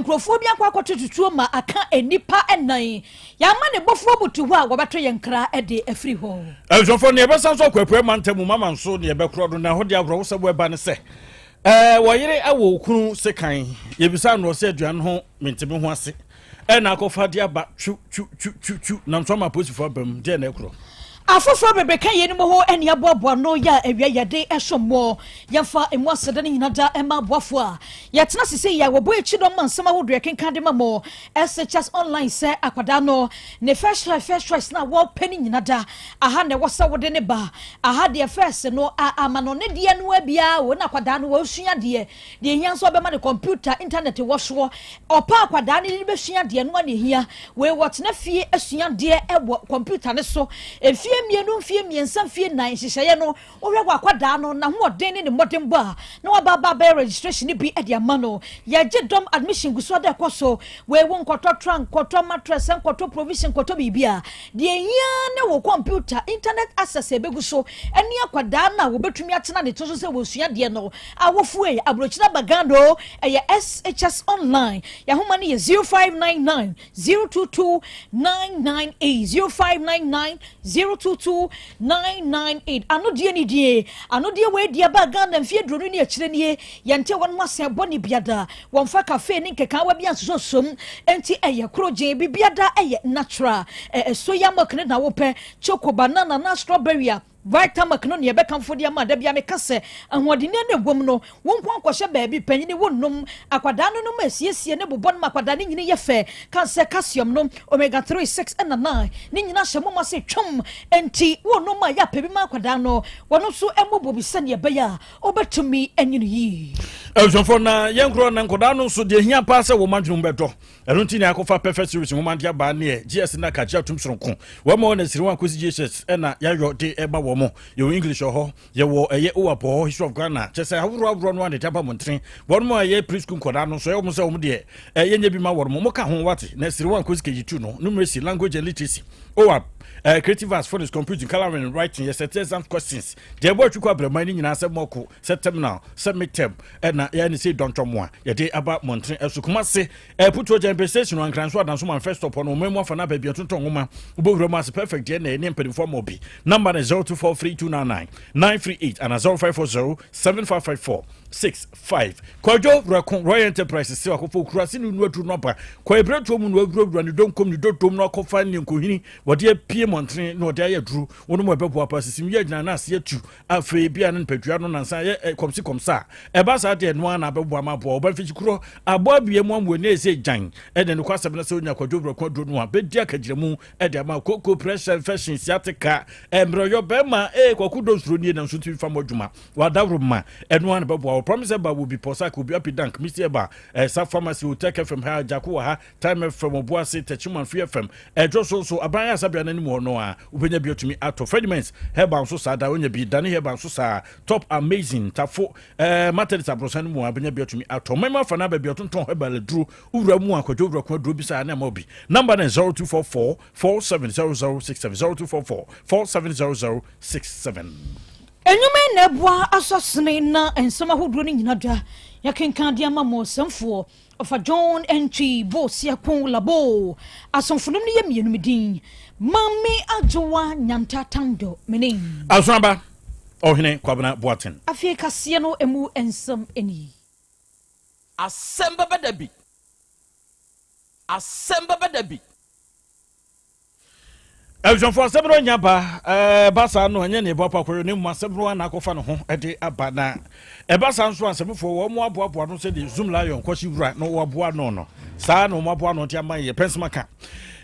Nkurɔfoɔ bi akɔ akɔto tutuo ma aka nnipa nnan. Yɛama ne bɔfoɔ butu hɔ a wɔbɛto yɛn nkra de afiri hɔ. Abusuafoɔ, nea ɛbɛsan so akɔ apueɛ mantam mu mama nso nea ɛbɛkorɔ no na ɛhɔ deɛ awerɛhosɛm ɛba ne sɛ ɛɛ wɔyere awɔ okunu sekan yɛbisa no ɔsɛ aduane ho mente me ho ase ɛna akɔfa de aba twu twu twu twu twu nam so ama apolisifoɔ aba mu deɛ na ɛkorɔ. Afoforɔ bebree ka yeinom ho ne aboaboa ano yɛ a awia yɛde som mo. Yɛmfa emu aseda no nyina da mma aboafoɔ a yɛtena ase sɛ yi a wɔbɔ akyi dɔm ma nsɛm ahodoɔ yɛkenkan de ma mo. SHS Online sɛ akwadaa no ne first choice first choice no a wɔpɛ no nyina da aha na ɛwɔ sɛ wode ne ba. Aha deɛ first no a ama no ne deɛ no ara biara o na akwadaa no ɔresua adeɛ. Deɛ ɛhia nso ɔbɛma no computer internet wɔ soɔ. Ɔpɛ akwadaa no de bɛsua adeɛ no ara na ɛhia. Wei wɔtena fie sua adeɛ wɔ computer no so mfeɛ mmienu, mfeɛ mmiɛnsa, mfeɛ nnan. Nhyehyɛeɛ no wohwɛ w'akwadaa no n'ahoɔden ne ne mmɔdenbɔ a, na waba aba abɛyɛ registration no bi de ama no. Yɛgye dɔm admission gu so ada ɛkɔ so. Wei wo nkɔtɔ trunk, nkɔtɔ mattress, nkɔtɔ provision, nkɔtɔ biribiara. Deɛ ɛhia ara ne wo computer, internet access a ɛbɛgu so ne akwadaa no a wɔbɛtumi atena ne to so sɛ wɔresua adeɛ no. Awofo ei, aburokyire aba Ghana o, ɛyɛ SHS Online. Yɛn ahoma no yɛ 0599 022 998, 0599 022 998. Anodeɛ ne die. Anodeɛ wei deɛ ɛbaa Ghana mfeɛ aduonu ne akyire nie. Yɛnte wɔn asɛm bɔne biada. Wɔmfa cafe ne nkekaawa bi ansosɔ mu. Enti ɛyɛ korogyen. Biribiada ɛyɛ natural. Ɛɛ soya milk ne na wopɛ, choco, banana anaa strawberry a, Vitamark no nea ɛbɛkamfo de ama. Da biara meka sɛ, ahoɔdenne no a ɛwom no, wo nko ankɔhyɛ baabi, panyin wonnom, akwadaa no nom a esiesie ne bobɔ no ma akwadaa no nyini yɛ fɛ. Ka sɛ calcium no, omega 3, 6 ɛna 9, ne nyinaa hyɛ moma se twam. Enti wonom a, yɛ a pɛ bi ma akwadaa no, wɔno nso mmobɔ bi sɛnea ɛbɛyɛ a ɔbɛtumi anyini yie. Abusuafoɔ, na yɛn korɔ na nkwadaa no nso deɛ ɛhia paa sɛ wɔn adwene mu bɛdɔ. Ɛno nti na yɛakɔfa Perfect Series nwoma de aba neɛ GS na kagye atom soronko. Wɔma wɔn asiri wɔn akɔsi JHS ɛna yɛayɔ de ɛma wɔn. Yɛwɔ English wɔ hɔ, yɛwɔ ɛyɛ OAP wɔ hɔ, History of Ghana, kyerɛ sɛ ahoroɔ ahoroɔ no ara na yɛde aba mmɔntene. Wɔn a ɛyɛ preschool nkwadaa no nso ɛyɛ wɔn sɛ wɔn deɛ yɛnyɛ bi ma wɔn. Wɔn ka ho wate. Na asiri wɔn akɔsi KG2 no, Numeracy, Language and Literacy, OAP, Creative Arts, Phonics, Computing, Colouring and Writing, yɛsɛte exam questions. Deɛ ɛbɔ atwikɔ abraman no nyinaa sɛ mɔko, sɛ terminal, sɛ midterm, ɛna yɛayɛ no sei dɔntɔm a yɛde aba mmɔntene ɛso Kumase Aputuo Gyɛnpɛ station wɔ Ankran so Adanso man first stop hɔ no ɔman mu afa no baabi ɔtontɔn nwoma wobɛwura mu ase perfect deɛ na ɛne mpanimfoɔ ama obi number no 0243299938 ana 0540 7554 65 Kwadwo Werɛko Royal Enterprise se wakɔfa okurase ne nnu aduru no aba kɔ ebiretuo mu na wawurawura ne donkom ne dodom no akɔfa ne nkohini wɔde apue mmɔntene na wɔde ayɛ aduru wɔnom ɛbɛboa pa sisim yɛ agyina na ase atu Afei ebia ne nipadua no nansa yɛ kɔmsikɔmsa a, ɛba saa deɛ ɛno ara na abɛboa ma aboa ɔba mfikyikuro aboa abue mu ama w'ani ayɛ sɛ gyan. Ɛnna nokwasɛm ne sɛ onya kwadwo werɛko aduro no a, bɛdi akagyinamu de ama kooko, pressure, infection, sciatica, mmerɛyɔ, bɛrima, ee, kwaku dɔ nsuro nie nanso ntumi fa mmɔ adwuma. W'adaworo ma ɛno ara na ɛbɛboa wo. Promise Herbal wɔ bi, Pɔsak, Obi Apidank, Misty Herbal, Ɛsa Pharmacy, Otec FM ha, Gyako wɔ ha, Time FM, Obuasi, Techiman, Free FM, Ɛdwo so nso, aban ayaresabea no anim hɔ no a, wobɛnya bi atumi atɔ. Frediments Herbal nso saa, da wonya bi. Dani Herbal nso saa. Top Amazing, Tafo, eh, Methodist aborosan no mu a, wobɛnya bi atumi atɔ. Mmarima afa no aba bi ɔtontɔn herbal aduro. Wowura mu a, Kwadwo Wura ko aduro bi saa na ɛma obi. Number no 0244 470067, 0244 470067. Nnwuma yi na ɛboa asɔsene na nsɛm ahodoɔ no nyina da yɛkenkan de ama mo ɔsɛmfoɔ Ɔfa John Antwi Bo Siakon Labo asomfonom no yɛ mmienu me din Maame Adwoa Nyanta Tando me ne. Asoaba Ɔhene Kwabena Boateng. Afei kaseɛ no ɛmu nsɛm nie. Asɛm bɛba da bi. Asɛm bɛba da bi. Abusuafo, asɛm no anya ba. Ɛba saa no, ɛnyɛ nea ɛbɔ apakɔyɔ na mmom asɛm no ara na akɔfa ne ho de aba. Na ɛba saa nso a, nsɛmfoɔ wɔn aboaboa ano sɛdeɛ Zoom Lion kɔhye wura na wɔaboa ano no, saa na wɔn aboa ano de ama yɛ pɛnsema ka.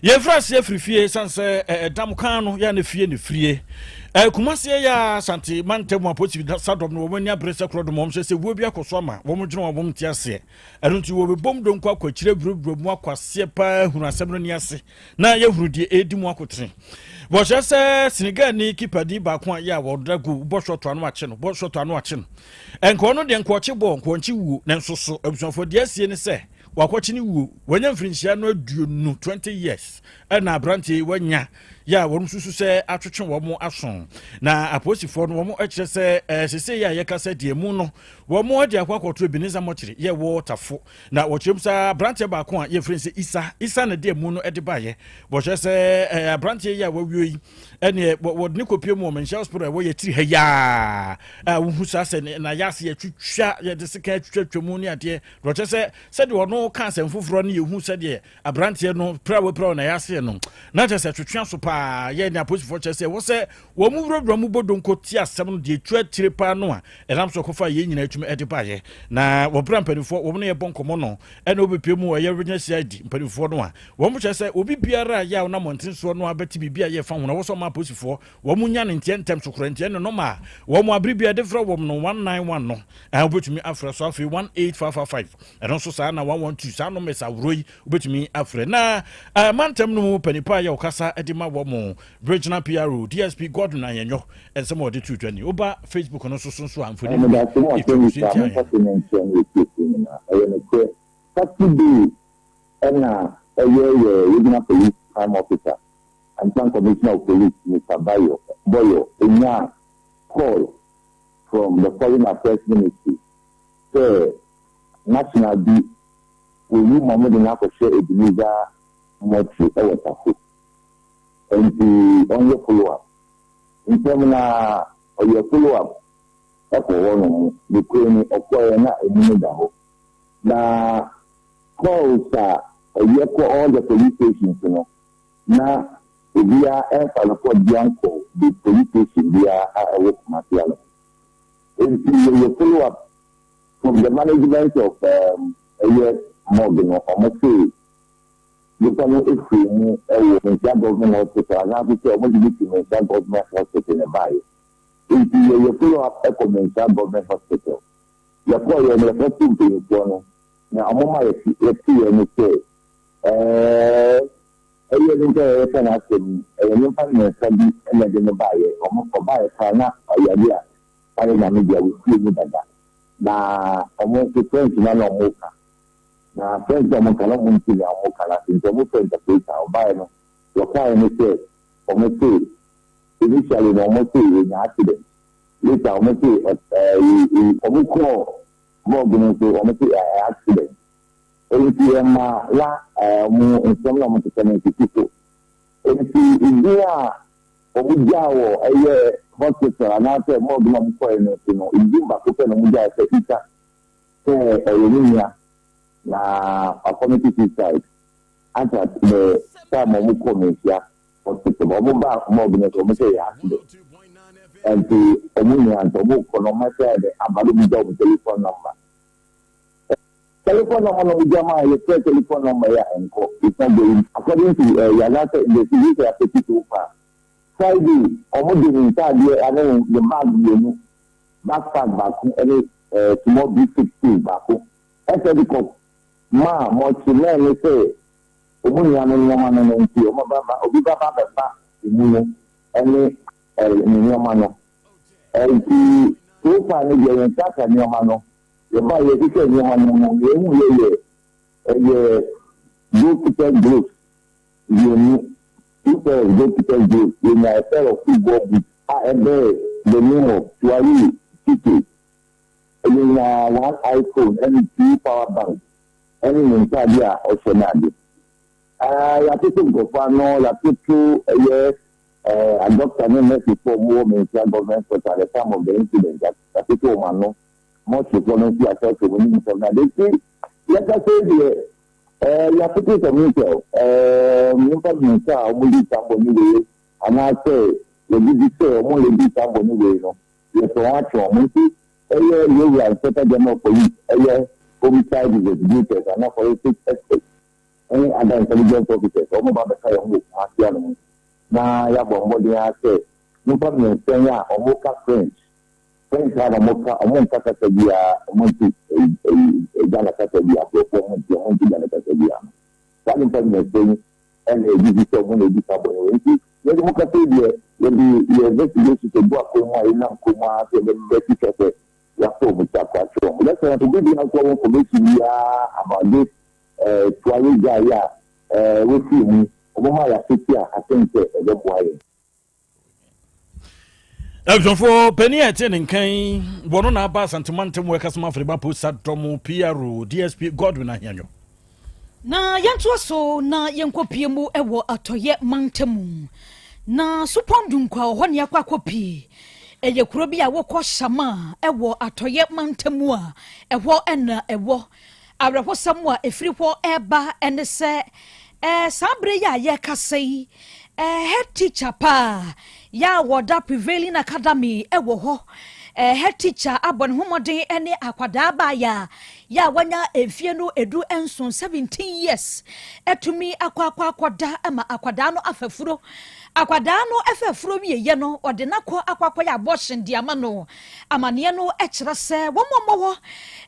Yɛmfiri aseɛ firi fie ɛsiane sɛ ɛdam kan no yɛ a na fie ne firie. Kumaseɛ yɛ a Asante mantam apolisi sadɔm no wɔn ani abere sɛ korɔdom wɔn hyɛ sɛ wuo bi akɔ so ama wɔn dwene wɔn nte aseɛ. Ɛno nti wɔbɛbom donko akɔ akyire awurawura mu akɔ aseɛ paa hunu asɛm no ne ase. na yɛhunu deɛ ɛredi mu akotene. Wɔhyɛ sɛ Senegalni kipani baako a yɛ a wɔda goal bɔ shɔto ano akye no, bɔ shɔto ano akye no. Nka ɔno deɛ nka ɔkye bɔɔl, nka ɔnkye wuo. Nanso so abusuafoɔ deɛ asie ne sɛ wakɔkye ne wuo. Wanya mfirinhyia no 20, 20 years ɛna aberanteɛ yi wanya. yɛ a wɔn susu sɛ atwetwe wɔn aso. Na apolisifoɔ no wɔn kyerɛ sɛ ɛɛ sese yɛ a yɛka sɛ deɛ mu no wɔn de akɔ akɔto Ebenezer Mɔkyere yɛ wɔ Tafo. Na wɔkyerɛ mu sɛ aberanteɛ baako a yɛfrɛ no sɛ Isa Isa na de mu no de baeɛ. Wɔkyerɛ sɛ ɛɛ aberanteɛ yi a wɔawio yi ɛneɛ wɔde ne kɔpie mu wɔ Manhyia Hospital a ɛwɔ yɛ tiri ha yaa a wohu saa sɛ na yɛ ase yɛtwitwa yɛde sekan atwitwatwa mu ne adeɛ. Na wɔkyerɛ sɛ sɛdeɛ ɔno ka asɛm foforɔ no yɛhu sɛdeɛ aberanteɛ no pira wapira wɔ n'ayaseɛ no na kyerɛ sɛ twetwe aso paa yɛ ne apolisifoɔ kyerɛ sɛ ɛwɔ sɛ wɔn mu wurawura mu bɔ donko te asɛm no deɛ ɛtu akyire paa no a ɛnam so kɔfa yɛn nyinaa atumi ɛde baeɛ. Na wɔbrɛ mpanimfoɔ wɔn no yɛbɔ nkɔmmɔ no ɛna wɔbɛpie mu ɛyɛ regional CID mpanimfoɔ no a wɔn kyerɛ sɛ obi biara a yɛ a wɔnam mmɔnten soɔ no abɛte biribi a yɛfa ho na wɔsɔ ma apolisifoɔ wɔn nya ne nteɛ ntɛm so korɔ nteɛ ne nɔma a wɔn abere bi a yɛde frɛ wɔn no 191 no a wobɛtumi afrɛ so. Afei 18555 ɛno nso saa na 112 saa numbers ahoroɔ yi wobɛtumi afrɛ. Na mantam no mu panipa a yɛ ɔkasa de ma wɔ mo regional PRO DSP Gordon Ayɛnyɔ nsɛm a wɔde to dwa ni. Woba Facebook no nso so nso a mfoni bi ɛtwa so nti ayɛ. Ɛyɛ nokorɛ, Saturday ɛna ɛyɛ yɛ regional police crime officer, Assistant Commissioner of Police Mr Bayo Boyo, enya call from the Foreign Affairs Ministry sɛ national bi wɔwu ma wɔde no akɔhyɛ Ebenezer Mortuary ɛwɔ Tafo, nti ɔnyɛ follow up ntɛm. Na ɔyɛ follow up ɛkɔ hɔ nom. Nokorɛ ni, ɔkɔɛ na emu no da hɔ. Na calls a ɛyɛ kɔ all the police stations no na obiara ɛnfa report bi ankɔ the police station biara a ɛwɔ Kumasi ano. Nti yɛyɛ follow up from the management of ɛyɛ morgue no, ɔmo se nipa no efiri mu ɛwɔ Manhyia Government Hospital anaasɛ sɛ ɔmo de bi fi Manhyia Government Hospital na ɛbaayɛ. Nti yɛyɛ follow up ɛkɔ Manhyia Government Hospital. Yɛkɔɔ yɛ no, yɛkɔto mpanyinfoɔ no na ɔmo ma yɛte yɛte yɛn no sɛ ɛyɛ nipa a yɛka n'asɛm yi, ɛyɛ nipa mmiɛnsa bi ɛna ɛde no baayɛ. Ɔmo ɔbaayɛ koraa na ɔyare a ɔyɛ Nyame deɛ wɔfie mu dada. Na ɔmo nso French na ɔmo ka, na French na ɔmo ka na ɔmo nti nea ɔmo ka na nti ɔmo fɛ interpreter. Ɔbaayɛ no, wɔkaeɛ no sɛ ɔmo se initially na ɔmo se ɔnya accident, later ɔmo se ɔmo kɔɔ morgue no nso ɔmo se ɛyɛ accident. Nti ɛma na ɔmo nsɛm na ɔmo keka no nsisi so. Nti ebi a ɔmo gyaa wɔ ɛyɛ hospital anaasɛ morgue na ɔmo kɔɛ no nso no, ebi baako pɛ na ɔmo gyaa sɛ Ita sɛ ɔyɛ ne nua na ɔcommit suicide at the time ɔmo kɔ Manhyia Hospital. Ɔmo ba morgue no so, ɔmo sɛ ɛyɛ accident. Nti ɔmo nua nti ɔmo kɔ no, ɔmo sɛ ɛde aba no bi gya ɔmo telephone number. Telephone number na ɔmo gya ma yɛfrɛ telephone number yɛ a nkɔ, it's not going according to yàrá investigation apɛti so far. Friday ɔmo de ne ntaadeɛ ane ne bag mmienu, backpack baako ɛne small briefcase baako ɛsɛ de kɔ maa mɔkye mɛn ne sɛ ɔmo nua no nneɛma no. Nti ɔmo ba ba obi ba ba bɛfa emu no ɛne ne nneɛma no. Nti so far no deɛ, yɛn nsa aka nneɛma no. Yɛba yɛhwehwɛ nneɛma no mu, yɛn hu yɛ ɛyɛ goalkeeper gloves mmienu, two pair of goalkeeper gloves. Yɛnya a pair of football boots a ɛbɛɛ the name of Tuari Tite. Yɛnya one iPhone ɛne two power bank ɛne ne ntaade a ɔhyɛ no ade. Yɛatoto nkurɔfoɔ ano, yɛatoto ɛyɛ adɔkta ne nursefoɔ a wɔwɔ Manhyia Government Hospital at the time of the incident, yɛatoto wɔn ano. Mɔkyefoɔ no nso yɛakyerɛkyerɛ wɔn anim nsɛm na de ti yɛkasa deɛ yɛatoto sɛ intel nnipa mmiɛnsa a wɔdi saa bɔ ne wei anaasɛ yɛgye di sɛ wɔn na di saa bɔ ne wei no, yɛsɛ wɔn atwe wɔn. Nti ɛyɛ yɛwura Inspector General of Police, ɛyɛ homicide investigators ana forensic experts ɛne other intelligence officers, wɔn ba bɛka yɛn ho wɔ Kumasi ano na yɛabɔ mmɔden ara sɛ nnipa mmiɛnsa yi a wɔn ka French, French a na wɔn ka, wɔn nka kasa biara, wɔn nti ɛyi Ghana kasa bi, aborɔfo wɔn nti Ghana kasa biara no, saa nnipa mmiɛnsa yi ɛna ebi bi sɛ wɔn na ebi sa bɔ ne nti yɛde mo kasa yi deɛ, yɛde yɛ investigation egu akɔn mu a yɛnam kɔn mu a sɛ yɛbɛ twitwa sɛ yɛasɔ wɔn ti akɔ akyerɛ wɔn. Yɛsɛ nso bi bi nso wɔn information biara about this Tuare guy a wɔfiri mu. Wɔma yɛn asɛti a, I think sɛ ɛbɛboa yɛn. Abusuafoɔ panin a ɛte ne nkan yi wɔ no na aba Asantema ntam wɔ ɛkasɛm afiriba posa dɔm PRO DSP Godwin Ahianyo. Na yɛntoa so na yɛnkɔpie mu wɔ atɔeɛ mantamu. Na Supɔn Dunkwa wɔ hɔ ne akɔ akɔpie. Ɛyɛ kuro bi a wokɔ Shama wɔ atɔeɛ mantamu a ɛhɔ na ɛwɔ. Awerɛhosɛm a ɛfiri hɔ reba ne sɛ, saa berɛ yi a yɛrekasa yi, head teacher paa yɛ a wɔda Prevailing Academy wɔ hɔ, head teacher abɔ ne ho mmɔden ne akwadaa baayɛ a yɛ a wanya mfie no 17, 17 years, atumi akɔ akɔ akɔda ma akwadaa no afafuro. Akwadaa no afafuro wieɛ no, ɔde no akɔ akɔ akɔyɛ abortion de ama no. Amanneɛ no kyerɛ sɛ wɔn a wɔwɔ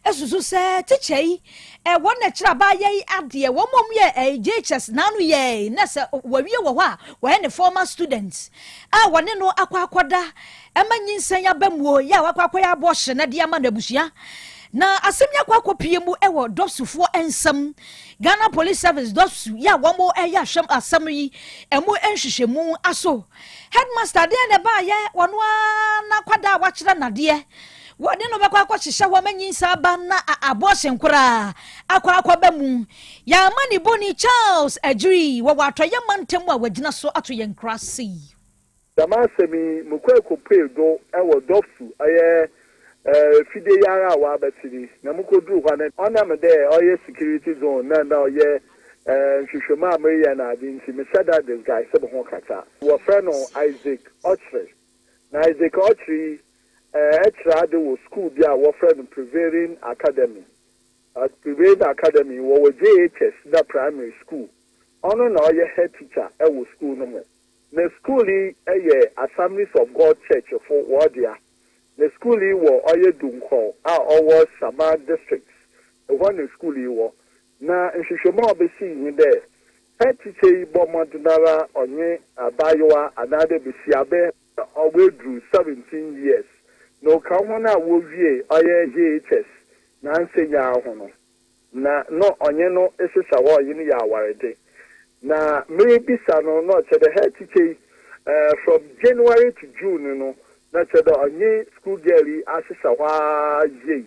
hɔ susu sɛ tikya yi, wɔn na ɛkyerɛ abaayewa yi adeɛ, wɔn a wɔyɛ JHS n'ano yɛe na sɛ wɔawie wɔ hɔ a wɔyɛ ne former student a wɔne no akɔ akɔda ma nyinsɛn aba mu yɛ a wakɔ akɔyɛ abortion de ama no abusua. Na asɛm yi akɔ akɔpie mu wɔ dɔpsufoɔ nsam. Ghana Police Service dɔpsu yɛ a wɔn ɛyɛ ahwɛm asɛm yi ɛmu nhwehwɛmu aso. Headmaster deɛ na ɛbaayɛ wɔn ara n'akwadaa a wakyerɛ n'adeɛ wɔde no bɛkɔ akɔhyehyɛ hɔ ma nyinsa aba na abortion koraa akɔ akɔba mu. Yɛama ne boni Charles Adjiri wɔ wɔ atɔyɛ mantam a wagyina so ato yɛn nkra sei. Dɛm asɛm yi, mokɔe kopuee do wɔ Dɔfsu, ɔyɛ fidie yi ara a wɔabɛtse yi, na mukodur hɔ no, ɔnam dɛ ɔyɛ security zone na nna ɔyɛ nhwehwɛmu a mereyɛ na adze ntsi, mehyɛ da disguise moho kakra. Wɔfrɛ no Isaac Ɔkyere, na Isaac Ɔkyere yi kyerɛ adze wɔ skuul bi a wɔfrɛ no Prevailing Academy. Prevailing Academy, wɔwɔ JHS na primary skuul. Ɔno na ɔyɛ head teacher wɔ skuul no mu. Na skuul yi yɛ Assemblies of God Church fo wɔdea. Na skuul yi wɔ ɔyɛ Dunkor a ɔwɔ Shama District, ehɔ na skuul yi wɔ. Na nhwehwɛmu a obesii nye dɛ, head teacher yi bɔ mbɔdzen ara ɔnye abaayewa anaadɛ basiaba a oedur 17 years na ɔka hɔn a wowie ɔyɛ JHS naansa yi ara ho no. Na nna ɔnye no sesa hɔ a ɔnye no yɛ awardze. Na meribisa no na ɔkyerɛ dɛ head teacher yi from January to June no na kyerɛ dɛ ɔnye school girl yi asesa hɔ ara yie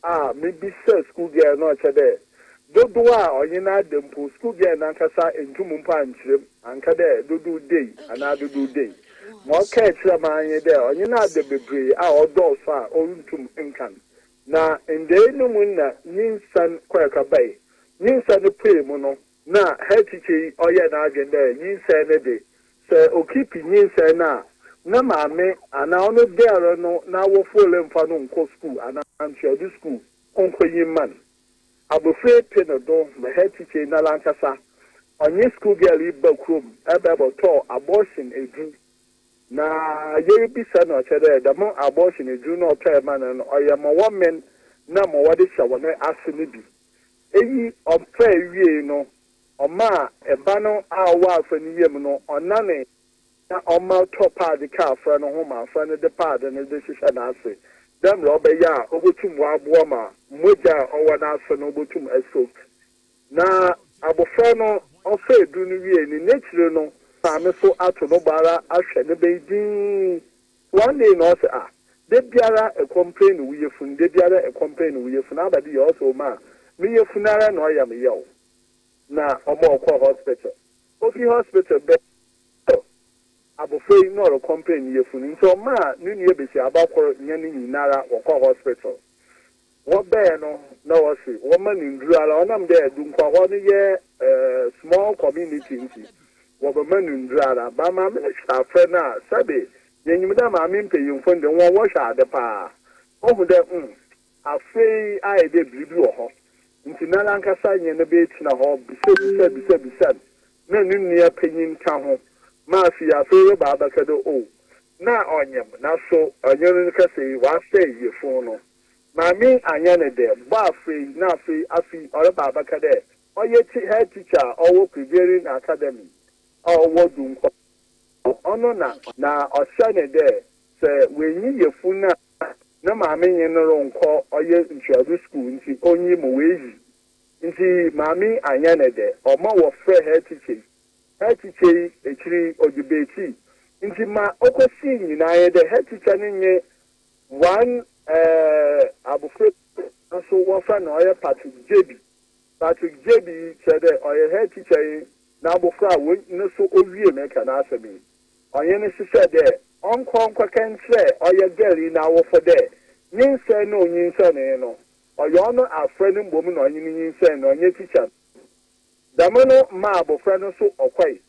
a mibisa school girl no ɔkyerɛ dɛ dodow a ɔnye no ada mpo school girl nankasa enntum mpo annkyerɛ mu annka dɛ dodow dei anaa dodow dei. Ma ɔkaa kyerɛɛ me ara nye dɛ ɔnye no ada beberee a ɔdɔɔ so a orunntum nnkan. Na ndɛɛ no mu nna nyinsen kɔrka bae. Nyinsen no puee mu no, nna head teacher yi ɔyɛɛ n'adwen dɛ nyinsɛn no de, sɛ okeepi nyinsɛn no a, ne maame anaa ɔno girl no n'awofo remmfa no nnkɔ skuul anaa ntoado skuul onnkonyi mma no. Abofra yi pe no do ma head teacher yi narankasa ɔnye skuul girl yi ba kurom bɛbɔtɔɔ abortion edur. Na yeribisa no ɔkyerɛ dɛ dɛm abortion edur no a ɔtɔe ma no no ɔyɛ ma wɔmen na ma wɔdze hyɛ hɔn ase no bi. Iyi ɔfɛe wiei no ɔmaa ba no a ɔwɔ afra no yamu no ɔnanee na ɔma ɔtɔɔ paadze kaa afra no ho ma afra no dze paadze no dze hyehyɛ n'ase dɛ mbrɛ ɔbɛyɛ a obotum ɔaboa ma mogya a ɔwɔ n'ase no obotum asoak. Na abofra no ɔfaa edur no wiei no, n'ekyir no maame so ato no bo ara ahwɛ ne ba yi dzinn. One day na ɔse, Ah, da biara ecomplain wo yafun, da biara ecomplain wo yafun, aba de yɛ? Ɔse, Oh maa, me yafun ara na ɔyɛ me yaw. Na ɔma ɔkɔr hospital. Ofi hospital bae no, abofra yi na ɔrecomplain ne yafun, ntsi ɔmaa no nua basiaba kor nye no nyinara wɔkɔr hospital. Wɔbɛɛ no na wɔse wɔma no ndur ara, ɔnam dɛ Dunkwa hɔ no yɛ small community ntsi wɔbɛma no ndur ara. But maame no hwɛ afrɛ no a, sɛbe yenyim dɛ maame mpanyimfo no de hɔn wɔhwɛ ade paa. Ohu dɛ umm afei ayɛ dɛ biribi wɔ hɔ ntsi narankasa nye no betsena hɔ bisabisa bisabisa no na no nua panyin ka ho ma afei afei reba abɛka dɛ oh na ɔnyem na so ɔnye no rekasa yi ɔasɛɛ yafun no. Maame annyɛ no dɛ, bɔ afei na afei afi ɔreba abɛka dɛ ɔyɛ tse head teacher a ɔwɔ Prevailing Academy a ɔwɔ Dunkwa no, ɔno na na ɔhyɛ no dɛ sɛ oennyi yafun no a ne maame nye no ronnkɔ ɔyɛ ntuado skuul ntsi onnyi ma oeyi. Ntsi maame annyɛ no dɛ, ɔma wɔfrɛ head teacher yi. Head teacher yi ekyir yi ɔdze beetsii. Ntsi ma okosii nyina nye dɛ head teacher no nye one abofra bi a so wɔfrɛ no ɔyɛ Patrick Gyebi. Patrick Gyebi yi kyerɛ dɛ ɔyɛ head teacher yi n'abofra a wɔ no so owie meka n'asɛm yi. Ɔnye no hyehyɛɛ dɛ ɔnkɔ nkɔkɛ nkyerɛ ɔyɛ girl yi n'awofo dɛ nyinsɛn no a onyinsɛnee no ɔyɛ ɔno afrɛ no mbom na ɔnye no nyinsɛn no ɔnnyɛ teacher no. Dɛm no maa abofra no so ɔkɔe.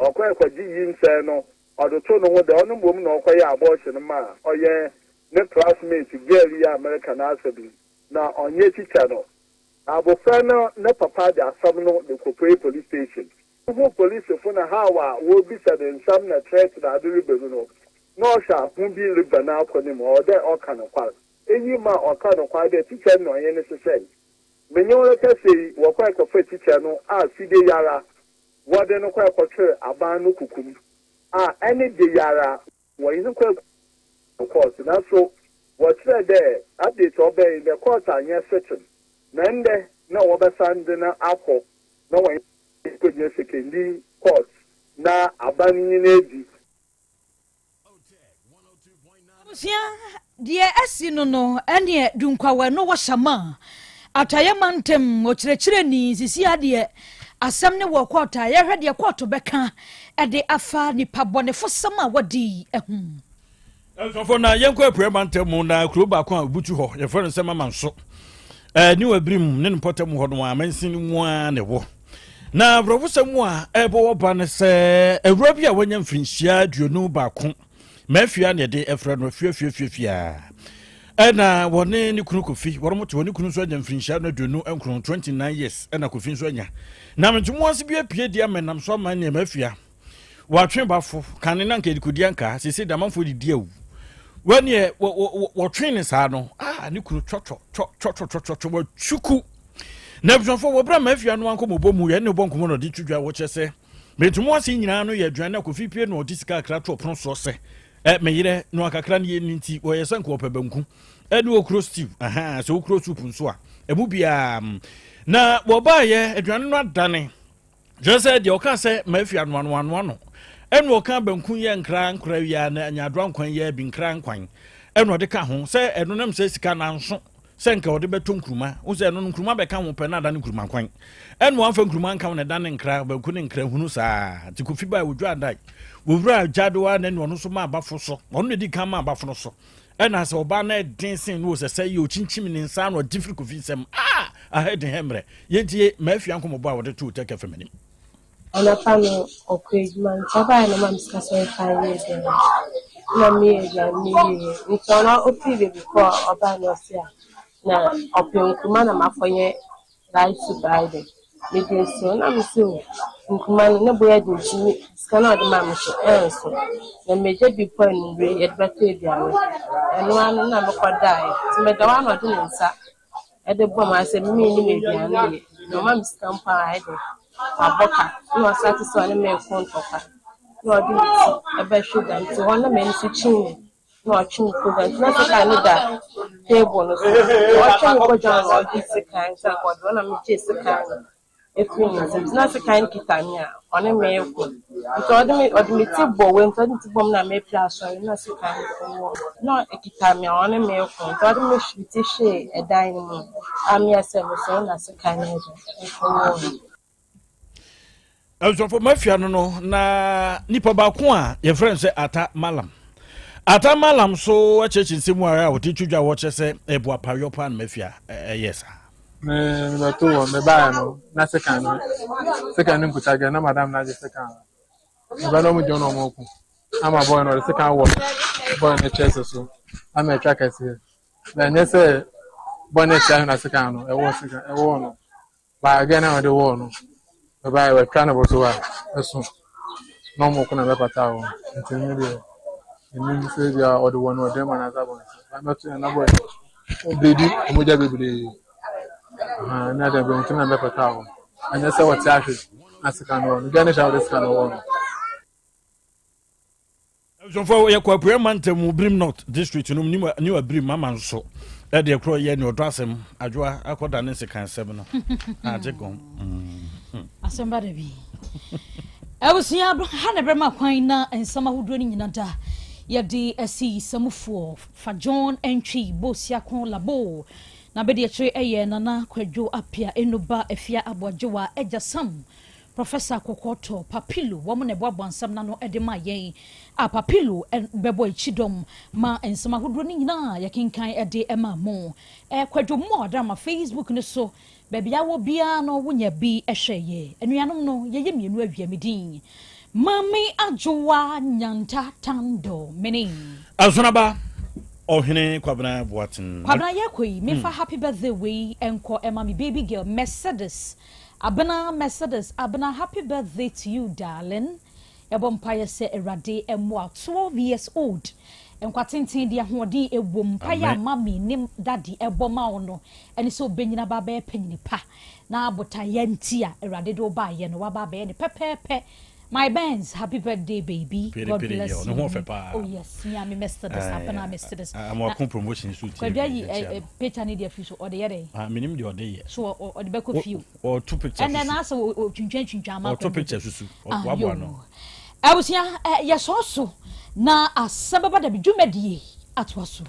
Ɔkɔe kɔgye nyinsɛn no, ɔde too no ho dɛ ɔno mbom na ɔkɔyɛɛ abortion maa ɔyɛ ne classmate girl yi a mereka n'asɛm yi, na ɔnnyɛ teacher no. Abofra no ne papa de asɛm no de kɔpuee police station. Ohun polisifo no how a woribisa no nsɛm na threat na adze reba mu no, na ɔhwɛ a hu bi reba n'akwan mu, ɔwɔ dɛ ɔka nokwar. Iyi maa ɔkaa nokwar dɛ teacher no na ɔnye no hyehyɛe. Menye wo rekasa yi, wɔkɔe kɔfaa tikya no a fide yi ara wɔde no kɔe kɔtwer aban no kuku mu a ɛne de yi ara wɔnye no kɔe kɔɔ court naaso wɔkyerɛɛ dɛ update a ɔbae nye dɛ court annyɛ sitting na ndɛ na wɔbɛsan de no akɔ na wɔnye no ekogyina Sekondi court na aban nye no edzi. Abusua, deɛ asi no no ɛneɛ Dunkwawa no wɔ Shama atɔeɛ mantam ɔkyerɛkyerɛni sisi adeɛ asɛm ne wɔ kɔɔto a yɛhwɛ deɛ kɔɔto bɛka ɛde afa nipa bɔnefo sɛm a wɔdi ho. Abusuafo na yɛnkɔ apueɛ mantam mu na kuro baako a obutu hɔ yɛfrɛ no sɛ Mama Nso ɛɛ ne Abirim ne ne mpɔtam hɔ no a mansin no mu ara na ɛwɔ. Na awerɛhosɛm a ɛrebɔ wɔ ba ne sɛ awura bi a wanya mfirinhyia 21 mafia na yɛde ɛfrɛ no afiafiafiafia ɛna wɔne ne kunu Kofi wɔn mo te wɔne kunu nso anya mfirinhyia no 29 29 years ɛna Kofi nso anya na ntoma ase bi apue di ama nam so ama nneɛma afia wɔatwe bafo kane na nka yɛde anka sese de amanfoɔ didi awu wɔneɛ wɔtwe ne saa no ah ne kunu twɔtwɔ twɔtwɔtwɔtwɔ wɔtwuku na abusuafoɔ wɔbrɛ ma afia no ankɔ mɔbɔ mu yɛne bɔ nkɔmmɔ na ɔde to dwa wɔkyerɛ sɛ metumu ase nyinaa no yɛ aduane a Kofi pie na ɔde sika kakra to ɔpono soɔ sɛ ɛ meyerɛ no akakra no yɛ ni nti wɔyɛ sɛ nka ɔpɛ banku ɛne okuro stew aha sɛ okuro soup nso a ɛmu biara na wɔbaayɛ aduane no adane Kyerɛ sɛ deɛ ɔka sɛ mafi anoanoanoa no ɛna ɔka banku yɛ nkra nkora wia na nyaadoa nkwan yɛ bi nkra nkwan ɛna ɔde ka ho sɛ ɛno nam sɛ sika nanso sɛ nka ɔde bɛtɔ nkuruma wo sɛ ɛno no nkuruma bɛka ho pɛ na ada ne nkuruma nkwan ɛna wamfa nkuruma nka ho na ɛda ne nkra banku ne nkra hunu saa nti Kofi baa wɔdwa adan wɔwura gyadoa na ɛne ɔno nso ma abafo so ɔno na ɛdi kan ma abafo no so ɛna sɛ ɔbaa no ɛden sen no sɛ sɛ yɛ ɔkyinkyim ne nsa na ɔgye firi Kofi nsɛm a aha ɛden hɛ mmerɛ yɛntie Mafia nkɔmmɔbɔ a wɔde too Tech FM anim. Anɔpa no ɔkɔ edwuma ntsi ɔbae no ɔmaa me sika sɛ memfa nyɛ eduane nna meyɛɛ eduane no wiee ntsi ɔno ofii beebi kɔ a ɔbae no ɔse a na ɔpɛ nkruma na makɔyɛ Light soup ayɛ dɛ. Mede nsuo na mese o nkruma no ne bo yɛ den nti me sika no a ɔde maa me so ɛnso. Na megya bi mpo anwummere yɛde bɛtɔ aduane. Ɛno ara no na mekɔdaeɛ. Nti meda hɔ a na ɔde ne nsa de bɔ me asɛ mennim aduane yɛ. Na ɔma me sika mpo a ayɛ dɛ wabɔ ka. Na ɔsate sɛ ɔne me reko ntɔkwa. Na ɔde ne ti bɛhwe da nti hɔ na m'ani so kyinii. na ɔtwe me kogya nti na sekan no da table no so ɔtwe me kogya na ɔde sekan nti anka ɔde na megye sekan no efiri ne nsam nti na sekan no kita me a ɔne me reko nti ɔde me ɔde me ti bɔ wei nti ɔde me ti bɔ mu na mepere asɔre na sekan no wɔ na ekita me a ɔne me reko nti ɔde me ti hwee ɛdan no mu a meyɛ sɛ mesɔre na sekan no ɛde ɛwɔ me. Abusuafo mafia no no na nipa baako a yɛfrɛ no sɛ Ata Malam. Ata Malam so akyerɛkyerɛ nsɛm mu a wɔde to dwa wɔkyerɛ sɛ ɛbo apayɔ paa na mafia ɛyɛ saa. Me mebɛto wɔ mebaeɛ no na sekan no sekan no nkuta gɛ na madam no agye sekan no meba na ɔmo gyina na ɔmo ko ama bɔyɛ no ɔde sekan wɔ bɔyɛ no kyɛse so ama atwa kɛseɛ na ɛnyɛ sɛ bɔyɛ no akyia na sekan no ɛwɔ sekan ɛwɔ no Ba gɛ na ɔde wɔɔ no bɛba yɛ bɛtwa ne bo so a ɛso na ɔmo ko na bɛpata wɔn nti me deɛ menim sɛ bi a ɔde wɔ no ɔdɛm anaasɛ abɔnten ba mɛto yɛn nabɔ yɛ ɔbredi ɔmo gya bebree ne adeɛ bɛ nti na bɛpata wɔn ɛnyɛ sɛ wɔte ahwe na sika no wɔ no gɛ ne hyɛ a ɔde sika no wɔ no. Abusuafoɔ yɛkɔ apueɛ mantam mu Birim North district no mu New Abirim mama nso ɛdeɛ korɔ yɛ ne ɔdɔ asɛm adwoa akɔda ne nsekan asɛm no agye gɔn. Asɛm ba da bi. Abusua, ha na ɛbɛma kwan na nsɛm ahodoɔ no nyina da yɛde asi samufoɔ fa John Antwi Bosiako Labo na bɛde akyire ɛyɛ Nana Kwadwo Apia Enuba Afia Aboagyewa Agya Sam Professor Kɔkɔɔtɔ Papilo wɔn na ɛboaboa nsɛm no ano de ma yɛn a Papilo bɛbɔ akyidɔm ma nsɛm ahodoɔ no nyinaa yɛkenkan de ma mo. Kwadwo Moore Adarama Facebook no so Baabi a wɔ biara no wo nya bi hwɛ yɛ. Anuanom no yɛyɛ mienu awia me din Maame Adwoa Nyanta Tando mene. Asonaba Ɔhene Kwabena Boateng. Kwabena yɛkɔ yi menfa happy birthday wei nkɔ ɛma me baby girl Mercedes Abena Mercedes Abena happy birthday to you darling Yɛbɔ mpaeɛ sɛ Awurade mmoa wo. 12 years old nkwa tenten de ahoɔden ɛwom. Mpaeɛ a mummy ne daddy ɛbɔ ma wo no ɛne sɛ wobɛnyini aba abɛyɛ panyini pa na botaeɛ nti a Awurade de wo baeɛ no waba abɛyɛ no pɛpɛɛpɛ. My Benz happy birthday baby God bless you. Oh yes me a me Mercedes abena Mercedes. Amoako promotion so tie. Kwadwo ayi picture ne de afiri so ɔde yɛ dɛn? Menim deɛ ɔde yɛ. So ɔde bɛkɔ fie o. Ɔto picture susu. Ɛnɛ na asɛ otwintwan twintwan ama Ɔto picture susu. Ɔboaboa no. Abusua yɛsɔɔ so na asɛm bɛba dabi dwumadie atoa so.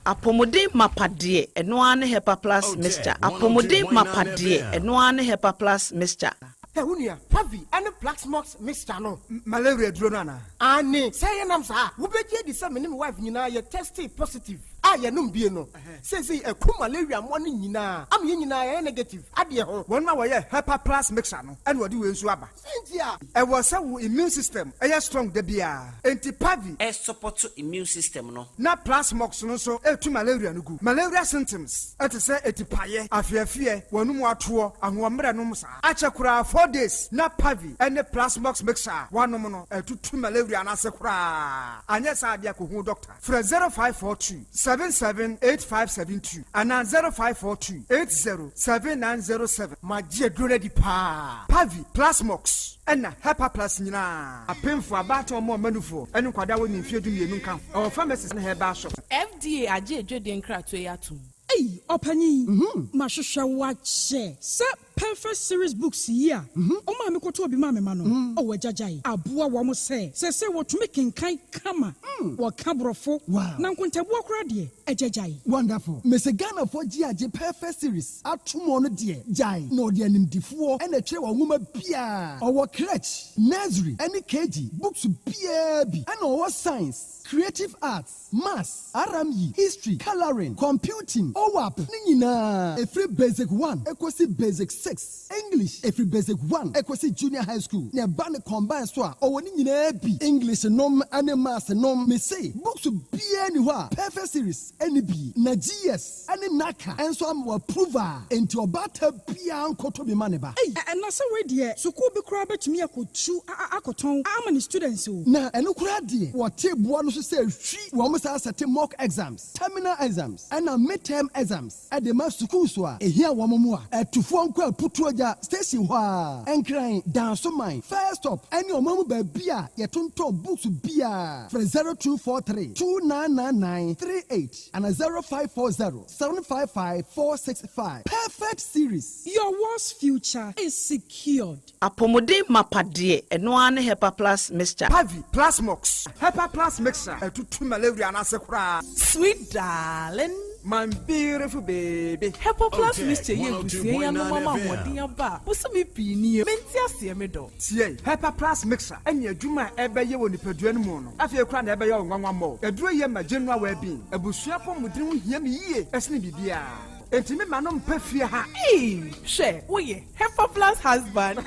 Apɔmuden mapa deɛ, ɛno ara ne Hepa Plus Mixture. Apɔmuden mapa deɛ, ɛno ara ne Hepa Plus Mixture. Hɛ wo nua, Pavi ne Plaxmox mixture no, malaria aduro no anaa? Aane, sɛ yɛnam saa a, wobɛgye adi sɛ me ne me wife nyinaa yɛ testee positive a yɛnom bie no. Seesei aku malaria mmoa no nyinaa ama yɛn nyinaa yɛayɛ negative adeɛ ho. Wɔn a wɔyɛ Hepa Plus mixture no na wɔde wei nso aba. Sɛn nti a? Ɛwɔ sɛ wo immune system yɛ strong da biara, enti Pavi. Ɛsupɔto immune system no. Na Plasmox no nso tu malaria no gu. Malaria symptoms te sɛ atipaeɛ, afeafeɛ, w'anum atoɔ, ahoɔmmerɛ nom saa. Akyɛ koraa 4 days na Pavi ne Plasmox mixture a woanom no atutu malaria no ase koraa. Anyɛ saa deɛ a kɔhu doctor. Frɛ 0542 77 8572 anaa 0542 80 7907. Magye aduro no adi paa. Pavi, Plasmox ɛna Hepa Plus nyinaa. Apemfo, abaatan, ɔmo a ɔmanufoɔ ne nkwadaa a wɔnni mfeɛ 12 nka ho. Ɛwɔ pharmacies ne herbal shops. FDA agye adwadie nkratoɔ yi atom. Ei ɔpanyin, mahwehwɛ wo akyɛ sɛ Perfect Series Books yi a ɔmaa me kɔtɔɔ bi maa me ma no. Oh agyagyae aboa wɔn sɛ seesei wɔtumi kenkan kama, wɔka Borɔfo, na nkontabuo koraa deɛ, agyagyae. Wonderful. Mese Ghanafoɔ gye agye Perfect Series ato mu ɔno deɛ gyae na ɔde animdifoɔ na ɛtwerɛ wɔn nwoma biara. Ɔwɔ crèche, nursery ɛne KG books biara bi ɛna ɔwɔ science, creative arts, maths, RME, history, colouring, computing, OWAP ne nyinaa ɛfiri basic one ɛkɔsi basic six, English ɛfiri basic one ɛkɔsi junior high school na ɛba ne combine so a ɔwɔ ne nyinaa bi, English nom ɛne maths nom. Mese books biara ni hɔ a Perfect Series ɛne bi na GS ɛne NaCCA ɛnso ama wɔ approve a enti ɔbaata biara nkɔtɔ bi ma ne ba. Ei, ɛna sɛ wei deɛ sukuu bi koraa bɛtumi akɔtu akɔtɔn ama ne students o. Na ɛno koraa deɛ wɔte boa no so sɛ hwi wɔn saa sɛte mock exams, terminal exams ɛna midterm exams ɛde ma sukuu so a ehia wɔn mu a ɛtufoɔ nkɔ Aputuogya station hɔ a Nkran Dansoman first stop ɛne ɔman mu baabi a yɛtontɔn books biara. Frɛ 0243 299938 ana 0540 755 465. Perfect Series. Your world's future is secured. Apɔmuden mapa deɛ, ɛno ara ne Hepa Plus Mixture. Pavi, Plasmox, Hepa Plus Mixture ɛtutu malaria no ase koraa. Sweet darling. My beautiful baby. Hepa Plus Mixture yɛ abusua yi anom ama ahoɔden aba a bosome pii nie mente aseɛ me dɔ. Tie, Hepa Plus Mixture ɛne adwuma a ɛbɛyɛ wɔ nipadua no mu no afei koraa na ɛbɛyɛ wo nwanwa mmɔ. Aduro yɛ ma general well-being. Abusua pɔmuden ho hia me yie ɛsene biribiara. Enti me ma no mpɛ fie ha. Ee, hwɛ, woyɛ Hepa Plus husband.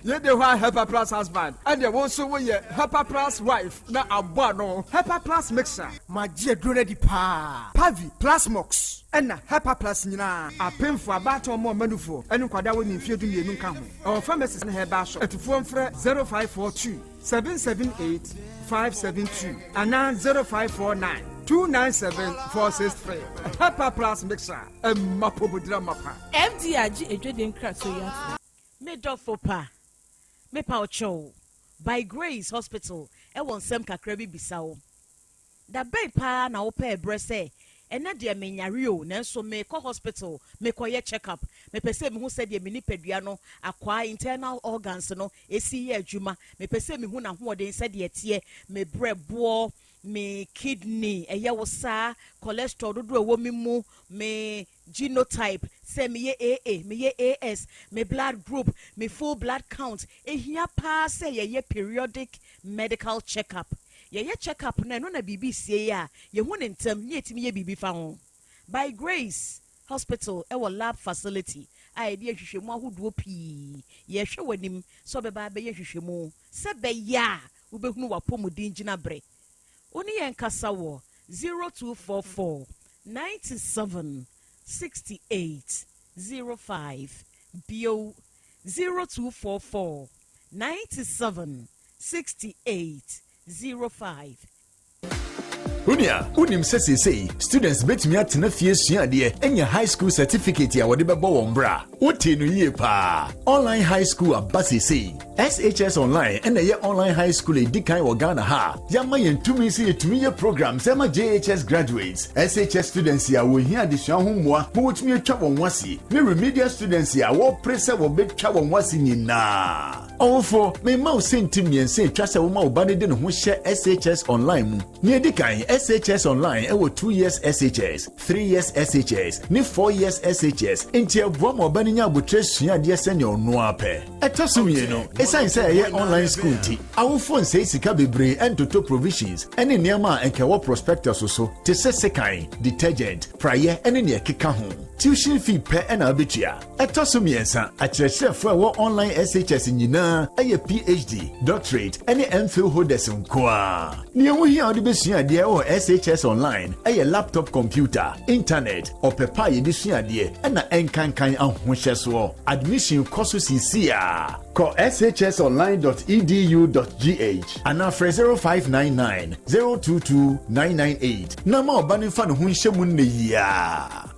Yɛde hɔ a Hepa Plus husband ɛdeɛ wo nso woyɛ Hepa Plus wife na abɔ ano. Hepa Plus Mixture. Magye aduro no adi paa. Pavi, Plasmox ɛna Hepa Plus nyinaa. Apemfo, abaatan, ɔmo ɔmanufoɔ ɛne nkwadaa wɔ ne mfeɛ 12 nka ho. Ɛwɔ pharmacies ne herbal shop. Atufoɔ mfrɛ 0542 778 572 anaa 0549 297 463. Hepa Plus Mixture ɛmma pomodira mapa. FDA agye adwadie nkratoɔ yi atom. Me dɔfo pa, mepa wo kyɛw, By Grace Hospital wɔ nsɛm kakra bi bisa wo. Da bɛn paa na wopɛɛ berɛ sɛ ɛnɛ deɛ menyare o nanso merekɔ hospital mekɔyɛ check up? Mepɛ sɛ mehu sɛdeɛ me nipadua no akwaa, internal organs, no si yɛ adwuma. Mepɛ sɛ mehu n'ahoɔden sɛdeɛ ɛteɛ, me berɛboɔ, me kidney, ɛyɛ wo saa, cholesterol dodoɔ a ɛwɔ me mu, me genotype, sɛ meyɛ AA, meyɛ AS, me blood group, me full blood count. Ɛhia paa sɛ yɛyɛ periodic medical check up. Yɛyɛ check up no a, ɛno na biribi sie a, yɛhu no ntɛm na yɛtumi yɛ biribi fa ho. By Grace Hospital wɔ lab facility a yɛde yɛ nhwehwɛmu ahodoɔ pii. Yɛrehwɛ w'anim sɛ wobɛba abɛyɛ nhwehwɛmu sɛ ɛbɛyɛ a wobɛhunu w'apɔmuden gyinaberɛ. Wo ne yɛn nkasa wɔ 0244 97 68 05, bio 0244 97 68 05. Onua, wonim sɛ seesei students betumi atena fie asua adeɛ anya high school certificate a wɔde bɛbɔ wɔn bra? Wotee no yie paa. Online high school aba seesei. SHS Online ɛna ɛyɛ online high school a ɛdi kan wɔ Ghana ha a yɛama yɛn tumi sɛ yɛtumi yɛ programs ɛma JHS graduates, SHS students a wɔhia adesua ho mmoa ma wɔtumi atwa wɔn ho ase, ne remedial students a wɔpere sɛ wɔbɛtwa wɔn ho ase nyinaa. Ɔwofo, mema wo sɛnti mmiɛnsa a etwa sɛ woma wo ba no de ne ho hyɛ SHS Online mu. Nea edi kan, SHS Online wɔ 2 years SHS, 3 years SHS, ne 4 years SHS, enti ɛboa ma ɔba no nya aboterɛ sua adeɛ sɛnea ɔno ara pɛ. Ɛtɔ so mmienu, esiane sɛ ɛyɛ online sukuu nti, awofo nsɛe sika bebree ntoto provisions ne nneɛma a anka ɛwɔ prospectus so te sɛ sekan, detergent, praeɛ ne nea ɛkeka ho. Tuition fee pɛ na wubetua. Ɛtɔ so mmiɛnsa, akyerɛkyerɛfo a ɛwɔ online SHS nyinaa yɛ PhD, Doctorate, ne MPhil holders nko ara. Nea ɛho hia a wode besua adeɛ wɔ SHS Online yɛ laptop computer, intanɛt, ɔpɛ pa a yɛde sua adeɛ, ɛna ɛnkankan ahohyɛsoɔ. Admission kɔ so seesei ara. Kɔ shsonline dot edu dot gh anaa frɛ 0599 022 998 na ma ɔba no mfa ne ho nhyɛ mu nnɛ yi ara.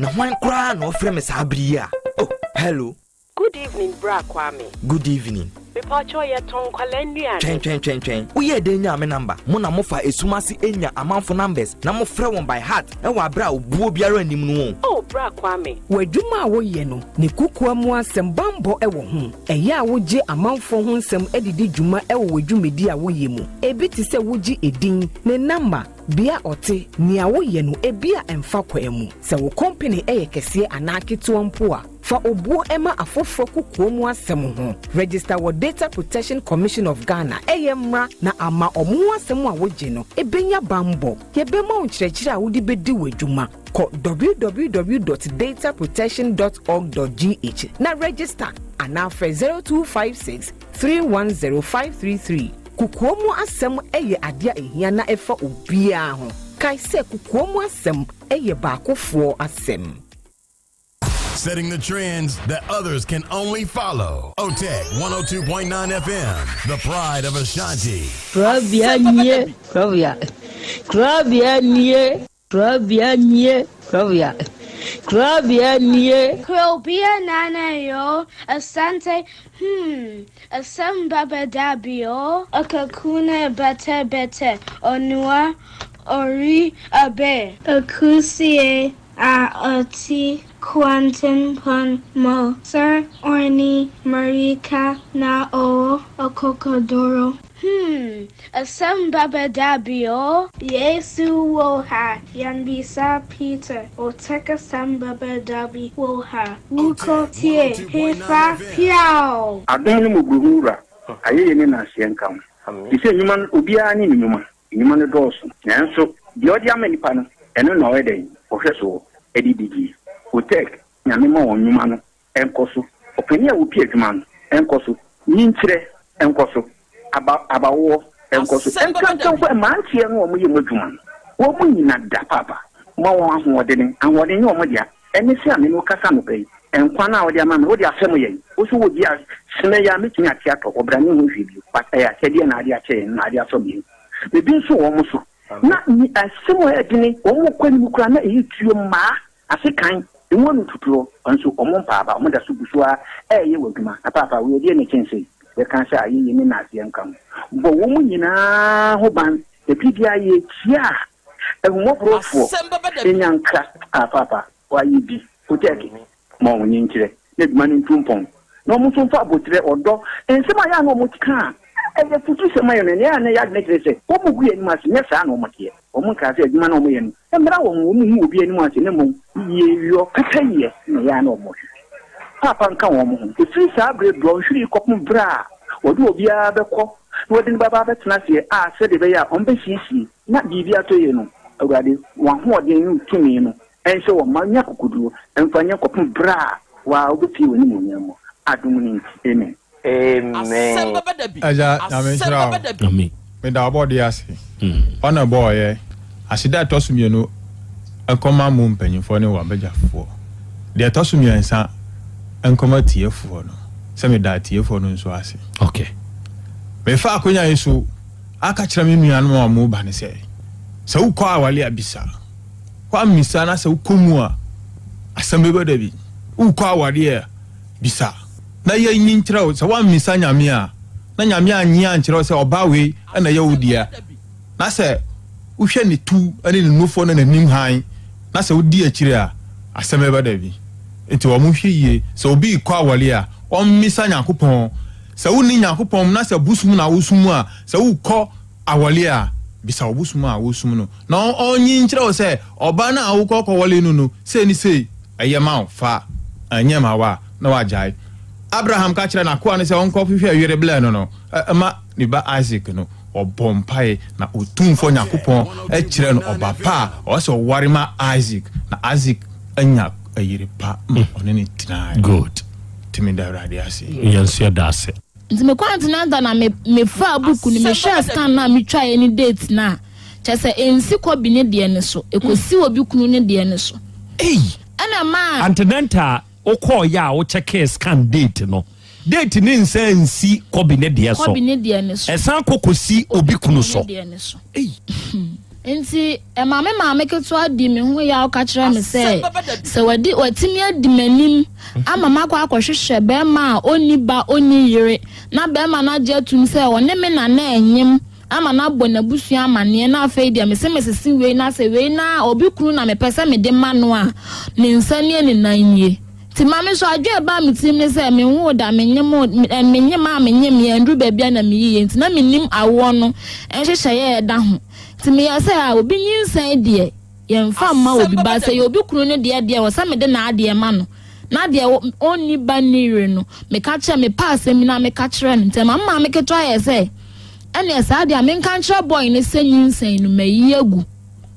Na hwan koraa na ɔfrɛ me saa bere yi a? Oh, hello. Good evening bra Kwame. Good evening. Mepakyɛw yɛtɔn nkwadaa nnuane. Twɛn twɛn twɛn twɛn. Woyɛɛ dɛn nyaa me number? Mo na mofa esum ase nya amanfo numbers na mofrɛ wɔn by heart wɔ abere a obuo biara nnim no o. Oh bra Kwame. W'adwuma a woyɛ no, ne kokoa mu asɛm bammɔ wɔ ho. Ɛyɛ a wogye amanfoɔ ho nsɛm de di dwuma wɔ w'adwumadi a woyɛ mu. Ebi te sɛ wogye edin, ne namba, Bea a ɔte, nea woyɛ no ebia ɛmfa kwan mu. Sɛ wo kɔmpene yɛ kɛseɛ anaa ketewa mpo a, fa obuo ma afoforɔ kokoa mu asɛm ho. Register wɔ Data Protection Commission of Ghana, ɛyɛ mmra na ama ɔmo ho asɛm a wogye no bɛnya banbɔ. Yɛbɛma wo nkyerɛkyerɛ a wode bɛdi w'adwuma. Kɔ www dot dataprotection dot org dot gh na register anaa frɛ 0256 310 533. Kokoa mu asɛm yɛ ade a ehia na ɛfa obiara ho. Kae sɛ kokoa mu asɛm yɛ baakofoɔ asɛm. Setting the trends that others can only follow. OTEC 102.9 FM, the pride of Ashanti. Korabea nie, korabea, korabea nie, korabea nie, korabea, korabea nie. Krobea nana yo, Asante hmm, asɛm ba bɛda bi o. Akakuna bɛtɛ bɛtɛ, onua ori abe. Akusie a ɔte kwantempɔn mu. Sir Orni Marika na ɔwɔ akokoduro. Hmm, asɛm ba bɛda bi o. Yesu wɔ ha, yɛnbisa Peter, Otec asɛm ba bɛda bi wɔ ha. Wokɔ tie hefa piaw. Adom ne mmɔborɔhunu Wura, ayɛyie ne nnanseɛ nka wo. Te sɛ nnwuma no, obiara ne ne nnwuma. Nnwuma no dɔɔso, nanso deɛ ɔde ama nnipa no, ɛno na ɔyɛ dɛn? Ɔhwɛ soɔ de di die. Otec, Nyame ma wɔn nnwuma no nkɔ so. Ɔpanin a ɔpi adwuma no nkɔ so. Nyinkyerɛ nkɔ so. Aba, abawoɔ nkɔ so. Asɛm bɛba da Nkanka bi. mmeranteɛ no a wɔyɛ mu adwuma no, wɔn nyina da paapa. Ma wɔn ahoɔdene. Ahoɔden nyɛ wɔn dea. Ɛne sɛ a me ne wo kasa anɔpa yi, nkwa no a wode ama me, wode afɛm yɛn. Wo nso wɔ bi a, semɛ yi ara mɛtumi ate atɔ, ɔbra ne ho hwee bio. But ɛyɛ akyɛdeɛ na ade akyɛ yɛn, na ade asɔ yɛn. Ebi nso wɔ wɔn so. Na asɛm a ɛyɛ dene, wɔn kɔ anim koraa na ɛyɛ tuo mmaa. Ase kan, emu ano tutuɔ, nso wɔn mpaa aba, wɔn da so gu so ara reyɛ wɔn adwuma. Na paapa, wei ɛdeɛn na ɛkyɛn sei? Yɛka sɛ ayɛyie ne naaseɛ nka ho. Bɔ wɔn nyinaa ho ban, na biribiara yɛkyia a, ahummɔborɔfoɔ Asɛm bɛba da bi. nya nkra. Ah, paapa, woayɛ bi. Otɛɛke. Ma wɔn nkyerɛ na adwuma no ntu mpɔn, na wɔn nso mfa aboterɛ, ɔdɔ, nsɛm a ɛyɛ a na wɔka a ɛyɛ afutusɛm ayɛ no, nea ɛyɛ a na ɛyɛ adwene kyerɛ sɛ wɔgu yɛn anim ase, nyɛ saa na wɔteɛ. Wɔnkaa sɛ adwuma no a wɔyɛ no mmra wɔn, wɔnhu obi anim ase, na mmom yieyɔ, pɛpɛyɛ na ɛyɛ a na wɔhwehwɛ. Paapa nka wɔn ho. Ɛfiri saa berɛ dɔnhwere yi kɔpem berɛ a wɔde obiara bɛkɔ na wɔde no bɛba abɛtena aseɛ a sɛdeɛ ɛbɛyɛ a wɔbɛsiesie na biribi atɔ yie no, Awurade, w'ahoɔden ne wo tumi no nhyɛ wɔn ma nya akokoduro mfa nyɛ kɔpem berɛ a wo ara wobɛpue w'animuonyam mu. Adom no nti, amen. Amen. Agya Nyame nhyira wo. Meda ɔbɔdeɛ ase. Ɔna ɛbɔɔ yɛ. Aseda a ɛtɔ so mienu nkɔma mo mpanyinfoɔ ne w'abagyafoɔ. Deɛ ɛtɔ so miɛnsa nkɔma atiefoɔ no. Sɛ meda atiefoɔ no nso ase. Okay. Mefa akonya yi so aka kyerɛ me nuanom a wɔn ba no sɛ, sɛ wokɔ awale a bisa. Woammisa na sɛ wokɔ mu a, asɛm bɛba da bi. Wokɔ awareɛ a, bisa na yɛnyi nkyerɛ wo. Sɛ woammisa Nyame a, na Nyame annye ankyerɛ wo sɛ ɔbaa wei na ɛyɛ wo dea, na sɛ wohwɛ ne tu ne ne nufoɔ ne n'anim hann, na sɛ wodi akyire a, asɛm bɛba da bi. Nti wɔn hwɛ yie, sɛ obi rekɔ awareɛ a, ɔmmisa Nyankopɔn. Sɛ wonni Nyankopɔn mu na sɛ bosom na wosom a, sɛ wokɔ awɔle a, bisa wo bosom a wosom no na ɔnyi nkyerɛ wo sɛ ɔbaa no a wokɔ kɔwɔle no no sei ne sei, ɛyɛ ma wo, fa, ɛnyɛ ma wo a, na wagyae. Abraham ka kyerɛɛ n'akoa no sɛ ɔnkɔhwehwɛ yere blɛ no no ma ne ba Isak no, ɔbɔɔ mpae na Otumfoɔ Nyankopɔn kyerɛɛ no ɔba pa a ɔwɔ sɛ ɔware ma Isak, na Isak anya yere pa ma ɔne no tenae. Good. Nti meda Awurade ase. Yɛn nso yɛda ase. Nti mekɔ antenatal na me mefaa book no mehwɛɛ scan no a metwaeɛ ne date no a, kyerɛ sɛ ɛnsi Kobe ne deɛ no so, ɛkɔsi obi kunu ne deɛ no so. Ei! Ɛna ɛmaa. Antenatal wokɔɔeɛ a wo checkee scan date no, date no nsan nsi Kobe ne deɛ so, Kobe ne deɛ no so. ɛsan kɔ kɔsi obi kunu so. Obi kunu ne deɛ no so. Ei! Enti ɛma me maame ketewa dii me ho yaw ka kyerɛɛ me sɛ, sɛ wadi, watumi adi m'anim ama makɔ akɔhwehwɛ barima a onni ba, onni yere, na barima no agye atum sɛ ɔne me na na ɛnyem ama no abɔ n'abusua amanneɛ, na afei deɛ mese mesese wei na sɛ wei na obi kunu na mepɛ sɛ mede ma no a, ne nsa nie ne nan nie. Nti ma me nso adwene a ɛbaa me tirim ne sɛ menwoo da, menyem o, menyem a menyem yɛ anduru baabi a na meyiye nti na mennim awoɔ no nhyehyɛeɛ a ɛda ho. Nti meyɛɛ sɛ a obi nyinsɛn deɛ yɛmfa mma obi ba sɛ yɛ obi kunu no deɛ deɛ wɔ sɛ mede n'adeɛ ma no na deɛ ɔnni ba nni yere no meka kyerɛ mepɛ asɛm bi na meka kyerɛ no. Nti ɛma me maame ketewa yɛɛ sɛ ɛneɛ saa deɛ a menka nkyerɛ boy no sɛ nyinsɛn no mayi agu.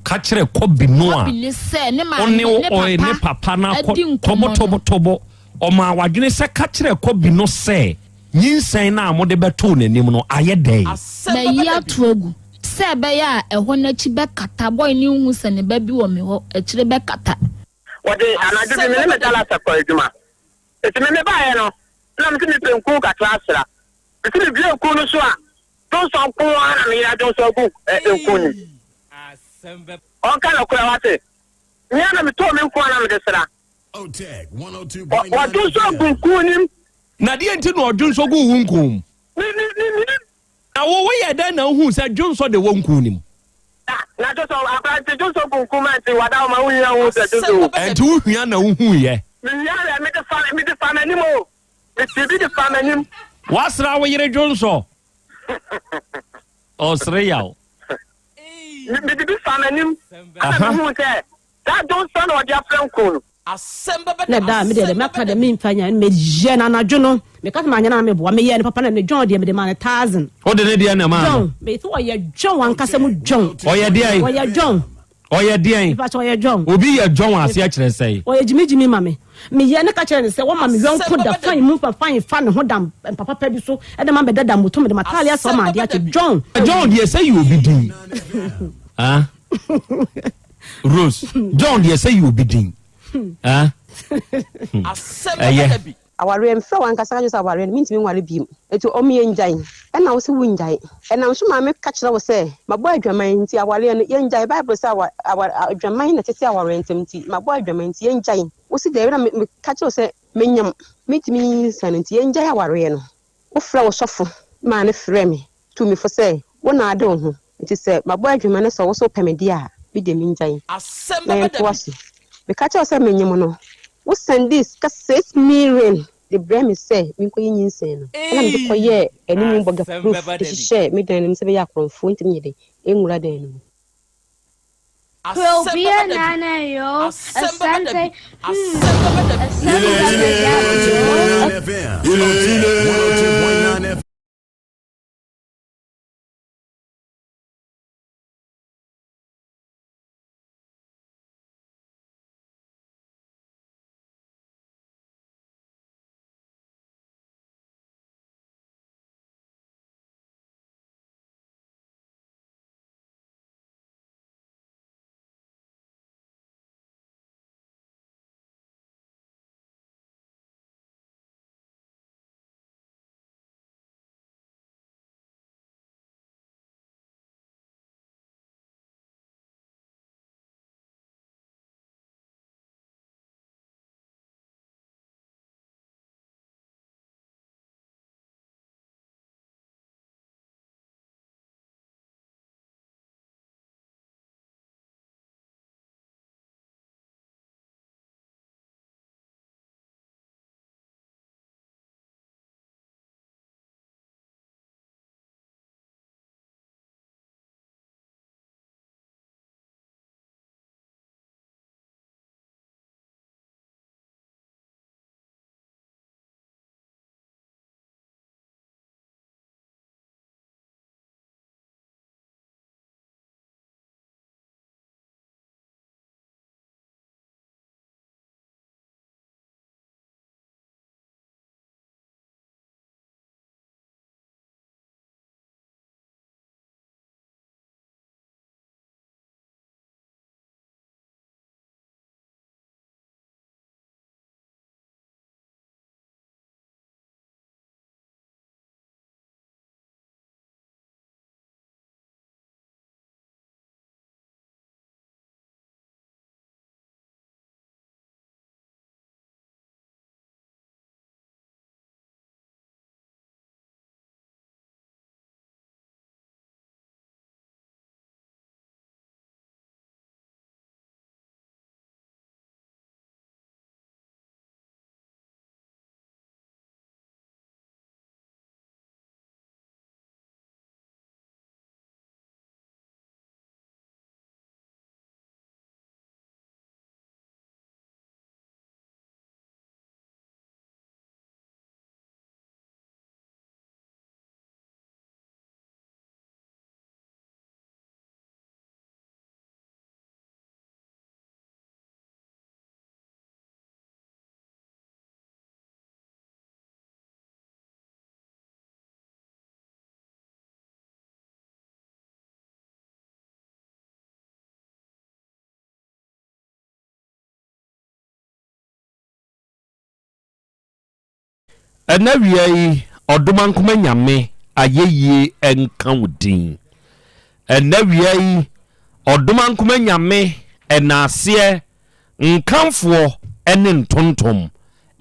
Ka kyerɛ Kobi no a Kobi ne sɛ ne maame ɔne ne ɔe ne papa papa no akɔ adi nkɔmmɔ no. tɔbɔtɔbɔtɔbɔ. Ɔmaa w'adwene sɛ ka kyerɛ Kobi no sɛ nyinsɛn no a mode bɛtoo n'anim no ayɛ dɛn? Mayi ato agu sɛ ɛbɛyɛ a ɛhɔ no akyi bɛkata, boy no nhu sɛ ne ba bi wɔ me hɔ, akyire bɛkata. Wɔde anadwo bi me ne me dalasa kɔɔ adwuma. Enti me mebaeɛ no, na mese mepɛ nku kakra asra. Mese mebue nku no so a, dwonsɔ nko ara na me yere adwonsɔ agu nku no mu. Ɔnka nokorɛ wate. Me ara na metɔɔ me nku a na mede sra. Wadwonsɔ agu nku no mu. Na deɛ nti na ɔdwonsɔ guu wo nku mu? Me, me, me, menim. Na wo, woyɛɛ dɛn na wohuu sɛ dwonsɔ de wɔ nku no mu? Na, na dwonsɔ, akora nti dwonsɔ gu nku mu a nti wada hɔ ma wohia hu sɛ dwonsɔ wɔ mu. Ɛnti wohia na wohuiɛ? Mehia yɛ, mede fa, mede fa m'anim o. Metee bi de faa m'anim. Woasra wo yere dwonsɔ? Ɔsere yaw. Mede bi faa m'anim ɛna mehuu sɛ saa dwonsɔ na ɔde afra nku no. Na da a medeɛ dɛ mɛka dɛ memfa nya no meyɛ no anadwo no meka sɛ manyɛ no a na meboa meyɛɛ no papa na ne John deɛ mede maa no thousand. Wode ne deɛ na ɛmaa no? John mese ɔyɛ John ankasa mu John. Ɔyɛ deɛn? Ɔyɛ John. Ɔyɛ deɛn? Mepakyɛ ɔyɛ John. Obi yɛ John aseɛ kyerɛ sɛn? Ɔyɛ gyimigyimi ma me. Meyɛ no ka kyerɛ no sɛ wɔma me yɔnko da fine mu fa fine fa ne ho da mpa papa bi so de ma bɛda da moto mede m'ataade asɛ ɔma adeɛ akye John. John deɛ sɛ yɛ obi din. Ah? Rose, John deɛ sɛ yɛ obi din. Ah? Hmm. Ɛyɛ. Awareɛ, mefrɛ wo ankasa ka kyerɛ wo sɛ awareɛ no mentumi nware biom, enti ɔm yɛngyae. Ɛna wo se wongyae. Ɛnam so maa meka kyerɛ wo sɛ mabɔ adwaman nti awareɛ no yɛngyae. Bible sɛ awa awa adwaman na ɛtete awareɛ ntam nti mabɔ adwaman nti yɛngyae. Wo se daabi na me meka kyerɛ wo sɛ menyam, mentumi nyinsɛn nti yɛngyae awareɛ no. Wofrɛ wo sɔfo maa no frɛɛ me tuu me fo sɛ wo na ade wo ho nti sɛ mabɔ adwuma na sɛ wo so wopɛ me deɛ a, me deɛ mengyae na yɛntoa so. Meka kyerɛɛ wo sɛ menyem no. Wo sɛndee sika 6 million de brɛɛ me sɛ menkɔyi nyinsɛn no. Ɛna mede kɔyɛɛ animu bɔga proof de hyehyɛɛ me dan no mu sɛ ɛbɛyɛ a akorɔmfoɔ ntumi nyɛ dɛn nwura dan no mu. Krobea nana yoo, Asante hmm, asɛm bɛbɛ da yoo. Ɛnnɛ awia yi, Ɔdomankoma Nyame ayɛyie nka wo din. Ɛnnɛ awia yi, Ɔdomankoma Nyame ɛnaaseɛ, nkamfoɔ ne ntontom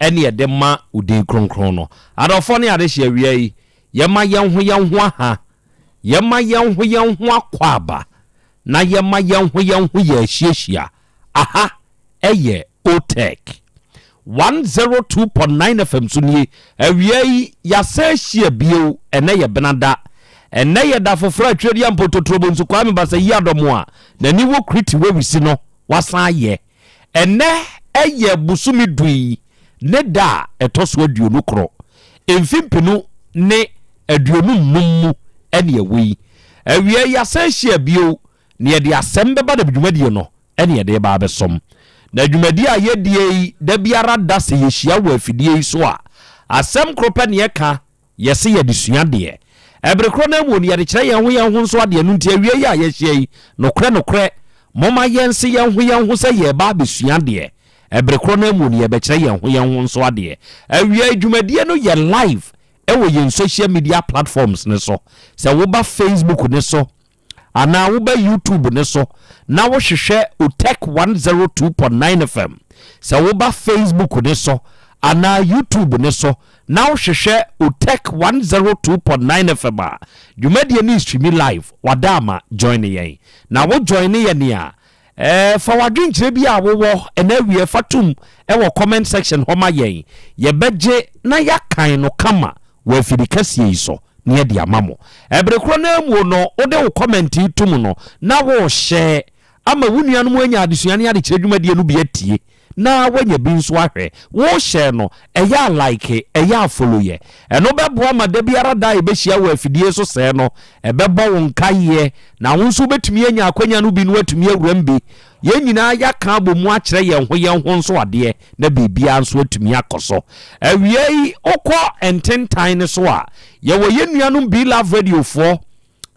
ɛne yɛde ma wo din kronkron no. Adɔfoɔ ne adehyeɛ awia yi, yɛma yɛn ho yɛn ho aha, yɛma yɛn ho yɛn ho akwaaba, na yɛma yɛn ho yɛn ho yɛ ahyiahyia. Aha ɛyɛ Otec 102.9 FM so nie. Awia yi yɛasan ahyia bio. Ɛnɛ yɛ Benada. Ɛnɛ yɛ da foforɔ a Tweaduam Mpototrobo Nsu Kwame Basayi Adɔm a n'ani wɔ Kriti Wawisi no wasan ayɛ. Ɛnɛ ɛyɛ bosome du yi ne da a ɛtɔ so 21, mfe 2025 mu ɛne ɛwɔ yi. Awia yi yɛasan ahyia bio na yɛde asɛm bɛba na dwumadie no ɛne yɛde reba abɛsom. Na dwumadie a yɛdie yi da biara da sɛ yɛhyia wɔ afidie yi so a, asɛm koro pɛ na yɛka, yɛse yɛde sua adeɛ. Ɛbere korɔ no ara mu no yɛde kyerɛ yɛn ho yɛn ho nso adeɛ, ɛno nti awia yi a yɛahyia yi, nokorɛ nokorɛ, momma yɛnse yɛn ho yɛn ho sɛ yɛreba abɛsua adeɛ. Ɛbere korɔ no ara mu no yɛbɛkyerɛ yɛn ho yɛn ho nso adeɛ. Awia yi dwumadie no yɛ live wɔ yɛn social media platforms no so. Sɛ woba Facebook no so, anaa woba YouTube no so na wohwehwɛ Otec 102.9 FM. Sɛ woba Facebook no so anaa YouTube no so na wohwehwɛ Otec 102.9 FM a, dwumadie no streami live. Wada ama join yɛn. Na wo join yɛn a, Ɛɛ fa w'adwenkyerɛ bi a wowɔ ɛna awie fa tom wɔ comment section hɔ ma yɛn. Yɛbɛgye na yɛakan no kama wɔ afidi kɛseɛ yi so na yɛde ama mo. Ɛbere korɔ no ara mu no wode wo comment yi tom no na worehyɛ ama wo nuanom anya adesua ne adekyerɛ dwumadie no bi atie na woanya bi nso ahwɛ. Worehyɛ no, ɛyɛ a like, ɛyɛ a follow yɛ. Ɛno bɛboa ma da biara da a yɛbɛhyia wɔ afidie so sɛɛ no, ɛbɛbɔ wo nkaeɛ na wo nso wobɛtumi anya akwanya no bi na woatumi awuram bi. Yɛn nyinaa yɛaka abɔ mu akyerɛ yɛn ho yɛn ho nso adeɛ na biribiara nso atumi akɔ so. Awiei, wokɔ ntentan no so a, yɛwɔ yɛn nuanom Be-Love Radiofoɔ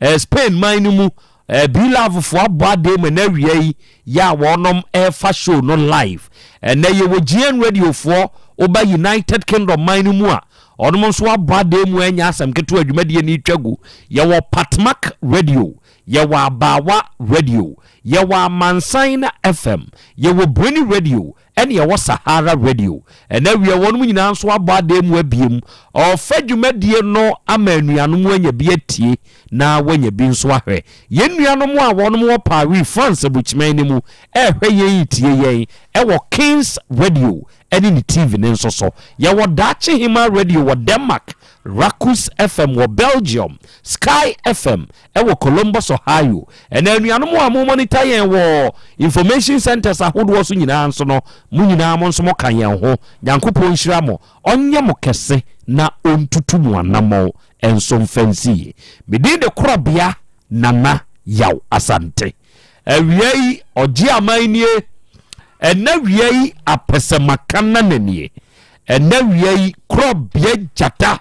eh, Spain man no mu eh, B-Love foɔ abɔ adeɛ mu ɛnɛ awia yi yɛ a wɔnom ɛrefa show no live. Ɛnɛ yɛwɔ GN Radio foɔ woba United Kingdom man no mu a ɔnom nso abɔ adeɛ mu ɛnyɛ asɛm ketewa dwumadie no retwa gu. Yɛwɔ Patmak Radio, yɛwɔ Abaawa Radio, yɛwɔ Amansan na FM, yɛwɔ Breni Radio, ɛne ɛwɔ Sahara Radio. Ɛnɛ awia wɔnom nyinaa nso abɔ adan mu abiem ɔrefa dwumadie no ama anuanom anya bi atie na wɔanya bi nso ahwɛ. Yɛn nuanom a wɔnom wɔ Paris, France aburokyiman no mu ɛrehwɛ yɛn retie yɛn ɛwɔ Kings Radio ɛne ne TV no nso so. Yɛwɔ Daakye Hemaa Radio wɔ Denmark, Rakus FM wɔ Belgium, Sky FM wɔ Columbus, Ohio. Ɛna anuanom a mo monitor yɛn wɔ information centers ahodoɔ so nyinaa nso no, mo nyinaa mo nso mo ka yɛn ho. Nyankopɔn nhyira mo, ɔnyɛ mo kɛse na ɔntutu mo anammɔn nso mfa nsi yie. Me din de Korɔbea Nana Yaw Asante. Awia yi, ɔgye aman nie. Ɛnɛ wia yi, apɛsɛmaka nana nie. Ɛnɛ wia yi, Korɔbea Gyata.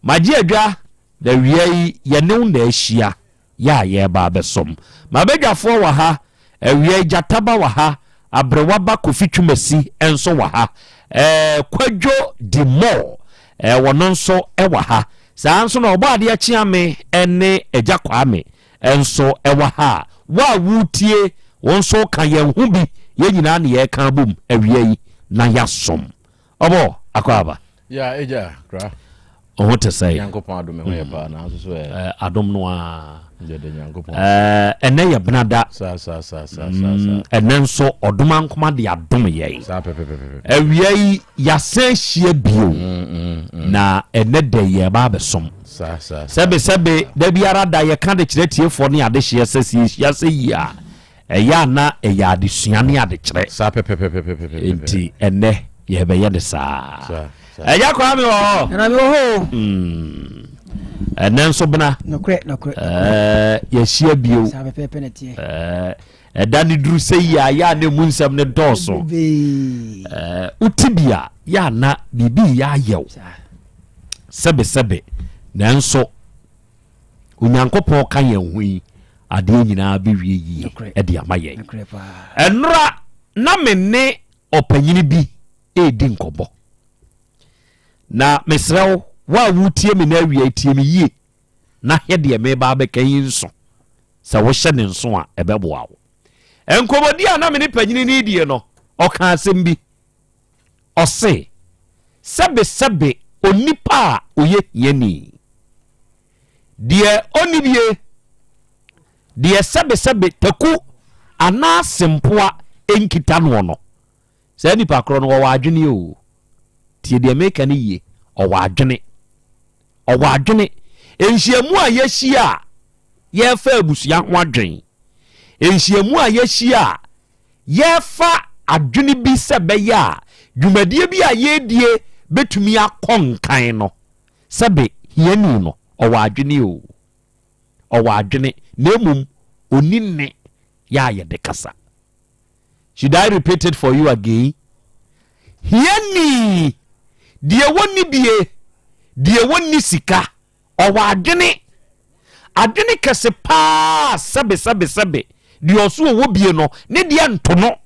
Magye adwa. Na awia yi yɛne wo na ahyia, yɛ a yɛreba abɛsom. M'abadwafoɔ wɔ ha, awia yi Gyata ba wɔ ha, Aberewa ba Kofi Twumasi nso wɔ ha, ɛɛ Kwadwo Dimore, ɛɛ wɔno nso wɔ ha. Saa nso na Ɔbɔadeɛ Kyeame ne Agya Kwame nso wɔ ha a, wo a woretie, wo nso ka yɛn ho bi, yɛn nyinaa na yɛreka abom awia yi na yɛasom. Ɔbɔ akwaaba. Ya agya kra. Ɔho te sɛ. Nyankopɔn adom ho yɛ mm. paa nanso so ɛ. Eh, adom no ara. Yɛde Nyankopɔn. Eh, ɛnɛ yɛ benada. Saa saa saa saa saa. Mm, ɛnɛ nso ɔdom ankoma de adom yɛn. Saa pɛpɛpɛpɛ. Awia yi yɛasan ahyia bio. Mm, na ɛnɛ dɛ yɛba abɛsom. Saa saa. Sɛbe sɛbe da biara da yɛka de kyerɛ tiefoɔ ne adehyeɛ sɛ sɛ yɛhyia sɛ yie a Ɛyɛ a na ɛyɛ adesua ne adekyerɛ. Saa pɛpɛpɛpɛpɛpɛ. Enti ɛnnɛ yɛbɛyɛ no saa. Agya Kwame wɔ hɔ. Nana mi wɔ hɔ o. Hmm. Ɛnnɛ nso bena. Nokorɛ nokorɛ. Ɛɛ yɛahyia bio. Saa pɛpɛpɛ na ɛteɛ. Ɛɛ ɛda ne duru sɛ yi a yɛ a na emu nsɛm ne dɔɔso. Ɛɛ wote bi a yɛ a na biribi yɛ ayɛw. Sɛbesɛbe nanso. Onyankopɔn ka yɛn ho yi, adeɛ nyinaa bɛwie yie de ama yɛn. Ɛnora na me ne ɔpanyini bi redi nkɔmmɔ. Na mesrɛ wo, wo a wotie me no awia tie me yie na hwɛ deɛ meba abɛka yi nso. Sɛ wohyɛ ne nso a, ɛbɛboa wo. Nkɔmmɔdi a na me ne panyini no redie no, ɔka asɛm bi. Ɔse, Sɛbesɛbe onipa a ɔyɛ hiani, deɛ ɔnni bie, deɛ sɛbesɛbe taku anaa sempoa nkita noɔ no, saa nipa korɔ no ɔwɔ adwene o. Tie deɛ meka no yie, ɔwɔ adwene. Ɔwɔ adwene. Nhyiamu a yɛahyia a yɛrefa abusua ho adwene, nhyiamu a yɛahyia a Yɛrefa adwene bi sɛ ɛbɛyɛ a dwumadie bi a yɛredie bɛtumi akɔ nkan no, sɛbe hiani no, ɔwɔ adwene o, ɔwɔ adwene, na mmom ɔnni nne yɛ a yɛde kasa. Should I repeat it for you again? Hiani, deɛ wɔnni bie, deɛ wɔnni sika, Ɔwɔ adwene, adwene kɛse paa sɛbe sɛbe sɛbe, deɛ ɔso ɔwɔ bie no, ne deɛ nto no.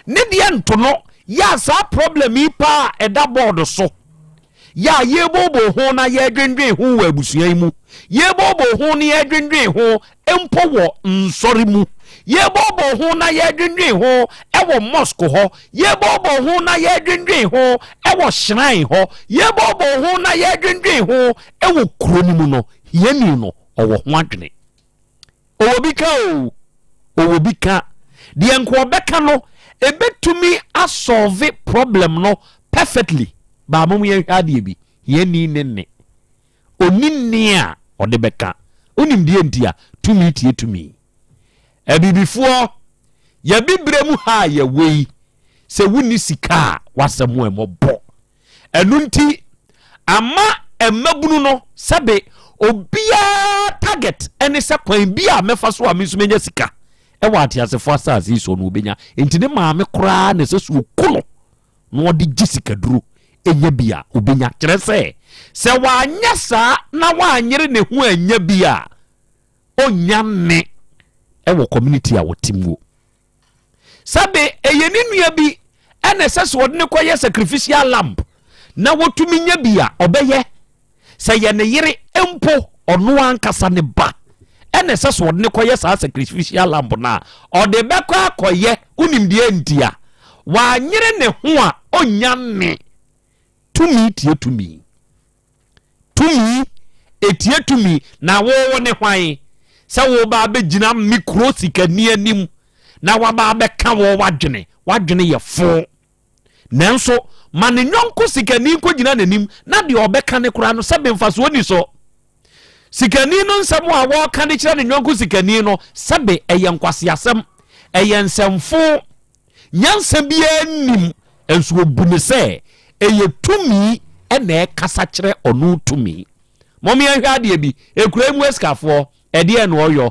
Ne deɛ nto no, yɛ a saa problem yi paa ɛda bɔɔdo so, yɛ a yɛbɔɔbɔ ho na yɛdwendwen ho wɔ abusua yi mu, yɛbɔɔbɔ ho na yɛdwendwen ho mpo wɔ nsɔre mu, yɛbɔɔbɔ ho na yɛdwendwen ho wɔ mosque hɔ, yɛbɔɔbɔ ho na yɛdwendwen ho wɔ shrine hɔ, yɛbɔɔbɔ ho na yɛdwendwen ho wɔ kuro no mu no, hiani no, ɔwɔ ho adwene. Ɔwɔ bi ka o, Ɔwɔ bi ka. Deɛ nka ɔbɛka no, ɛbɛtumi asɔlve problem no perfectly. Baa mom yɛnhwɛ adeɛ bi, hiani ne nne. Ɔnni nne a ɔde bɛka. Wonim deɛ nti a? Tumi tie tumi. Abibifoɔ, yɛabibire mu ha a yɛwɔ yi, sɛ wonni sika a, w'asɛm ɛmmɔbɔ. Ɛno nti, ama mmabunu no sɛbe obiara target ne sɛ kwan bi a mɛfa so a me nso menya sika ɛwɔ ateasefoɔ asase yi so no obɛnya. Nti ne maame koraa na ɛsɛ sɛ ɔku no na ɔde gye sikaduro ɛnya bi a obɛnya. Kyerɛ sɛ, sɛ wanyɛ saa na wanyere ne ho anya bi a, ɔnnya nne ɛwɔ community a wɔte muo. Sɛbe ɛyɛ ne nua bi ɛna ɛsɛ sɛ ɔde no kɔyɛ sacrificial lamb na wɔtumi nya bi a ɔbɛyɛ. Sɛ yɛ ne yere mpo ɔno ankasa ne ba ɛna ɛsɛ sɛ ɔde no kɔyɛ saa sacrificial lamb no a ɔde bɛkɔ akɔyɛ. Wonim deɛ nti a wanyere ne ho a ɔnnya nne. Tumi tie tumi. Tumi etie tumi na wo wo ne hwan sɛ wo ba abɛgyina me kuro sikani anim na waba abɛka wo wadwene wadwene yɛ fo nanso ma ne nyɔnko sikani nkɔgyina n'anim na deɛ ɔbɛka ne koraa no sɛ bemfasoɔ ni so Sikani no nsɛm a wɔreka de kyerɛ ne yɔnko sikani no, sɛbe ɛyɛ nkwaseasɛm, ɛyɛ nsɛmfoo, nyansa biara nnim, nso obu no sɛ ɛyɛ tumi na ɛkasa kyerɛ ɔno tumi. Mom yɛnhwɛ adeɛ bi, ekura yi mu asikafoɔ, ɛdeɛn na ɔyɔ?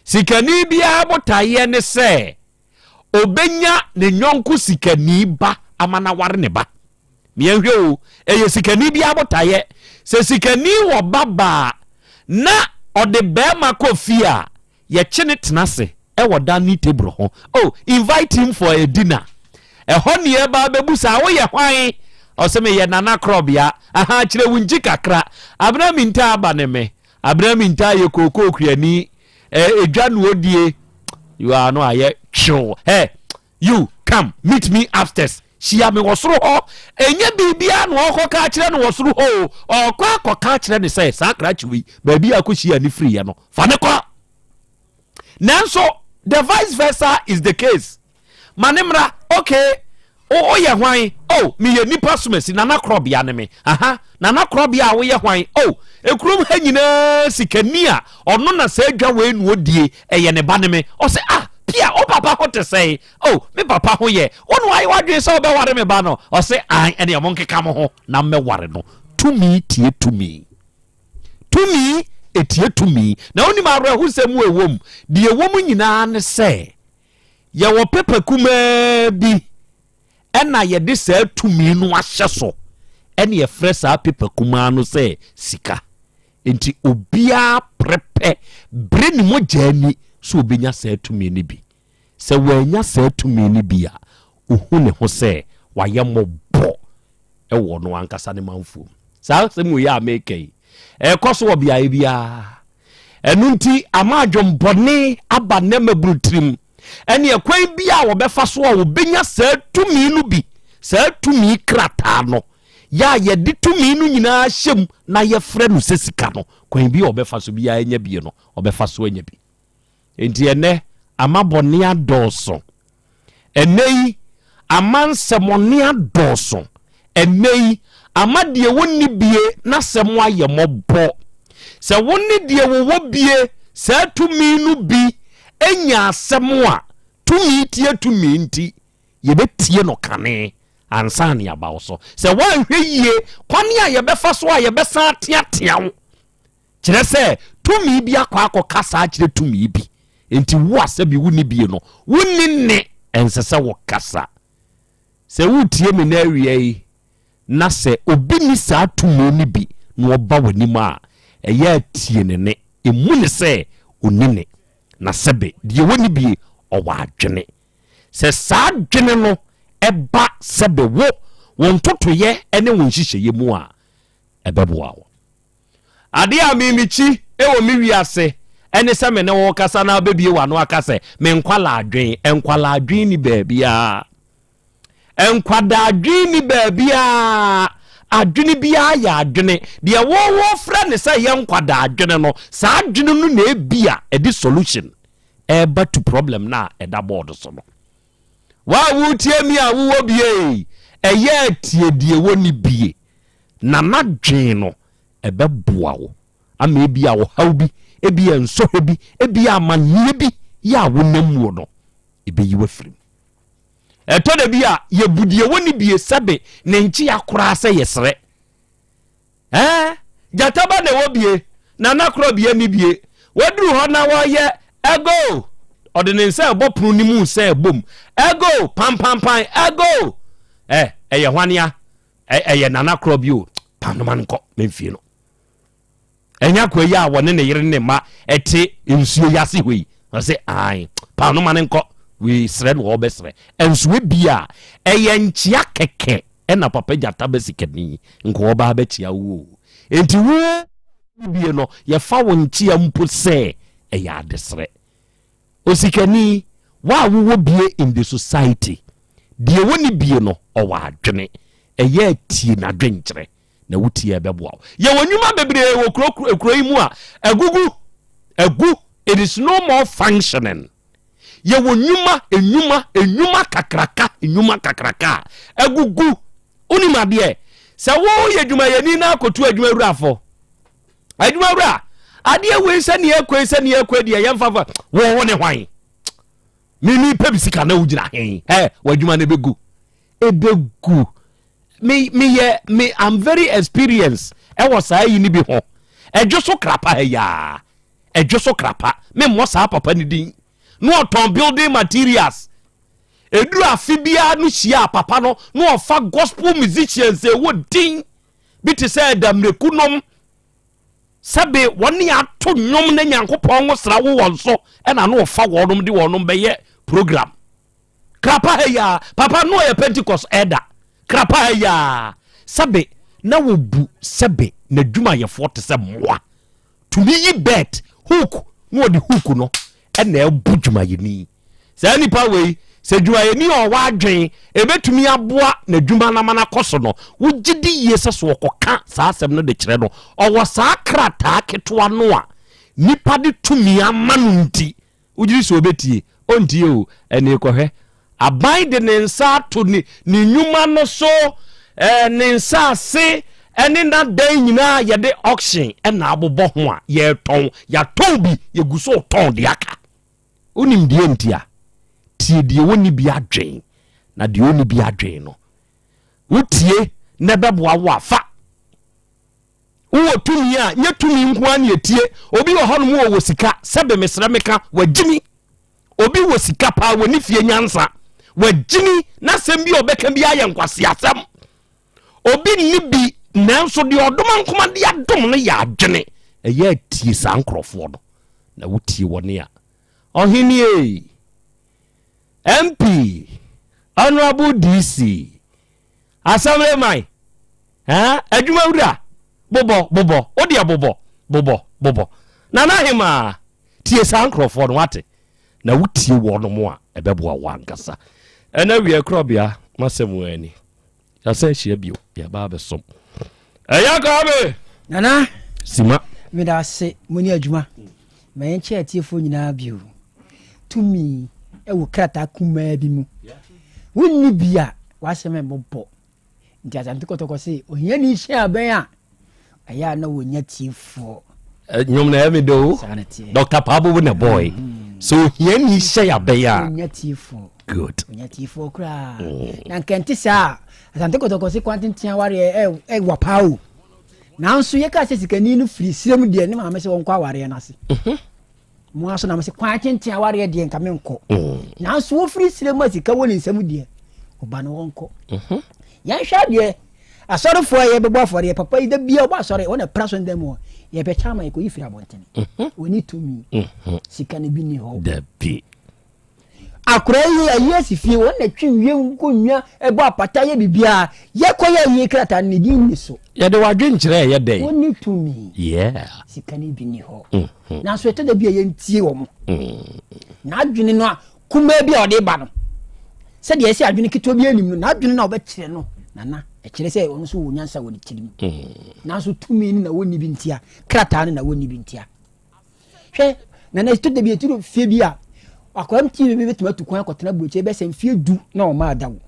Sikani biara botaeɛ ne sɛ ɔbɛnya ne yɔnko sikani ba ama no aware ne ba. Yɛnhwɛ o, ɛyɛ sikani biara botaeɛ. Sɛ sikani wɔ ba baa na ɔde bɛrima kɔ fie a, yɛkye ne tena ase wɔ dining table ho. Oh, invite him for a dinner. Ɛhɔ ne ɛba abɛbu saa, woyɛ hwan? Ɔsɛ meyɛ Nana Korɔbea. Aha, kyerɛ wo nkyi kakra. Abena Mintaa aba ne me. Abena Mintaa yɛ kookoo kuani. Edwa na odie. You are no ayɛ twew. Hey, You, come, meet me upstairs. Hyia me wɔ soro hɔ. Ɛnyɛ biribiara na ɔrekɔka akyerɛ no wɔ soro hɔ o. Ɔrekɔ akɔka akyerɛ no sɛ, saa krakye wei, baabi a akɔhyia ne firiiɛ no, fa no kɔ. Nanso, the vice versa is the case. Ma ne mmra, okay, woyɛ hwan? Oh, meyɛ nipa somasi, Nana Korɔbea ne me. Aha, Nana Korɔbea a woyɛ hwan? Oh, ekurom ha nyinaa sikani a ɔno na saa dwa wei na ɔdie, ɛyɛ ne ba ne me. Ɔse, ah, Pia, wo papa ho te sɛn? Oh, me papa ho yɛ. Wo na wayɛ w'adwene sɛ wobɛware me ba no? Ɔse, ae, ɛneɛ monkeka mo ho na mmɛware no. Tumi tie tumi. Tumi etie tumi. Na wonim awerɛhosɛm mu ɛwɔ mu? Deɛ ɛwɔ mu nyinaa ne sɛ, yɛwɔ pepa kumaa bi ɛna yɛde saa tumi no ahyɛ so, ɛne yɛfrɛ saa pepa kumaa no sɛ sika. Nti obiara prɛpɛ bere ne mogya ani sɛ obɛnya saa tumi no bi. Sɛ wannya saa tumi no bi a, ohu ne ho sɛ wayɛ mmɔbɔ wɔ ɔno ankasa ne manfoɔ mu. Saa asɛm wei a meka yi, ɛrekɔ so wɔ beaeɛ biara. Ɛno nti ama adwembɔne aba nnɛ mmabunu tirim. Ɛne ɛkwan bi a wɔbɛfa so a wɔbɛnya saa tumi no bi, saa tumi krataa no, yɛ a yɛde tumi no nyinaa hyɛ mu na yɛfrɛ no sɛ sika no, kwan bi a wɔbɛfa so biara anya bi no, wɔbɛfa so anya bi. Enti ɛnnɛ, ama bɔne adɔɔso. Ɛnnɛ yi, ama nsɛmɔne adɔɔso. Ɛnnɛ yi, ama deɛ wɔnni bie n'asɛm ayɛ mmɔbɔ. Sɛ wo ne deɛ wɔwɔ bie saa tumi no bi nya asɛm a, tumi tia tumi nti, yɛbɛtie no kane ansa na yɛaba wo so. Sɛ woanhwɛ yie, kwane a yɛbɛfa so a yɛbɛsan ateatea wo Kyerɛ sɛ, tumi bi akɔ akɔka saa akyerɛ tumi bi. Enti wo a sɛbi wonni bie no, wonni nne, ɛnsɛ sɛ wokasa. Sɛ woretie me nnɛ awia yi, na sɛ obi nni saa tumi no bi na ɔba w'anim a, ɛyɛ a tie ne nne. Mmu no sɛ ɔnni nne. Na sɛbe deɛ ɔnni bie, ɔwɔ adwene. Sɛ saa adwene no ba sɛbe wo, wo ntotoeɛ ne wo nhyehyɛeɛ mu a, ɛbɛboa wo. Adeɛ a me mekyi wɔ me wiase ne sɛ me ne wo rekasa na wobɛbie w'ano aka sɛ me nkwadaa adwen. Nkwadaa adwen ni baabiara. Nkwadaa adwen ni baabiara. Adwene biara yɛ adwene. Deɛ wo wofrɛ ne sɛ yɛ nkwadaa adwene no, saa adwene no na ebi a ɛde solution. ɛreba to problem no a ɛda board so no. Wo a woretie mi a wowɔ bie, ɛyɛ tie deɛ wɔnni bie, na n'adwene no ɛbɛboa wo ama ebi a ɔhaw bi, ebi a nsɔhwɛ bi, ebi a amanneɛ bi yɛ a wonam muo no, ɛbɛyi wo afiri mu. Ɛtɔ da bi a yɛbu deɛ wɔnni bie sɛbe ne nkyea koraa sɛ yɛsrɛ. Ɛɛ, gyata ba na ɛwɔ bie, na nakorɔ bie ne bie. Waduru hɔ na wɔyɛ ɛgo! Ɔde ne nsa ɛbɔ pono no mu sɛ ɛbom. Ɛgo! Pampampan! Ɛgo! Ɛ, ɛyɛ hwanea? Ɛ, ɛyɛ nana korɔ bi o. Pam no ma no nkɔ, memfie no. Ɛnyɛ akoa yi a wɔne ne yere ne ne mma ɛte nsuo yi ase hɔ yi. Ɔse, ae, pam no ma no nkɔ. Wei srɛ na ɔbɛsrɛ. Ɛnso ebia ɛyɛ nkyea kɛkɛ ɛna papa gyata bɛ sikani nka ɔba abɛkyea wo o. Enti wo bie no yɛfa wo nkyea mpo sɛ ɛyɛ adesrɛ. Osikani, wo a wowɔ bie in the society, deɛ wɔnni bie no ɔwɔ adwene, ɛyɛ a tie n'adwenkyerɛ na wotie a ɛbɛboa wo. Yɛwɔ nnwuma bebree wɔ kuro kuro yi mu a agugu, agu, it is no more functioning. Yɛwɔ nnwuma, nnwuma, nnwuma kakraka, nnwuma kakraka a agugu. Wonim adeɛ, sɛ woyɛ dwumayɛni na akɔtu adwumawurafo, adwumawura, adeɛ wei sɛ neɛ ɛkɔ yi sɛ neɛ ɛkɔ yi deɛ yɛmfa fa, wo wo ne hwan? Mimi pɛ bi sika na wogyina he? Ɛ, w'adwuma no ɛbɛgu. Ɛbɛgu. Me, meyɛ, me, I'm very experienced ɛwɔ saa yi no bi ho. Ɛdwo so krapa ha yi ara. Ɛdwo so krapa. Memmɔ saa papa no din. Na ɔtɔn building materials. Ɛduru afe biara no hyia papa no na ɔfa gospel musicians ɛwɔ din bi te sɛ Ɛda Mmireku nom. Sɛbe wɔne ato nnwom na Nyankopɔn ngo sra wo wɔn so ɛna na ɔfa wɔnom de wɔnom bɛyɛ program. Krapa ha yi ara, papa no ɔyɛ Pentecost ɛda. Krapa ha yi ara, sɛbe na wɔbu sɛbe n'adwumayɛfoɔ te sɛ mmoa. Tumi yi bet, hook, na ɔde hook no ɛna ɛbu dwumayɛni. Saa nipa wei, sɛ dwumayɛni a ɔwɔ adwen ɛbɛtumi aboa n'adwuma no ama no akɔ so no, wogye di yie sɛ so ɔkɔka saa asɛm no de kyerɛ no, ɔwɔ saa krataa ketewa no a nipa de tumi ama no nti, Wogye di sɛ obetie? Ontie o. Ɛnne kɔhwɛ. Aban de ne nsa ato ne ne nnwuma no so, ɛɛ ne nsaase ɛne n'adan nyinaa yɛde auction ɛna abobɔ ho a yɛretɔn. Yɛatɔn bi, yɛgu so retɔn deɛ aka. Wonim deɛ nti a? Tie deɛ ɔnni bi adwen, na deɛ ɔnni bi adwen no, wotie na ɛbɛboa wo a, fa. Wowɔ tumi a, nyɛ tumi nko ara na ɛtie. Obi wɔ hɔnom ɔwɔ sika, sɛbe mesrɛ meka, wagyimi. Obi wɔ sika paa, wɔni fie nyansa. Wagyimi, n'asɛm bi a ɔbɛka bi ayɛ nkwaseasɛm. Obi nni bi, nanso deɛ ɔdom ankoma de adom no yɛ adwene. Ɛyɛ atie saa nkurɔfoɔ no, na wotie wɔne a. Ɔhene ei, MP, Honourable DC, Assemblyman, Ɛɛ, adwuma wura, bobɔ, bobɔ, wo deɛ bobɔ, bobɔ, bobɔ. Nana Ahemaa, tie saa nkurɔfoɔ no, wate? Na wotie wɔnom a, ɛbɛboa wo ankasa. Ɛna wiɛ korɔbea, masɛm wɔ ani. Yɛasan ahyia bio, yɛba abɛsom. Ɛyɛ Kwame! Nana! Sima. Meda ase, mo ne adwuma. Ma yɛnkyɛ atiefoɔ nyinaa bio. Tumi ɛwɔ krataa kumaa bi mu. Wonni bi a, w'asɛm ɛmmɔbɔ. Nti Asante Kɔtɔkɔ se ohiani hyɛ abɛn a, ɛyɛ a na wɔnya tiefoɔ. Nnwom no ɛyɛ me dɛ o. Dr. Paabobo na ɛbɔɔe. Sɛ ohiani hyɛ abɛn a. Wɔnya tiefoɔ. Good. Wɔnya tiefoɔ koraa. Na nka ɛnte saa a, Asante Kɔtɔkɔ se kwan tenten awareɛ ɛwa paa o. Nanso yɛkaa sɛ sikani no firi serɛ mu deɛ ne maame sɛ wɔnkɔ awareɛ no ase. Mo ara so na mese kwan tenten awareɛ deɛ nka menkɔ. Nanso wofiri serɛ mu a sika wɔ ne nsam deɛ, ɔba no wɔnkɔ. Yɛnhwɛ adeɛ, asɔrefoɔ a yɛbɛbɔ afɔreɛ, papa yi da bia ɔbɔ asɔre, wɔn na ɛpra so ndam hɔ. Yɛpɛ kyɛ ama yɛkɔyi firi abɔntene. Wɔni tumi. Sika no bi ni hɔ. Dabi. Akora yi ayi asi fie, wɔn na twi wiem nkonnwa, ɛbɔ apata yɛ biribiara. Yɛkɔ yɛ ayie krataa no ne din nni so. Yɛde w'adwenkyerɛ ɛyɛ dɛn? Wɔnni tumi. Yeah. Sika no bi nni hɔ. Mm-hmm. Nanso ɛtɔ da bi a yɛntie wɔn. Mm. N'adwene no a kumaa bi a ɔde ba no, sɛdeɛ ɛsɛ adwene ketewa bi anim no, n'adwene no a ɔbɛkyerɛ no, nana, ɛkyerɛ sɛ ɔno nso wɔ nyansa wɔ ne tirim. Mm. Nanso tumi no na wɔnni bi ntia, krataa no na wɔnni bi ntia. Hwɛ, nana ɛtɔ da bi ɛturo fie bi a, Akwaa mu tv bi bɛtumi atu kwan akɔtena aburokyire bɛsɛ mfeɛ du na ɔma ada wo.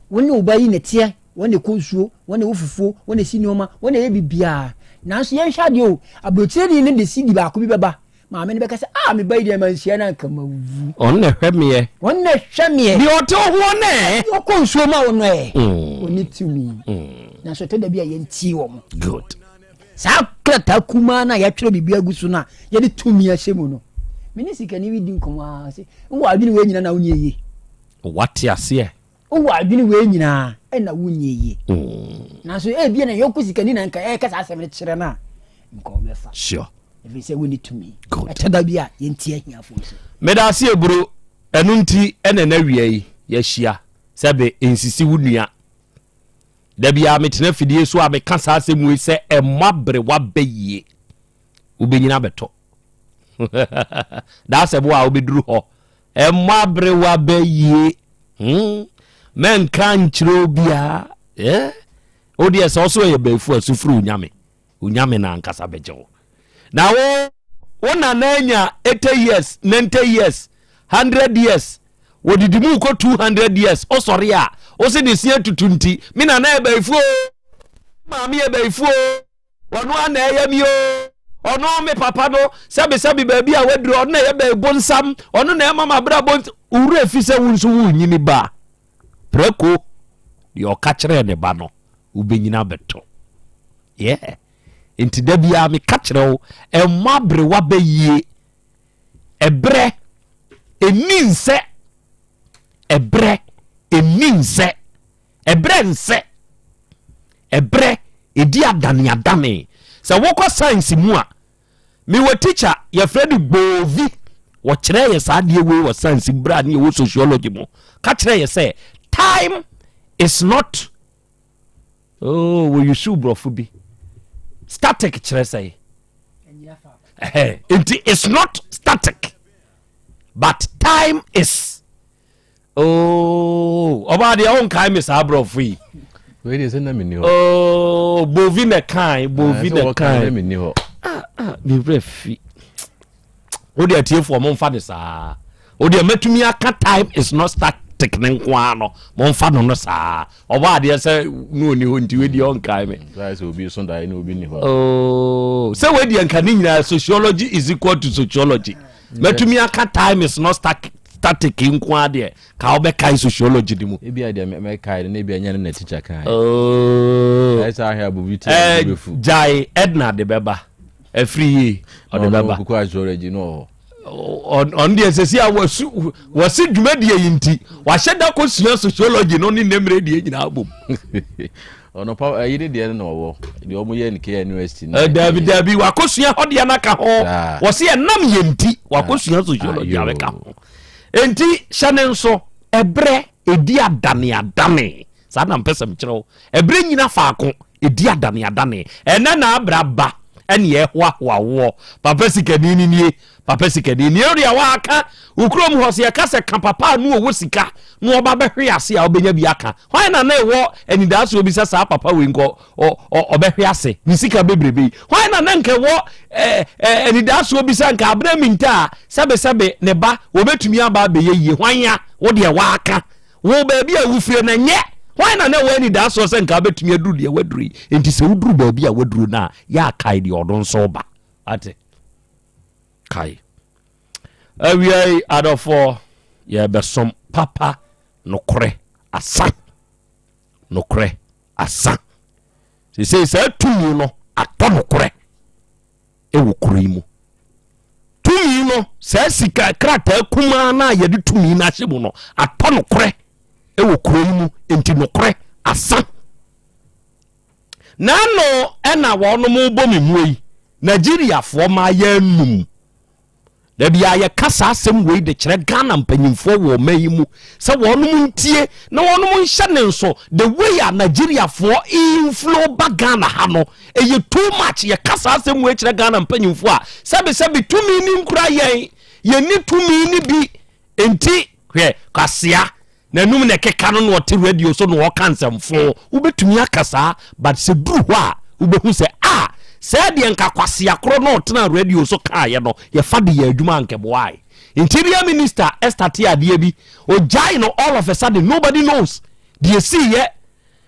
Wo ne wo ba yi na ɛteɛ, wɔn na ɛkɔ nsuo, wɔn na ɛwɔ fufuo, wɔn na ɛsi nneɛma, wɔn na ɛyɛ biribiara. Nanso yɛnhwɛ adeɛ o, aburokyireni no de sidi baako bi bɛba, maame no bɛka sɛ, ah, me ba yi deɛ manhyia no anka mawu. Ɔno na ɛhwɛ meɛ. Ɔno na ɛhwɛ meɛ. Deɛ ɔte wo hoɔ no ɛ. Deɛ ɔkɔ nsuo ma wo no ɛ. Ɔni tumi. Nanso ɛtɔ da bi a yɛntie wɔn. Good. Saa krataa kumaa no a yɛatwerɛ biribi agu so no a yɛde tumi ahyɛ mu no, me ne sikani bi di nkɔmmɔ ara sɛ, wowɔ adwene wei nyinaa na wonyɛ yie. Wate aseɛ. Wowɔ adwene wei nyinaa ɛna wonyɛ yie. Nanso ebia na yɔnko sikani na nka ɛreka saa asɛm no kyerɛ no a, nka ɔbɛfa. Sure. Ɛfiri sɛ wonni tumi. Ɛtɔ da bi a yɛntie ahiafoɔ nso. Meda ase Eburo, ɛno nti ɛna ɛna awia yi yɛahyia sɛbe nsisi wo nua. Da biara metena afidie so a meka saa asɛm wei sɛ ɛmmɔ aberewa bɛ yie. Wobɛnyini abɛtɔ. Daa sɛ bo a wobɛduru hɔ. Ɛmmɔ aberewa bɛ yie. Hmm. Mɛnka nkyerɛ obiara. Eh? Wodeɛ sɛ ɔso ɛyɛ bɛɛfu a sufiri onyame. Onyame na ankasa bɛgye wo. Na wo wo nana anya 80 years, 90 years, 100 years, wɔdidi mu kɔ 200 years, ɔsɔre a, wo se ne si atutu nti, me nana yɛ bayifuo, maame yɛ bayifuo, ɔno a na ɛyɛ mi o, ɔno me papa no, sɛbesɛbe baabi a waduru, ɔno na ɛyɛ bɛyi bonsam, ɔno na ɛma ma abrabɔ nti, wura fi sɛ wo nso wonyini ba. Prɛko, deɛ ɔka kyerɛɛ ne ba no, wobɛnyini abɛtɔ. Yeah. Nti da biara meka kyerɛ wo, ɛmmɔ aberewa bɛ yie. Ɛberɛ ɛnni nsɛ. Ɛberɛ ɛnni nsɛ. Ɛberɛ nsɛ. Ɛberɛ ɛdi adaneadane. Sɛ wokɔ science mu a, mewɔ teacher yɛfrɛ no Gboovi. Wɔkyerɛ yɛ saa adeɛ wei wɔ science mu berɛ a ne yɛwɔ sociology mu. Ka kyerɛ yɛ sɛ time is not Oh, wɔyusu borɔfo bi. Static kyerɛ sɛ. Nti it's not static, but time is. Oh, ɔbaa deɛ ɔnkae me saa borɔfo yi. Wei deɛ sɛ na menni hɔ. Oh, bovi na kan, bovi na kan. Na menni hɔ. Ah, ah, me werɛ fi. Wo deɛ atiefoɔ momfa no saa. Wo deɛ mɛtumi aka time is not static ne nko ara no momfa no no saa. Ɔbɔ adeɛ sɛ ne ɔni hɔ nti wei deɛ ɔnkae me. Sɛ obi so daeɛ na obi nni hɔ. Oh, sɛ wei deɛ nka ne nyinaa sociology is equal to sociology. Mɛtumi aka time is not static nko ara deɛ ka wobɛkae sociology no mu. Ebi a deɛ mɛkae no na ebi a nyɛ no na teacher kae. Oh. Ɛsɛ ahwɛ abobi ti a bɛfu. Gyae Edna de bɛba. Ɛfiri yie ɔde bɛba. Ɔno koko astrology no wɔ hɔ. Ɔno deɛ sɛsi a wɔsu wɔsi dwumadie yi nti wahyɛ da kɔ sua sociology no ne nnɛmmerɛ deɛ nyinaa bom. Ɔno pa ɛyi ne deɛ no na ɔwɔ deɛ ɔmo yɛ no KNUST University. Dabi dabi wakɔ sua hɔ deɛ n'aka ho wɔsi ɛnam yɛ nti wakɔ sua sociology abɛka ho nti hyɛ ne nso ɛbrɛ edi adane adane saa na mpɛ sɛ mekyerɛ wo ɛberɛ nyina faako ɛdi adaneadane ɛnɛ na abra ba ɛne ɛhoahoa woɔ papa sikani ni nie papa sikani nie deɛ waaka wo kurom hɔ sɛ yɛka sɛ ka papa a no ɔwɔ sika na ɔba bɛhwe ase a wobɛnya bi aka hwan na na ɛwɔ anidaasoɔ bi sɛ saa papa wei nkɔ ɔbɛhwe ase ne sika bebrebe yi hwan na na nka ɛwɔ anidaasoɔ bi sɛ nka aberɛ minta a sɛbesɛbe ne ba wɔbɛtumi aba abɛyɛ yie hwan ya wo deɛ waaka Wo baabi a wofire no nyɛ. Hwan na na ɛwɔ anidasoɔ sɛ nka wobɛtumi aduru deɛ woaduru yi? Enti sɛ woduru baabi a woaduru no a, yɛ a kae deɛ ɔno nso reba. Ate? Kae. Awia yi, adɔfoɔ, yɛrebɛsom papa nokorɛ asa. Nokorɛ asa. Seesei saa tumi no atɔ nokorɛ. wɔ kuro yi mu. Tumi no, saa sika krataa kumaa no a yɛde tumi no ahyɛ mu no, atɔ nokorɛ wɔ kuro yi mu, nti nokorɛ asa. N'ano ɛna wɔnom bɔ me muo yi, Nigeriafoɔ maa yɛnum. Da biara yɛka saa asɛm wei de kyerɛ Ghana mpanyimfoɔ wɔ ɔman yi mu sɛ wɔnom ntie na wɔnom nhyɛ ne nso the way a Nigeriafoɔ inflow ba Ghana ha no ɛyɛ too much. Yɛka saa asɛm wei kyerɛ Ghana mpanyimfoɔ a sɛbesɛbe tumi no nkura yɛn, yɛnni tumi no bi nti hwɛ kwasea N'anum na ɛkeka no na ɔte radio so na ɔka nsɛmfo. Wobɛtumi aka saa, but sɛ duru hɔ a, wobɛhu sɛ ah, sɛɛ deɛ nka kwasea korɔ na ɔtena radio so kaeɛ no, yɛfa de yɛ adwuma a anka ɛboae. Interior minister ɛstate adeɛ bi, ogyae no all of a sudden, nobody knows deɛ esiiɛ.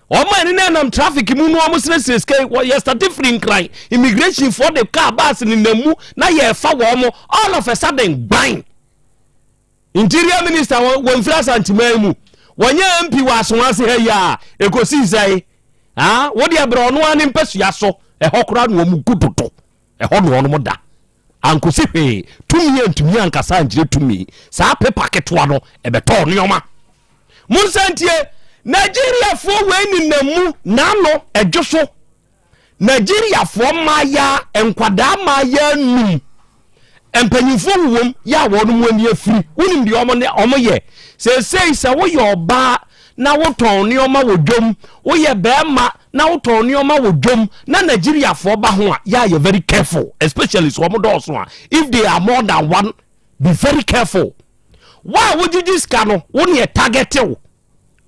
Wɔn a ɛne no ɛnam traffic mu no wɔn srɛsrɛ sika yi, yɛ starte firi Nkran, immigration foɔ de car bus nenam mu na yɛrefa wɔn, all of a sudden gban. Interior minister wɔn firi Asanteman mu, wɔnyɛ MP wɔ Asoase ha yi a, ɛkɔsii sɛe? Ah, wo deɛ brɛ ɔno ara ne mpasua so, ɛhɔ koraa na wɔn gu dodo. Ɛhɔ na wɔnom da. Ankosi hwee. Tumi antumi ankasa ankyerɛ tumi. Saa pepa ketewa no, ɛbɛtɔɔ nneɛma. Monsan ntie, Nigeriafoɔ wei nenam mu n'ano ɛdwo so. Nigeriafoɔ mmaayaa, nkwadaa mmaayaa num, mpanyinfoɔ wowom yɛ a wɔnom ani afiri. Wonim deɛ wɔn ne wɔn yɛ. Seesei sɛ woyɛ ɔbaa na wotɔn nneɛma wɔ dwam, woyɛ bɛrima na wotɔn nneɛma wɔ dwam na Nigeriafoɔ ba ho a, yɛ a yɛ very careful, especially sɛ wɔn dɔɔso a, if they are more than one, be very careful. Wo a wogyegye sika no, wo ne yɛ target wo.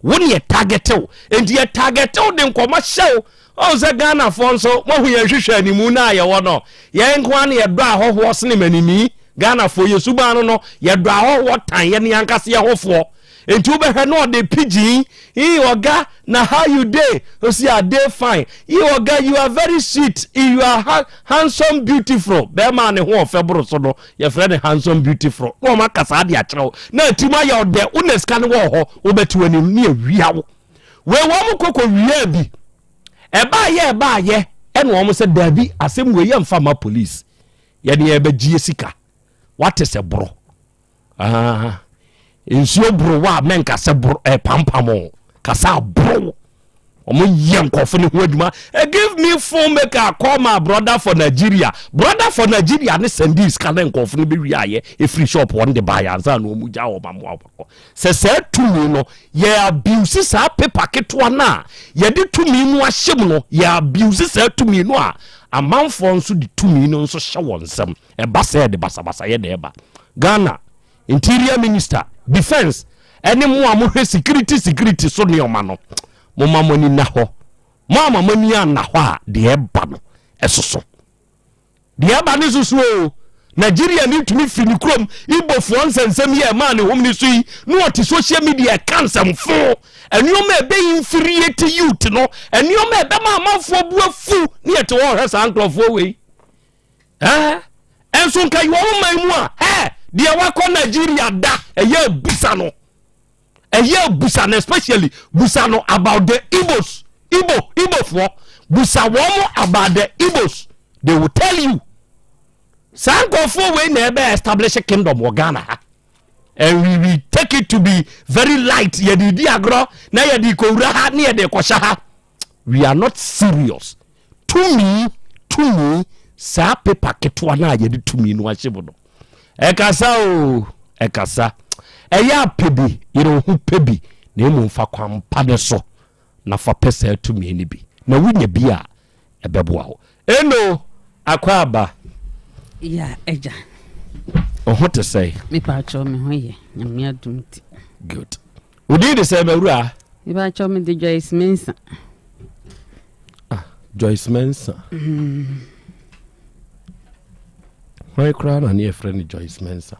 Wo ne yɛ target wo. Enti yɛ target wo de nkɔmɔ hyɛ wo. Ɔhu sɛ Ghanafoɔ nso, moahu yɛn hwehwɛ animu no a yɛwɔ no. Yɛn nko ara na yɛdɔ ahɔhoɔ sene manini. Ghanafoɔ yɛ suban no no, yɛdɔ ahɔhoɔ tan yɛn ankasa yɛn hofoɔ. Enti wobɛhwɛ na ɔde pidgin, Ee oga, na how you dey? Osi I dey fine. Ee oga, you are very sweet, you are ha handsome beautiful. Bɛrima a ne ho ɔfɛ boro so no, yɛfrɛ no handsome beautiful. Na wɔn aka saa de akyerɛ wo. Na atirim ayɛ ɔdɛ, wo na sika no wɔ hɔ, wobɛte w'anim ne awia wo. Wei wɔn kɔkɔ wiaa bi. Ɛbaayɛ ɛbaayɛ ɛna wɔn sɛ daabi asɛm wei yɛmfa ma police. Yɛne yɛbɛgye sika. Wate sɛ boro. Ah, nsuo boro wo a mɛnka sɛ boro ɛpampam eh, o kasa boro wɔn yɛ nkɔfo ne ho adwuma eh, give me phone maker call my brother for Nigeria brother for Nigeria ne sɛndi sika ne nkɔfo no bɛwi ayɛ efiri shop wɔn de baayɛ ansa na wɔn gya wɔn amoa wɔn sɛ saa tumi no yɛ abuse saa paper ketewa no a yɛde tumi no ahyɛ mu no yɛ abuse saa tumi no a amanfoɔ nso de tumi no nso hyɛ wɔn nsam Ɛba sɛ ɛde basabasayɛ na ɛba. Ghana interior minister, defence ɛne mo a mohwɛ security security so nneɛma no, momma mo ani nna hɔ. Mo ama mo ani anna hɔ a, deɛ ɛba no ɛsoso. Deɛ ɛba no soso o. Nigeria ni tumi firi ne kurom Igbofoɔ nsɛnsɛm yi a ɛmaa ne homene so yi na ɔte social media ɛka nsɛmfo nneɛma a ɛbɛ infuriate youth no nneɛma a ɛbɛma amanfoɔ bu afu ne yɛte hɔ ɔhwɛ saa nkurɔfoɔ wei. Ɛɛ nso nka yi wɔn man mu a ɛɛ deɛ wakɔ Nigeria da ɛyɛ abusa no ɛyɛ abusa no especially busa no about the Igbos Igbo Igbofoɔ busa wɔn about the Igbos they will tell you saa nkurɔfoɔ wei na ɛbɛ establish kingdom wɔ Ghana ha and we we take it to be very light yɛde di agorɔ na yɛde kɔwura ha ne yɛde kɔhyɛ ha we are not serious Tumi, tumi, saa pepa ketewa no a yɛde tumi no ahyɛ mu no, ɛkasa o, ɛkasa. Ɛyɛ apɛ bi, yere wo ho pɛ bi, na mmom fa kwan pa no so na fa pɛ saa tumi no bi. Na wonya bi a, ɛbɛboa wo. Eno, akɔ aba. Ya, agya. Wo ho te sɛn? Mepaakyɛw, me ho yɛ. Nyame adom ti. Good. Wo din de sɛn m'awura? Mepakyɛw me de Joyce Mensah. Ah, Joyce Mensah. Mm. Hwan koraa na ne yɛfrɛ no Joyce Mensah?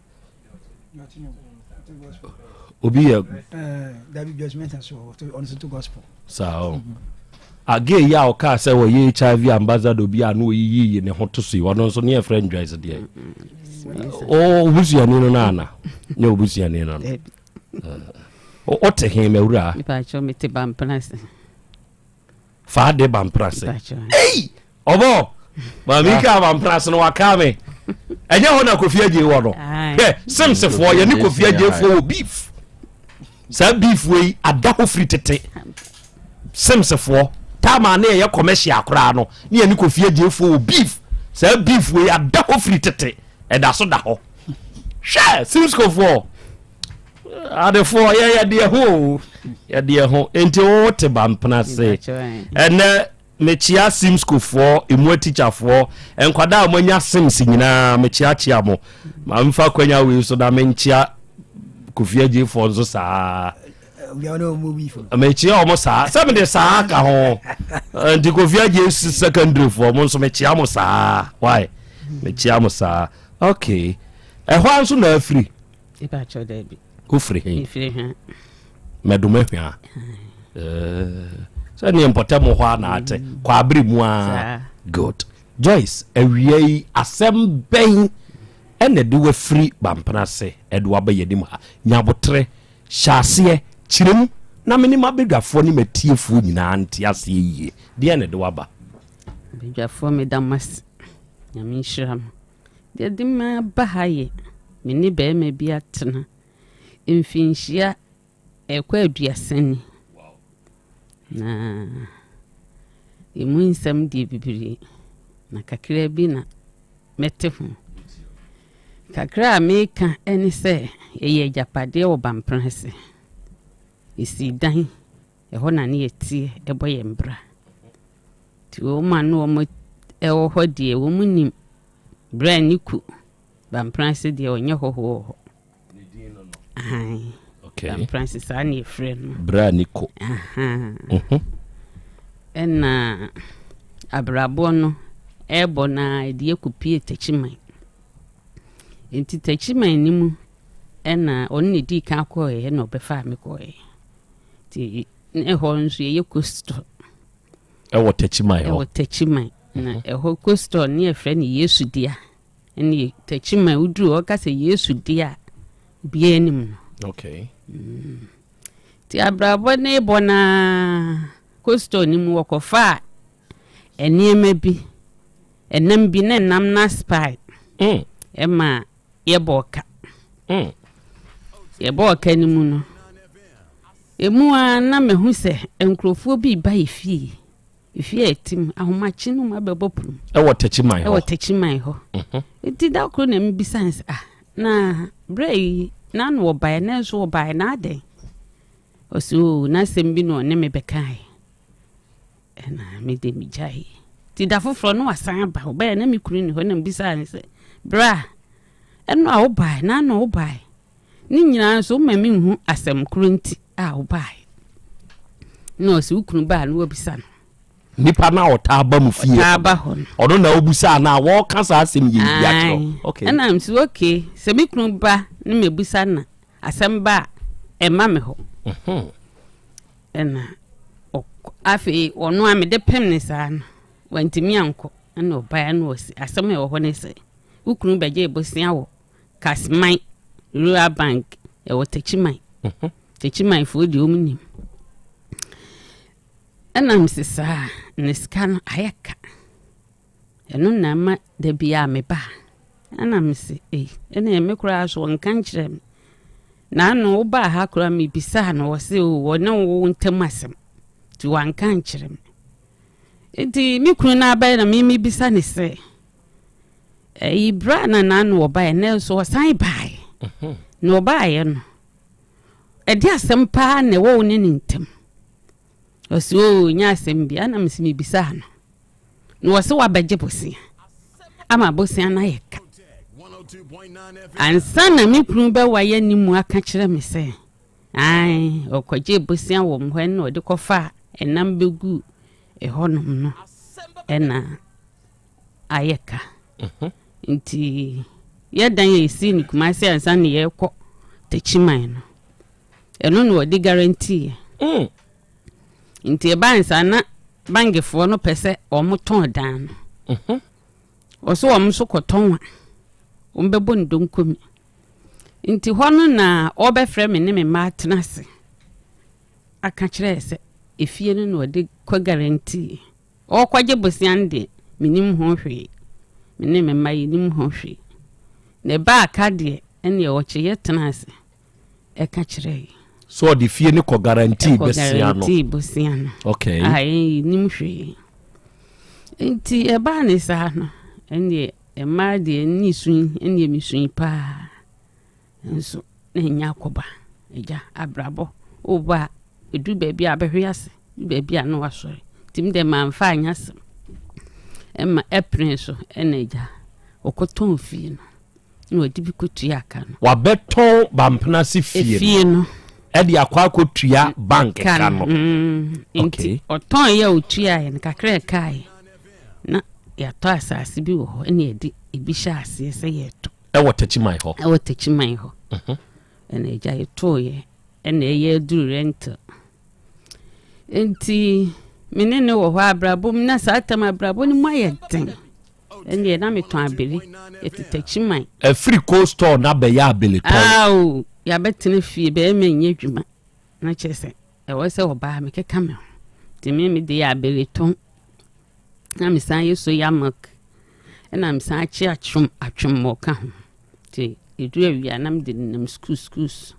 Obi yɛ. Eh, Dabi Joyce Mensah so ɔno so to gospel. Saa o. Agee yi a ɔkaa sɛ ɔyɛ HIV ambassador bi a na ɔyiyiyi ne ho to so yi ɔno nso ne yɛfrɛ no Joyce deɛ. O obusuani no no ana? Nyɛ obusuani no no. Wote he m'awuraa? Mepaakyɛw mete Bamprase. Fa ade Bamprase. Ei! Ɔbɔ! Maame kaa Bamprase no wakaa me. Ɛnyɛ hɔ na Kofi Adjei wɔ no. Hwɛ, Simsefoɔ yɛne Kofi Adjeifoɔ wɔ beef. Saa beef wei ada hɔ firi tete. Simsefoɔ taama ne yɛyɛ commercial koraa no ne yɛne Kofi Adjeifoɔ wɔ beef. Saa beef wei ada hɔ firi tete. Ɛda so da hɔ. Hwɛ, Simscofoɔ adefoɔ yɛ yɛde ɛho o yɛde ɛho nti wo te bampena se ɛnɛ mekyia simscofoɔ emu atikyafoɔ nkwadaa a moanya sims nyinaa mekyeakyea mo ma mfa kwanya wei so na menkyea kofi agyefoɔ nso saa mekyia ɔmo saa sɛ mede saa ka ho nti kofi agye secondaryfoɔ mo nso mekyia mo saa why mekyia mo saa okay ɛhɔ a nso na afiri. Mepakyɛw daabi. Wofiri he? Mefiri Hwa. Mɛdoma Hwa. Sɛdeɛ mpɔtam hɔ a na ate. Mm. Kwabere mu a. Good. Joyce, awia yi asɛm bɛn ɛna ɛde wafiri Bampena ase ɛde waba yɛn anim ha? Nyabotere, hyɛ aseɛ, kyerɛ mu na me ne m'abadwafoɔ ne m'atiefoɔ nyinaa nte aseɛ yie. Deɛn na ɛde waba? Badwafoɔ meda mo ase. Nyame nhyira mo. Deɛ ɛde me aba ha yɛ me ne barima bi atena mfinhyia ɛrekɔ aduasa ni. Na ɛmu nsɛm deɛ bebree, na kakra bi na mɛte ho. Kakra a meka ne sɛ yɛyɛ agyapadeɛ wɔ Bampena ase. Yɛsii dan, ɛhɔ na ne yɛteɛ bɔ yɛn bra. Nti wɔn a na wɔn wɔ hɔ deɛ wɔn nim berɛ a ne ku Bampena ase deɛ ɔnyɛ hɔhoɔ wɔ hɔ. Okay. Bampena ase saa na yɛfrɛ no. Berɛ a ne ku. Mhm. Ɛna abrabɔ no ɛrebɔ no ara ɛde akɔpie Takyiman. Nti Takyiman no mu ɛna ɔno na ɛdii kan kɔeɛ na ɔbɛfaa me kɔeɛ. Nti ɛhɔ nso yɛyɛ coastal. Ɛwɔ Takyiman hɔ. Ɛwɔ Takyiman. Na mhm. ɛhɔ coastal ne yɛfrɛ no Yesu dea. Ɛne Takyiman woduru hɔ ka sɛ Yesu dea obiara anim no. Okay. Mm. Nti abrabɔ ne bɔ naa coastal no mu wɔkɔfaa nneɛma bi ɛnam bi na ɛnam na spy mm. ɛma yɛbɔɔ ka. Mm. Yɛbɔɔ ka no mu no, emu ara na mahu sɛ nkurɔfoɔ bi reba yɛ fie. Efie a ɛte mu, ahomakye no mu abɛbɔ pono mu. Ɛwɔ Takyiman hɔ. Ɛwɔ Takyiman hɔ. Mhm. Nti da koro na mebisa no sɛ, ah, na berɛ yi, na ano wɔbaeɛ, nanso wɔbaeɛ na adɛn? Ɔse, oo, n'asɛm bi na ɔne me bɛkaeɛ. Ɛna me de megyaeɛ. Nti da foforɔ no wasan aba, ɔbaeɛ na me kunu ni hɔ na mebisaa no sɛ, bra, ɛno a wobaeɛ, na ano wobaeɛ, ne nyinaa nso woma menhu asɛm koro nti a wobaeɛ. Na ɔse wo kunu baa no wabisa no. Nipa no a ɔtaa ba mu fie ɔtaa ba hɔ no. Ɔno na wobusaa no a wɔka saa asɛm yi bi akyerɛ. Okay. Ɛna msi okay, sɛ me kunu ba ne mabisa na asɛm ba a ɛma me hɔ. Mhm. Ɛna afei ɔno a mede pem ne saa no, wantumi ankɔ. Ɛna ɔbaeɛ na ɔsi asɛm a ɛwɔ hɔ ne sɛ, wo kunu bɛgyee bosea wɔ Kasman Rural Bank, ɛwɔ Takyiman. Mhm. Takyimanfoɔ deɛ wɔn nim. Ɛna mese saa ne sika no ayɛ ka. Ɛno na ɛma da biara meba ha. Ɛna mese, ei, ɛneɛ me koraa so ɔnka nkyerɛ me. Na ano wobaa ha koraa mebisaa no, ɔse o, ɔne wo ntam asɛm. Nti wanka nkyerɛ me. Nti me kunu no abɛyɛ na me mebisa ne sɛ, ɛyi berɛ a na n'ano ɔbaeɛ, nanso ɔsan baeɛ. Mhm. Na ɔbaeɛ no, ɛde asɛm paa na ɛwɔ wo ne ne ntam. Ɔse oo nyɛ asɛm bia na mese mebisaa no na ɔse wabɛgye bosea ama bosea no ayɛ ka ansa na me kunu bɛwayɛ ne mu aka kyerɛ me sɛ ae ɔkɔgye bosea wɔ m hɔ ɛna ɔde kɔfa ɛnam bɛgu ɛhɔnom no ɛna ayɛ ka mhm. nti yɛdan yɛ ɛsii no Kumasi ansa na yɛkɔ Takyiman no Ɛno na wɔde guarantee yɛ. Mm. Nti ɛbaa nsa na bankefoɔ no pɛ sɛ wɔn tɔn dan no. Mhm. Wɔso wɔn nso kɔtɔn a, wɔn bɛbɔ ne donkomi. Nti hɔ no na ɔbɛfrɛ me ne me mma atena ase aka kyerɛ sɛ efie no na ɔde kɔ guarantee. Ɔrekɔgye bosea no deɛ, mennim ho hwee. Me ne me mma yɛnnim ho hwee. Na ɛbaa ka deɛ, ɛnneɛ ɔkyeeɛ tenaa ase. ɛka kyerɛɛ yɛn. So ɔde fie no kɔ guarantee bosea no? Ɛkɔ guarantee bosea no. Okay. A yɛn yɛnim hwee. Nti ɛbaa ne saa no, ɛnneɛ mmaa deɛ ne sui, ɛnneɛ mesui paa. Nso na ɛnyɛ akɔba. Agya, abrabɔ, wobɔ a, ɛduru baabi a bɛhwe ase, ɛduru baabi a na wasɔre. Nti me deɛ mamfa anyɛ asɛm. Ɛma ɛpene so ɛna agya, ɔkɔtɔn fie no. na wɔde bi kɔtua aka no. Wabɛtɔn Bampenase fie no ɛde akɔ akɔtua bank ka no. Mm, nti ɔtɔn yɛ ɔtuaeɛ no kakra ɛkaeɛ na yɛatɔ asase bi wɔ hɔ ɛna yɛde ebi hyɛ aseɛ sɛ yɛtɔ. Ɛwɔ Takyiman hɔ. Ɛwɔ Takyiman hɔ. Ɛna agya yɛtooeɛ ɛna ɛyɛ aduru rental. Nti me ne no wɔ hɔ abrabɔ mu na saa tam abrabɔ no mu ayɛ den. Ɛndeɛ na metɔn abele, yɛtete akyiman. Ɛfiri cold store na bɛyɛ abele tɔn. Ao, yɛabɛtena fie, bɛrima nyɛ adwuma. Na kyerɛ sɛ ɛwɔ sɛ ɔbaa mekeka me ho. Nti me mede yɛ abele tɔn. Na mesan yɛ soya milk. Ɛna mesan akye atwom atwom ka ho. Nti ɛduru awia na mede nenam schools schools.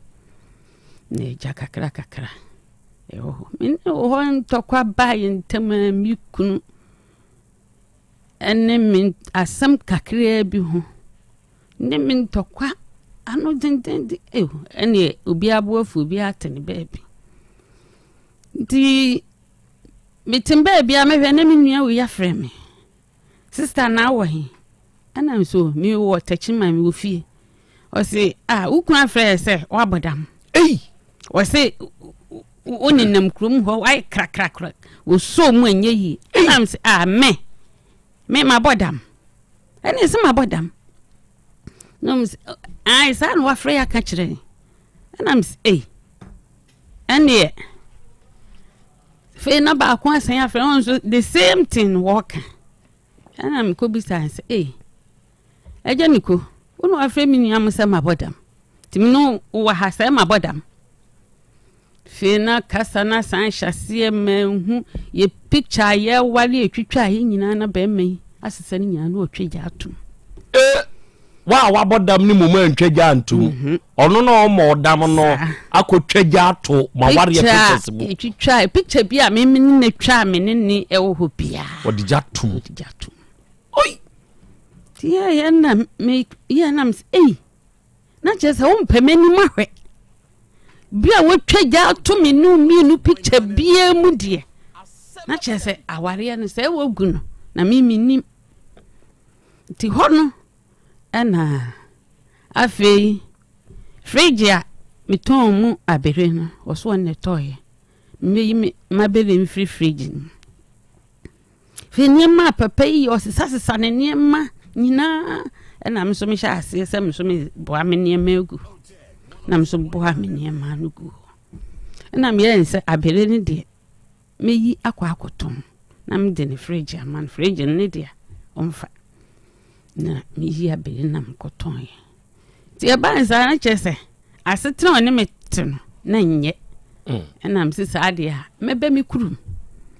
Na agya kakra kakra ɛwɔ hɔ. Me ne wɔ hɔ ntɔkwa baa yɛn ntam a me kunu ne me asɛm kakraa bi ho ne me ntɔkwa ano dendenden ew ɛneɛ obiara bo afu obiara te ne baabi nti mete baabi a mehwɛ na me nua wei afrɛ me sista na awɔ he ɛna nso mewɔ takyima mewɔ fie ɔse ah wo kunu afrɛ yɛ sɛ woabɔ dam ei ɔse wo nenam kurom hɔ wayɛ krakrakra wɔsɔɔ mu ɛnyɛ yie ɛna m sɛ ah me me mabɔ dam ɛne sɛ mabɔ dam na m sɛ ai saa na wafrɛ yɛ aka kyerɛ ɛna m sɛ ei ɛneɛ afei na baako asan afrɛ wɔn nso the same thing wɔka ɛna mekɔbisaa sɛ ei Agya Niko, wo na wafrɛ me nua mo sɛ mabɔ dam. Nti me ne wo wɔ ha sɛ mabɔ dam. Fei na kasa no asan hyɛ aseɛ manhu yɛ picture a yɛware yɛtwitwa yɛ nyinaa na bɛrima yi asesa no nyinaa na ɔtwa gya atom. Eh, wa a wabɔ dam no mmom antwa gya antom. Mhm. Ɔno na ɔma ɔdam no akɔtwa gya ato ma wareɛ pictures mu. Yɛtwitwa picture bi a me ne no twa me ne ne ɛwɔ hɔ biara. Ɔde gya tom. Ɔde gya tom. Oi! Nti yɛyɛ na me yɛ na me sɛ ei na kyerɛ sɛ wompɛ m'anim ahwɛ bi a wotwa gya ato me ne mmienu picture biara mu deɛ na kyerɛ sɛ awareɛ no sɛ ɛwɔ gu no na me mennim nti hɔ no ɛna afei fridge a metɔn mu abere no wɔso wɔn na ɛtɔɔyɛ mmeyi me mabere mfiri fridge no mu Afei nneɛma a papa yi yɛ, ɔsesasesa ne nneɛma nyinaa. Ɛna me nso mehyɛ aseɛ sɛ me nso meboa me nneɛma agu. Na me nso boa me nneɛma no gu hɔ. Ɛna meyɛɛ ne sɛ abere no deɛ, mɛyi akɔ akɔtɔn. Na mede ne fridge ama no. Fridge no ne deɛ ɔmfa. Na meyi abere na mekɔtɔn. Nti ɛbaa ne saa na kyerɛ sɛ asetena a ɔne me te no na nyɛ. Mm. Ɛna mese saa deɛ a mɛbɛ me kurom.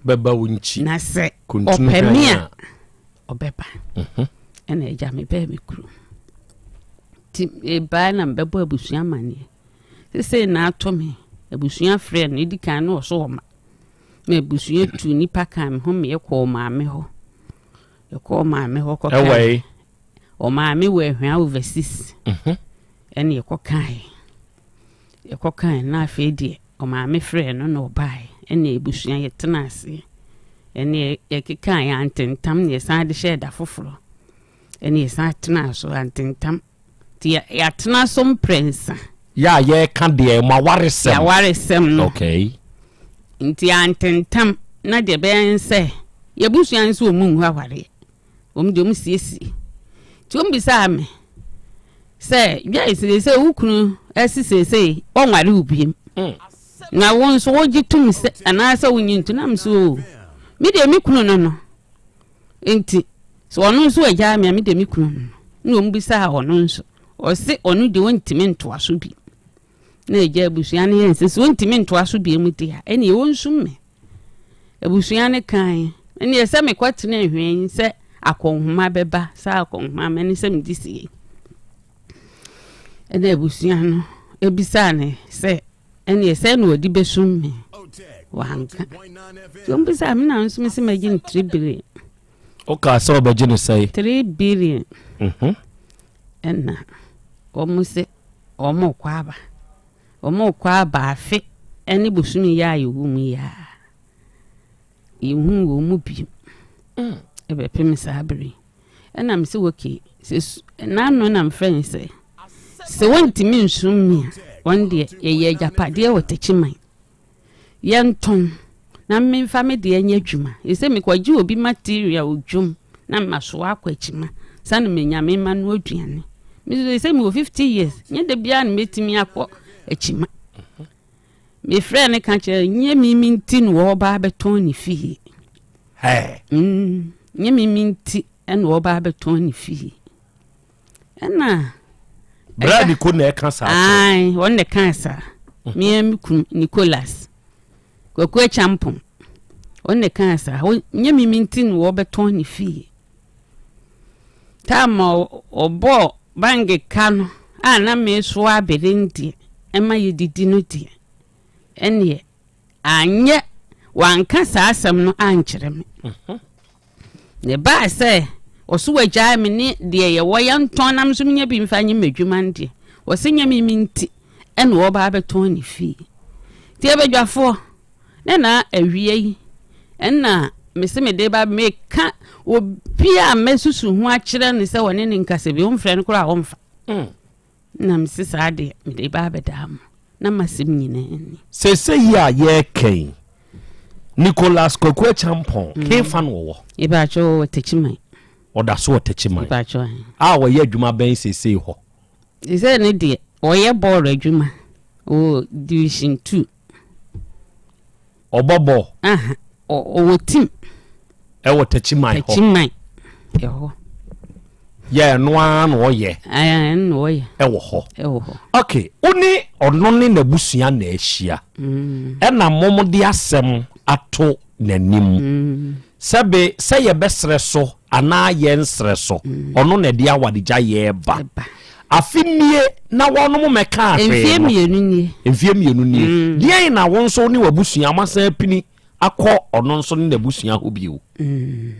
Bɛba wo nkyi. Na sɛ ɔpɛ me a ɔbɛba. Mhm. Ɛna agya mebɛɛ me kurom. Nti ɛbaa na mebɛbɔ abusua amanneɛ. Sesei na ato me abusua frɛ no ɛdi kan no ɔso ɔma. Na abusua tu nipa kan me ho meyɛ kɔɔ maame hɔ. Yɛkɔɔ maame hɔ kɔka. Ɛwɔ Ɔmaame wɔ Ahwea overseas ɛne yɛkɔ kae yɛkɔ kae na afei deɛ ɔmaame frɛɛ no na ɔbae ɛne abusua yɛtena ase ɛne yɛkeka yɛ antentam na yɛsan de hyɛɛ da foforɔ ɛne yɛsan tena so antentam nti yɛatena so mprɛnsa. Yɛ a yɛreka deɛ mo awaresɛm. Yɛawaresɛm no. Okay. Nti antentam na deɛ ɛbɛyɛ sɛ yɛabusua nso wɔn nhu awareɛ. Wɔn deɛ wɔn siesie. Nti wɔn bisaa me sɛ Joyce de sɛ wo kunu ɛsi seesei ɔnware wo biem. Mm. Na wo nso wogye tom sɛ anaasɛ wonye nto nam so o. Me deɛ me kunu no no. Nti sɛ ɔno nso agyaa me a me deɛ me kunu no no. Na wɔn bisaa ɔno nso. Ɔse ɔno deɛ ɔntumi ntoa so bi. Na agya abusua no yɛ nsɛ sɛ ɔntumi ntoa so bi mu deɛ a ɛneɛ ɔnsum me. Abusua no kae, Ɛnneɛ sɛ mekɔtena hwɛn sɛ akɔnhoma bɛba, sɛ akɔnhoma mɛne sɛ mede sie. Ɛna abusua no ebisaa ne sɛ ɛnneɛ sɛ na ɔde bɛsum me. Wanka. Nti wɔn bisaa me na nso me sɛ mɛgye no three billion. Wokaa sɛ wɔbɛgye no sɛe? Three billion. Mhm. Ɛna wɔn sɛ wɔn kɔ aba. Wɔrekɔ aba afe ne bosome yi a yɛwɔ mu yi a, yɛnhuu wɔn mu bio. Mm. Ɛbɛpem saa bere yi. Ɛna me sɛ okay, sɛ n'ano na mefrɛ no sɛ, sɛ wɔntumi nsum me a, wɔn deɛ yɛyɛ agyapadeɛ wɔ Takyiman. Yɛntɔn na memfa me deɛ nyɛ adwuma. Ɛsɛ mekɔgye obi material odwom na masoa akɔ akyima sane menya me mma no aduane. Me nso sɛ mewɔ 50 years, nyɛ da biara na mɛtumi akɔ akyima. Mefrɛɛ no ka kyerɛ nyɛ me me nti na wɔba abɛtɔn ne fie. Mm, nyɛ me me nti na wɔba abɛtɔn ne fie. Ɛna Bra Niko na ɛka saa kyerɛ. Wɔn na ɛka saa. Mhm. Me me kunu Nicholas. Kwaku Acheampong, ɔno na ɛkaa saa. Nyɛ me me nti na wɔbɛtɔn ne fie. Time a ɔbɔɔ bange ka no a na mesoa abere no deɛ, ɛma yɛdidi no deɛ, ɛneɛ anyɛ wanka saa asɛm no ankyerɛ me. Mhm. Na ɛbaa sɛ ɔso wagyae me ne deɛ yɛwɔ yɛntɔn na me nso menya bi mfa nyɛ m'adwuma no deɛ, ɔse nyɛ me me nti ɛna ɔba abɛtɔn ne fie. Nti abadwafoɔ ne na awia yi ɛna mese mede ba meka obi a mɛsusu ho akyerɛ no sɛ ɔne ne nkasa bi ɔmfrɛ no koraa ɔmfa. Mm. Na mese saa deɛ mede ba abɛdaa mo na masɛm nyinaa ni. Seesei yi a yɛreka yi, Nicholas Kwaku Acheampong, mm. hefa na ɔwɔ? Ebaakyɛ ɔwɔ Techiman. Ɔda so wɔ Techiman. Ebaakyɛ A ɔyɛ adwuma bɛn seesei hɔ? Sɛ ne deɛ ɔyɛ bɔɔl adwuma wɔ division 2. Ɔbɔ bɔɔl. Aha, ɔwɔ team. Ɛwɔ Techiman hɔ. Techiman ɛhɔ. Yɛ ɛno ara na ɔyɛ. Ɛno na ɔyɛ. Ɛwɔ hɔ. Ɛwɔ hɔ. Okay, wo ne ɔno ne n'abusua na ahyia. Mm. Ɛna mom de asɛm ato n'anim. Mm. Sɛbe sɛ yɛbɛsrɛ so anaa yɛnsrɛ so, mm. ɔno na ɛde awadegya yɛ ba. Afe nie na wɔnom mɛkaa hwee no. Mfie mmienu nie. Mfie mmienu nie. Mm. Deɛn na wo nso ne w'abusua moasan apini akɔ ɔno nso ne n'abusua hɔ bio? Mm.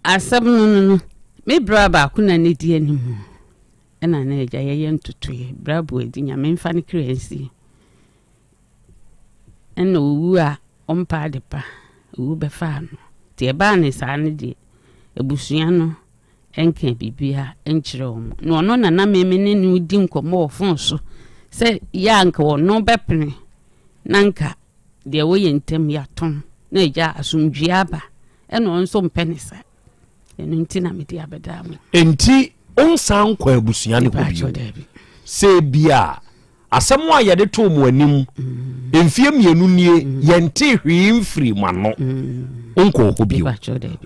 Asɛm no no no, me bra baako na ne di anim ɛna na agya yɛyɛ ntotoeɛ bra bu adi nyame mfa ne kra nsie ɛna owu a ɔmpa ade pa owu bɛfaa no nti ɛbaa ne saa no deɛ abusua no nka biribiara nkyerɛ wɔn. Na ɔno na na me ne no di nkɔmmɔ wɔ fon so sɛ yɛ a nka ɔno bɛpene na nka deɛ ɛwɔ yɛn ntam yɛatɔn na agya asomdwoeɛ aba. Ɛna ɔno nso mpɛ ne saa. Ɛno nti na mede abɛdaa mo. Enti wonsan nkɔ abusua no hɔ bio? Sɛ ebia Asɛm a yɛde too mo anim mfeɛ mmienu nie, yɛntee hwee mfirii mo ano. Wonkɔɔ hɔ bio.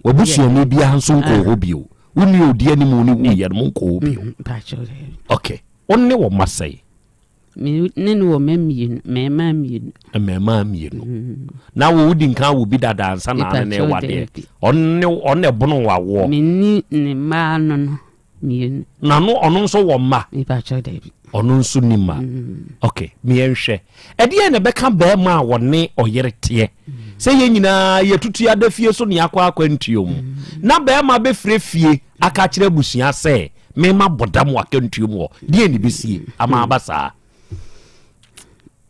W'abusuani biara nso nkɔɔ hɔ bio. Wo nua a ɔdi anim no wuiɛ no, monkɔɔ hɔ bio. Ok. Wo ne wɔn mma sɛn? Me ne no wɔ mma mmienu, mmarimaa mmienu. Mmarimaa mmienu. Na wo wodi nkan wɔ bi dada ansa na ne ne wadeɛ? Ɔne ɔne ɛbono wawoɔ? Me ne ne mmaa no no. Mmienu. Na no ɔno nso wɔ mma? Mepakyɛw dabi. Ɔno nso ni mma. Mm. Ok, meɛnhwɛ. Ɛdeɛn na ɛbɛka bɛrima a wɔne ɔyere teɛ sɛ yɛn nyinaa yɛtutu ada fie so ne akɔ akwantuo mu mm. na bɛrima bɛfirɛ fie aka akyerɛ abusua sɛ mema bɔda mu akantuo mu hɔ deɛ ne bɛsie ama aba saa?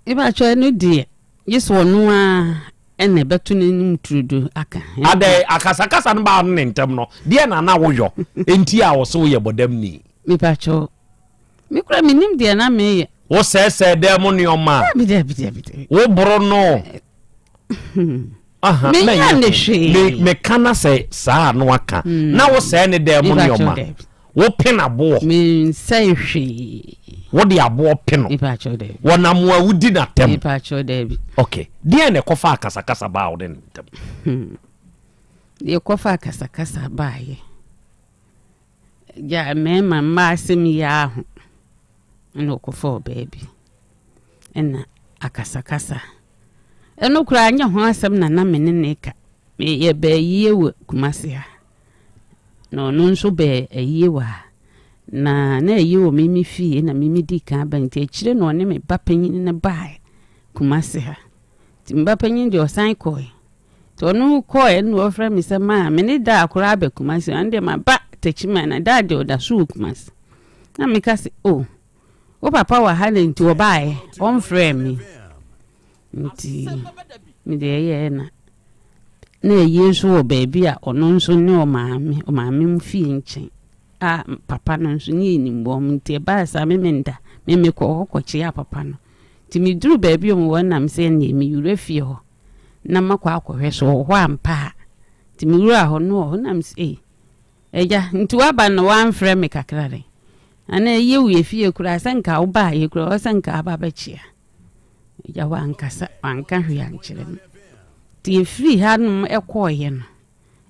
Mepakyɛw ɛno deɛ gye sɛ ɔno ara ɛna ɛbɛto n'anim turudu aka. Adɛn, akasakasa no baa no ne ntɛm no, deɛ na na woyɔ nti a wɔse woyɛ bɔdamni? Mepakyɛw, me kora menim deɛ na meyɛ. Wo sɛɛsɛɛ dɛm mu nneɛma. Dabi dabi dabi dabi. Wo boro no. Aha, menya ne hwee. Meka na sɛ saa no aka. Hmm. Na wo sɛɛ ne dɛm mu nneɛma. Wo pe n'aboɔ. Mensɛe hwee. Wode aboɔ pe no. Mepakyɛw daabi. Wɔnam a wodi n'atɛm. Mepakyɛw daabi. Ok. Deɛn na ɛkɔfaa akasakasa baa wo ne ne ntam? Hmm. Deɛ ɛkɔfaa akasakasa baeɛ. Gya mmarima mmaa asɛm yi ara ho. Ɛna ɔkɔfaa ɔbaa bi. Ɛna akasakasa. Ɛno koraa nyɛ ho asɛm na na me ne ne ka. Meyɛ baa yie wɔ Kumasi ha. Na ɔno nso bɛɛ ayie wɔ ha. Na na ayie wɔ me me fie na me me dii kan ba nti akyire na ɔne me ba panyin no baeɛ Kumasi ha. Nti me ba panyin deɛ ɔsan kɔe. Nti ɔno kɔe na ɔfrɛ me sɛ maa me ne daa koraa aba Kumasi. Ɔno deɛ maba Techiman na daa deɛ ɔda so wɔ Kumasi. Na meka sɛ oh wo papa wɔ ha na nti ɔbaeɛ ɔmfrɛɛ me. Nti me deɛ ɛyɛɛ na na ayie nso wɔ baabi a ɔno nso ne ɔmaame ɔmaame mu fie nkyɛn a papa no nso ne yɛnim wɔn nti ɛbaa saa me menda me mekɔ hɔ kɔkyea papa no nti meduru baabi a wɔwɔ nam sɛ ɛneɛ mewura fie hɔ na makɔ akɔhwɛ so wɔ hɔ ampa a nti mewura hɔ no wɔ hɔ nam sɛ ei. Agya, nti woaba no woamfrɛ me kakra dɛn? Anaa ɛyɛ wo yɛ fie koraa sɛ nka wobaeɛ koraa ɔwɔ sɛ nka aba bɛkyea. Agya wankasa, wanka hwee ankyerɛ me. Nti yɛfiri hanom ɛkɔɔeɛ no,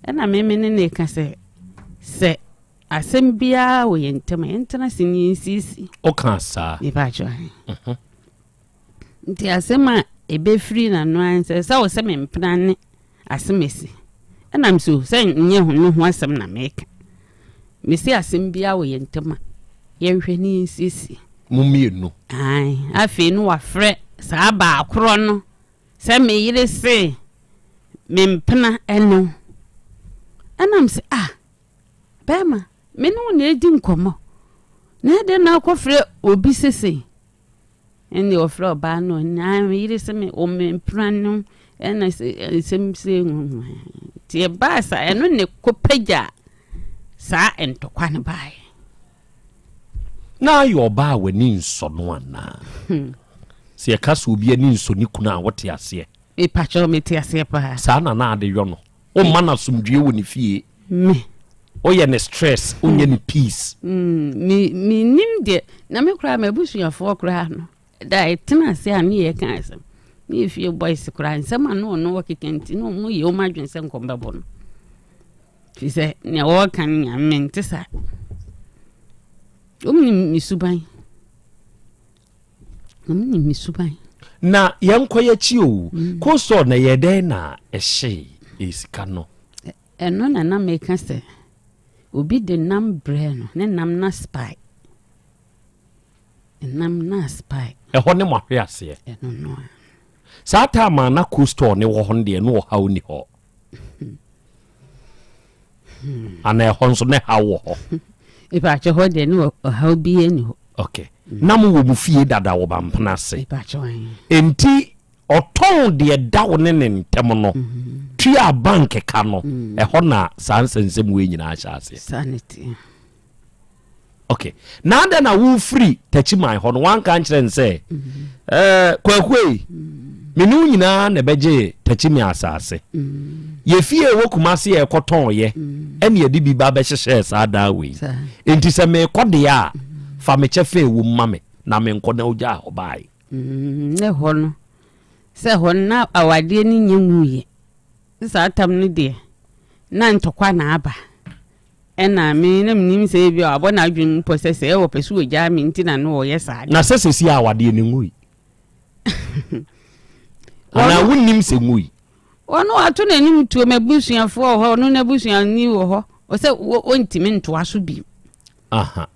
ɛna me me ne no reka sɛ, sɛ asɛm biara wɔ yɛn ntam a, yɛntena ase ne yɛnsiesie. Wokaa saa? Mepa kyɛw. Mhm. Nti asɛm a ɛbɛfiri n'ano ara ne sɛ, sɛ wo sɛ me mpena ne asɛm asi. Ɛna me so sɛ nyɛ ho no ho asɛm na meka. Mese asɛm biara wɔ yɛn ntam a, yɛnhwɛ ne yɛnsiesie. Mo mmienu. Ae, afei no wafrɛ saa baakorɔ no sɛ me yere se me mpena ɛne wo. Ɛna me sɛ ah, bɛrima, me ne wo na ɛdi nkɔmmɔ. Na ɛdɛn na akɔfrɛ obi sesei? Ɛnna ɔfrɛ ɔbaa no, na me yere sɛ me wɔ me mpena no ɛna nsɛm sɛ nti ɛbaa saa ɛno ne kɔpagya saa ntɔkwa no baeɛ. Na ayɛ ɔbaa a w'ani nsɔ no anaa? Hmm. Sɛ yɛka sɛ obi ani nsɔ ne kunu a wote aseɛ? Mepakyɛw mete aseɛ paa. Saa na na ade yɔ no. Womma no asomdwoeɛ wɔ ne fie. Me. Woyɛ no stress, wonyɛ no peace. Mm, me menim deɛ na me koraa m'abusuafoɔ koraa no da ɛtena ase a ne yɛ ka asɛm ne yɛ fie boys koraa nsɛm a ne ɔno wɔkeka nti na ɔmo yɛ ɔmo adwene sɛ nkɔm bɛbɔ no fi sɛ nea wɔka no nyame mente saa ɔmo nim me suban. Na mo nim me suban. Na yɛn kɔ yɛkyi o. Mm. Coastal na yɛ dɛn na ɛhyee sika no? Ɛno na na meka sɛ obi de nam brɛ no ne nam na spy. Nam na spy. Ɛhɔ ne mo ahwe aseɛ. Ɛno no a. Saa time a na coastal ne wɔ hɔ no deɛ no ɔhaw ni hɔ. Ana ɛhɔ nso ne haw wɔ hɔ? Ìpàkyɛ hɔ deɛ ne ɔhaw biara ni hɔ. Okay. Na mo wɔ mo fie dada wɔ Bampena ase. Ìpàkyɛ wɔn. Enti ɔtɔn deɛ da wo ne ne ntɛm no, mm-hmm. tua bank ka no, mm. ɛhɔ na saa nsɛnsɛm wei nyinaa hyɛ aseɛ. Saa ne teɛ. Ok na adɛn na wofiri takyiman hɔ no wanka nkyerɛ no sɛ ɛɛ kwaku ei me ne wo nyinaa na ɛbɛgye takyimi asase yɛ fie ɛwɔ kumase yɛ ɛkɔtɔn yɛ ɛne yɛde bi ba bɛhyehyɛɛ saa dan wei enti sɛ meekɔ deɛ a fa me kyɛfa ɛwɔ mu ma me na menkɔ na wogyaa hɔ bae. Ne hɔ no sɛ hɔ no na awadeɛ no nyɛ nwuiɛ saa tam no deɛ na ntɔkwa na aba. Ɛna me na menim sɛ ebia wabɔ n'adwene mu pɔ sɛ sɛ ɔpɛ sɛ ɔgyaa me nti na na ɔyɛ saa Na sɛ sɛsi a awadeɛ no ngui? Anaa wonnim sɛ ngui? Ɔno wato n'anim tuo, m'abusuafoɔ wɔ hɔ, ɔno n'abusuani wɔ hɔ, ɔsɛ ɔntumi ntoa so bio. Aha.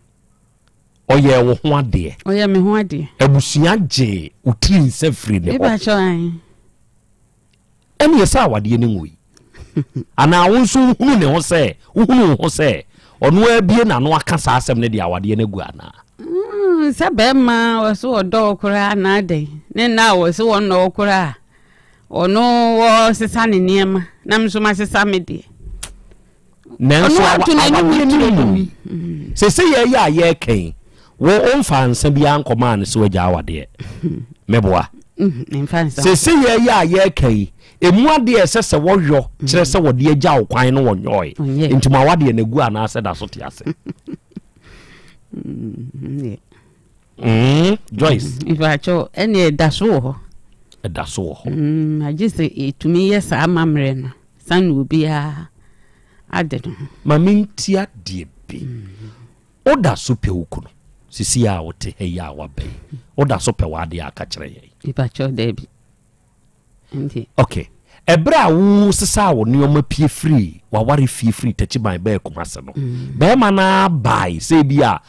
Ɔyɛɛ wo ho adeɛ. Ɔyɛ me ho adeɛ. Abusua gyee wo tiri nsa firi ne hɔ. Mepa kyɛw ae. Ɛnneɛ sɛ awadeɛ no nwui. Anaa wo nso wohunu ne ho sɛ, wohunu wo ho sɛ ɔno ara abue n'ano aka saa asɛm no de awadeɛ no agu anaa? Mm, sɛ bɛrima ɔso ɔdɔ wo koraa anaa dɛn ne nna a ɔse wɔnnɔ wo koraa ɔno wɔsesa ne nneɛma na me nso masesa me deɛ. Nanso awadeɛ no mu sese yɛyɛ a yɛreka yi wo womfa nsa biara nkɔmaa no sɛ wagya awadeɛ meboa mm, sese yɛyɛ a yɛreka yi emu adeɛ ɛsɛ sɛ wɔyɔ kyerɛ sɛ wɔde agya wo kwan no wɔnyɔe nti mo awadeɛ no agu anaasɛ da so te ase mm, Mm, Joyce. Mpakyɛw, ɛne ɛda so wɔ hɔ. Ɛda so wɔ hɔ. Mm, agye sɛ ɛtumi yɛ saa amammerɛ no, sane obiara ade no ho. Ma mentie adeɛ bi. Woda so pɛ wo kunu? Sisi a wote ha yi a woaba yi, woda so pɛ w'adeɛ a ka kyerɛ yɛn. Mpakyɛw, daabi. Nti. Ok. Ɛberɛ a wosesaa wo nneɛma pie firii w'aware fie firii Takyiman baa Kumase no, mm. bɛrima no ara bae sɛ bi a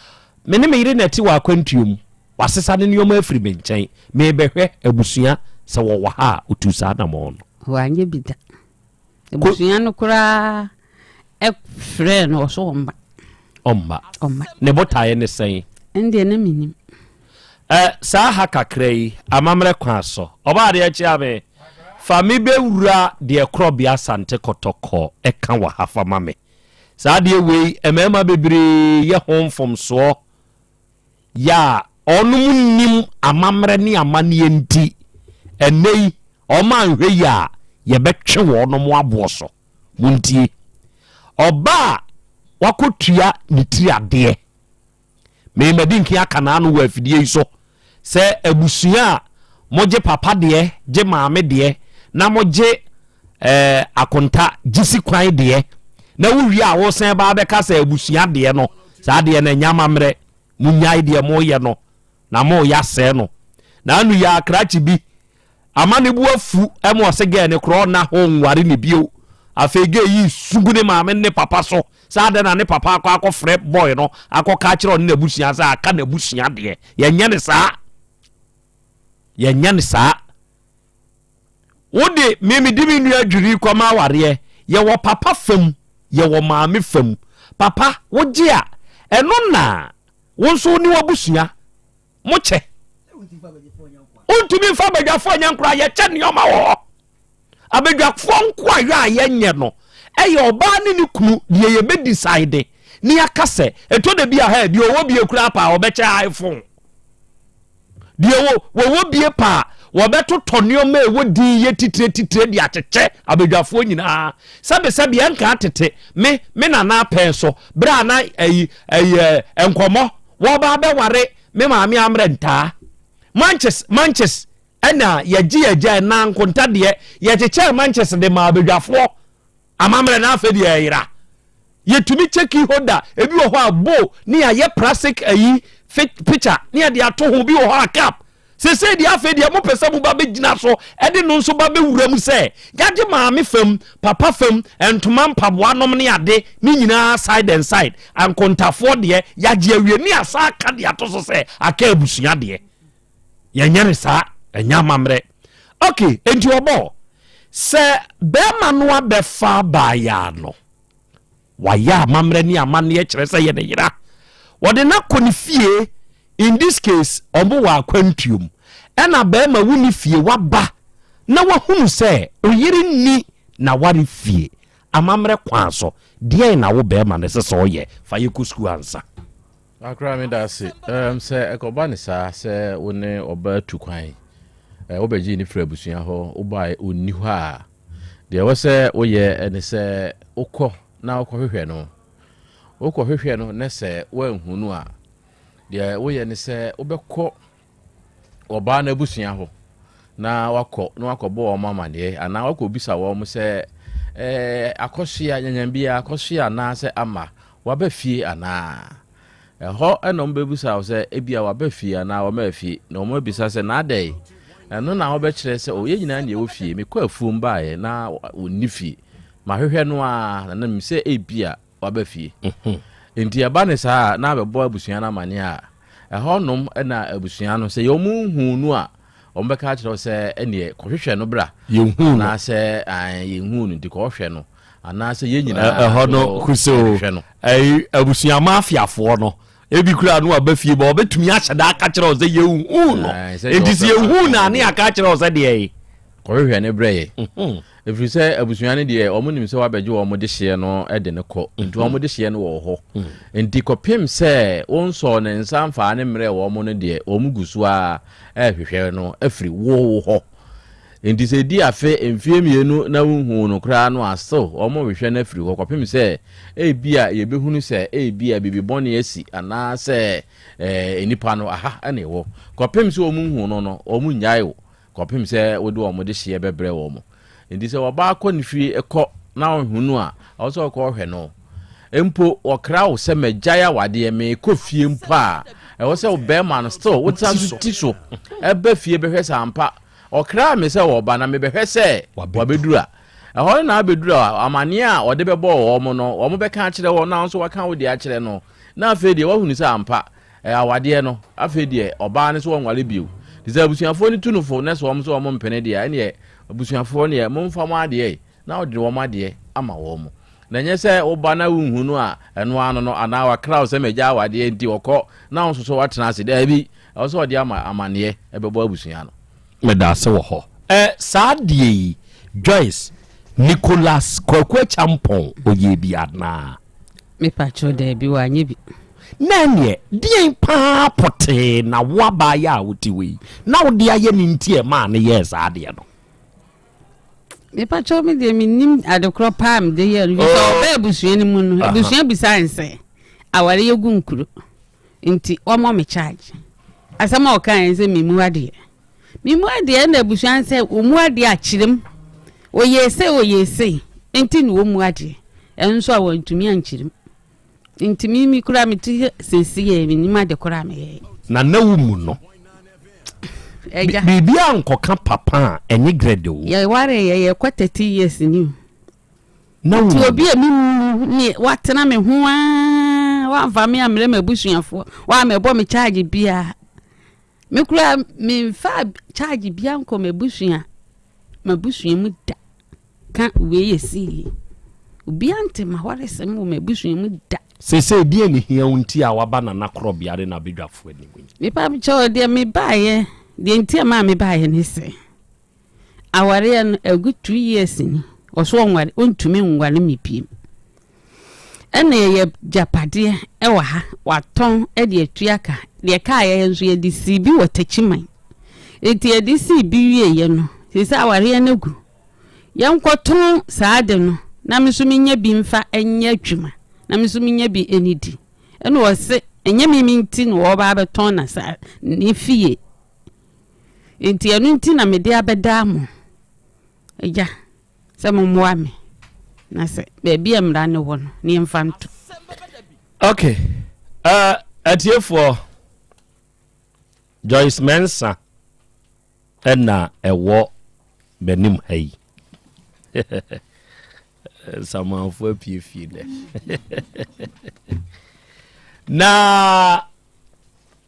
me ne me yere na ɛte wɔ akwantuo mu, wasesa ne nneɛma afiri me nkyɛn, merebɛhwɛ abusua sɛ wɔwɔ ha a, ɔtuu saa anammɔn no. Wanyɛ bi da. Abusua no koraa frɛɛ no ɔso ɔmma. Ɔmma. Ɔmma. Ne botaeɛ ne sɛn? Ɛndeɛ na menim. Ɛ saa ha kakra yi, amammerɛ kwan so. Ɔbaa adeɛ kyea me. Fa me bɛwura deɛ Korɔbea Asante Kɔtɔkɔ ɛka wɔ ha fa ma me. Saa adeɛ wei, mmarima bebree yɛ ho mfomsoɔ. Yɛ a wɔnom nnim amammerɛ ne amanneɛ nti, ɛnnɛ yi wɔn anhwɛ yie a, yɛbɛtwe wɔnom aboɔ so. Montie. Ɔba a. wakɔtua ne tiri adeɛ. Me madi nkan aka n'ano wɔ afidie yi so sɛ abusua a mogye papa deɛ gye maame deɛ na mogye eh, akonta gye si kwan deɛ na wowie a wosan ba bɛka sɛ abusua deɛ no saa deɛ no ɛnyɛ amammerɛ monyae deɛ moyɛ no na moyɛ asɛe no na ano yɛ akrakye bi Ama ne bo afu ma ɔse girl no koraa ɔnna hɔ nware no bio. Afei girl yi su gu ne maame ne ne papa so sɛ adɛn na ne papa akɔ akɔfrɛ boy no akɔka akyerɛ ɔne n'abusua sɛ aka n'abusua deɛ. Yɛnyɛ no saa. Yɛnyɛ no saa. Wode me mede me nua dwiri kɔma awareɛ. Yɛwɔ papa fam, yɛwɔ maame fam. Papa, wogye a, ɛno na wo nso wo ne w'abusua mokyɛ wontumi mfa abadwafoɔ nyɛ nkoraa yɛkyɛ nneɛma wɔ hɔ abadwafoɔ nkoa yɛ a yɛnyɛ no ɛyɛ ɔbaa ne ne kunu deɛ yɛbɛ decide ne yɛaka sɛ ɛtɔ da bi a hɛ deɛ ɔwɔ bie koraa paa ɔbɛkyɛ iphone deɛ wɔ wɔwɔ bie paa wɔbɛtotɔ nneɛma a ɛwɔ din yɛ titire titire de akyekyɛ abadwafoɔ nyinaa sɛbesɛbe ɛnka tete me me nana apɛn so berɛ a na ɛyi ɛyɛ nkɔmmɔ Wɔba abɛware me maame amrɛ ntaa. Manches, manches, ɛna yɛgye yɛgya ɛna nkonta deɛ yɛkyekyɛɛ manches de maa abadwafoɔ. Amammerɛ na afei deɛ ɛyera. Yɛtumi kyɛ key holder, ebi wɔ hɔ a bowl ne yɛayɛ plastic ayi picture ne yɛde ato ho, bi wɔ hɔ a cup. Seesei deɛ afei deɛ mopɛ sɛ moba bɛgyina so de no nso ba bɛwura mu sɛ yɛagye maame fam, papa fam, ntoma mpaboa nom ne ade ne nyinaa side and side, ankontafoɔ deɛ yɛagye awie ne yɛasan aka de ato so sɛ aka abusua deɛ. Yɛnyɛ no saa, ɛnyɛ amammerɛ. Ok, enti ɔbɔ sɛ bɛrima no abɛfa abaayaa no, Wayɛ amammerɛ ne amanneɛ kyerɛ sɛ yɛ ne yera. Wɔde no akɔ ne fie, in this case ɔmo wɔ akwantuo mu. Ɛna bɛɛma wo nni fie waba na wahunu sɛ oyere nni n'aware fie. Amammerɛ kwan so, deɛn na wo bɛɛma no ɛsɛ sɛ ɔyɛ? Fa yɛ kɔ sukuu ansa. Akra meda ase. Um, sɛ ɛkɔba ne saa sɛ wo ne ɔbaa tu kwan, eh, wobɛgyee ne firi abusua hɔ, wobae ɔnni hɔ a, deɛ ɛwɔ sɛ woyɛ ne sɛ wokɔ na wokɔhwehwɛ no. Wokɔhwehwɛ no na sɛ woanhu no a, deɛ woyɛ ne sɛ wobɛkɔ ɔbaa no abusua hɔ na wakɔ na wakɔbɔ wɔn amaneɛ anaa wakɔbisa wɔn sɛ ɛɛ akɔsoa nyanyambia akɔsoa anaasɛ ama waba fie anaa ɛhɔ ɛna wɔn bɛbisa wo sɛ ebia waba fie anaa wɔma fie na wɔn abisa sɛ na adɛn ɛno na wɔbɛkyerɛ sɛ o yɛn nyinaa na ɛwɔ fie mekɔ afuom baeɛ na wɔnni fie mahwehwɛ no a na nam sɛ ebia waba fie. Nti ɛba no saa a, na abɛbɔ abusua no amaneɛ a, ɛhɔ nom na abusua no, sɛ wɔn nhuu no a, wɔn bɛka akyerɛ wo sɛ ɛneɛ kɔhwehwɛ no bra. Yɛnhuu no. Anaasɛ ae, yɛnhuu no nti kɔhwɛ no. Anaasɛ yɛn nyinaa Ɛhɔ no nso kusoo, hwehwɛ no. ɛyi, abusua mafiafoɔ no, ebi koraa no aba fie ba ɔbɛtumi ahyɛ da aka kyerɛ wo sɛ yɛnhuu no. Ae, sɛdeɛ Nti sɛ wɔpɛ yɛnhuu no a, no ne yɛaka akyerɛ wo sɛ deɛ yi. Kɔhwehwɛ no brɛ yɛn. Ɛfiri sɛ abusua no deɛ, wɔn nim sɛ wɔabɛgye wɔn dehyeɛ no de no kɔ, nti wɔn dehyeɛ no wɔ hɔ. Nti kɔpem sɛ wonsɔɔ ne nsa mfaa no mmerɛɛ wɔn no deɛ, wɔn gu so ara rehwehwɛ no afiri wo wo hɔ. Nti sɛ ɛdi afe, mfeɛ mmienu na wonhuu no koraa no a, still wɔn rehwehwɛ no afiri hɔ kɔpem sɛ ebia yɛbɛhunu sɛ ebia biribi bɔne asi anaasɛ eh, nnipa no aha na ɛwɔ. Kɔpem sɛ wɔn nhuu no no, wɔn nnyae wo. Kɔpem sɛ wode wɔn dehyeɛ bɛbrɛ wɔn. Enti sɛ ɔbaa kɔ ne fie kɔ na ɔhu no a, ɛwɔ sɛ ɔkɔ ɔhwɛ no. Mpo wɔkra wo sɛ magyae awadeɛ meekɔ fie mpo a, ɛwɔ sɛ wo bɛrima no still wotena so ti so ɛba fie bɛhwɛ sɛ ampa ɔkraa me sɛ wɔba na mebɛhwɛ sɛ wabɛduru a. Ɛhɔ no na abɛduru a amaneɛ a ɔde bɛbɔɔ wɔn no wɔn bɛka akyerɛ wɔn na wo nso waka wo deɛ akyerɛ no na afei deɛ wahunu sɛ ampa Ɛyɛ awadeɛ no, afei deɛ ɔbaa no sɛ wɔnware bio. Nti sɛ abusuafoɔ no tu no fo na sɛ wɔn nso wɔn mpene deɛ a, ɛneɛ abusuafoɔ no deɛ momfa mo adeɛ na wode wɔn adeɛ ama wɔn. Na ɛnyɛ sɛ woba na wonhu no a ɛno ara no no anaa wakra wo sɛ magya awadeɛ nti ɔkɔ na wo nso so woatena ase. Daabi, ɛwɔ sɛ ɔde ama amaneɛ ɛbɛbɔ abusua no. Medaase wɔ hɔ. Ɛ saa adeɛ yi Joyce Nicholas Kwaku Acheampong ɔyɛɛ bi anaa? Me pakyɛw daabi wanyɛ bi. Na ɛneɛ deɛn paa pɔtee na wo abaayaa a wote hɔ yi na wode ayɛ no nti a ɛmaa no yɛɛ saa adeɛ no? Mepakyɛw me deɛ mennim adekorɔ paa mede yɛɛ no firi sɛ ɔbaa abusua no mu no abusua bisaa no sɛ aware yɛ gu nkuro nti wɔmmɔ me charge asɛm a ɔkaeɛ sɛ memmu adeɛ memmu adeɛ ɛna abusua no sɛ ɔmmu adeɛ akyerɛ mu ɔyɛɛ sei ɔyɛɛ sei nti na ɔmmu adeɛ ɛno nso a wɔntumi ankyerɛ mu Nti me me kura me ti sese yɛ me nim ade kora me yɛ. Na na wo mu no. Ɛgya. Biribi ankɔka papa a ɛnye grɛde o. Yɛ ware yɛ yɛ kɔ 30 years ni o. Na wo Nti mu. obi a me mu ne watena me ho aa wamfa me ammerɛ m'abusuafoɔ wammɛbɔ me charge biara. Me koraa memfaa charge biara nkɔ m'abusua m'abusua mu da ka wei yɛ sii yi. Obiara nte m'awaresɛm wɔ m'abusua mu da. Seesei deɛn na ɛhia wo nti a woaba Nana Korɔbea ne n'abadwafoɔ anim yi? Mepa kyɛw deɛ mebaeɛ deɛ nti a maa mebaeɛ ne sɛ Awareɛ no agu two years ni ɔso ɔnware ɔntumi nware me biem ɛna yɛyɛ gyapadeɛ ɛwɔ ha watɔn ɛde atua ka deɛ kaa yɛyɛ nso yɛde sii bi wɔ takyiman eti yɛde sii bi wieɛ no sisi awareɛ no agu yɛnkɔtɔn saa ade no na me nso menya bi mfa nyɛ adwuma na me nso menya bi ɛnidi ɛna ɔse ɛnyɛ me me nti na wɔba abɛtɔn na saa ne fie Enti ɛno nti na mede abɛdaa mo, Agya, sɛ mommoa me, na sɛ baabi a mmara no wɔ no, ne yɛmfa nto. Ok, uh, atiefoɔ, Joyce Mensah ɛna ɛwɔ m'anim ha yi. Nsamanfoɔ apue fie dɛ. Na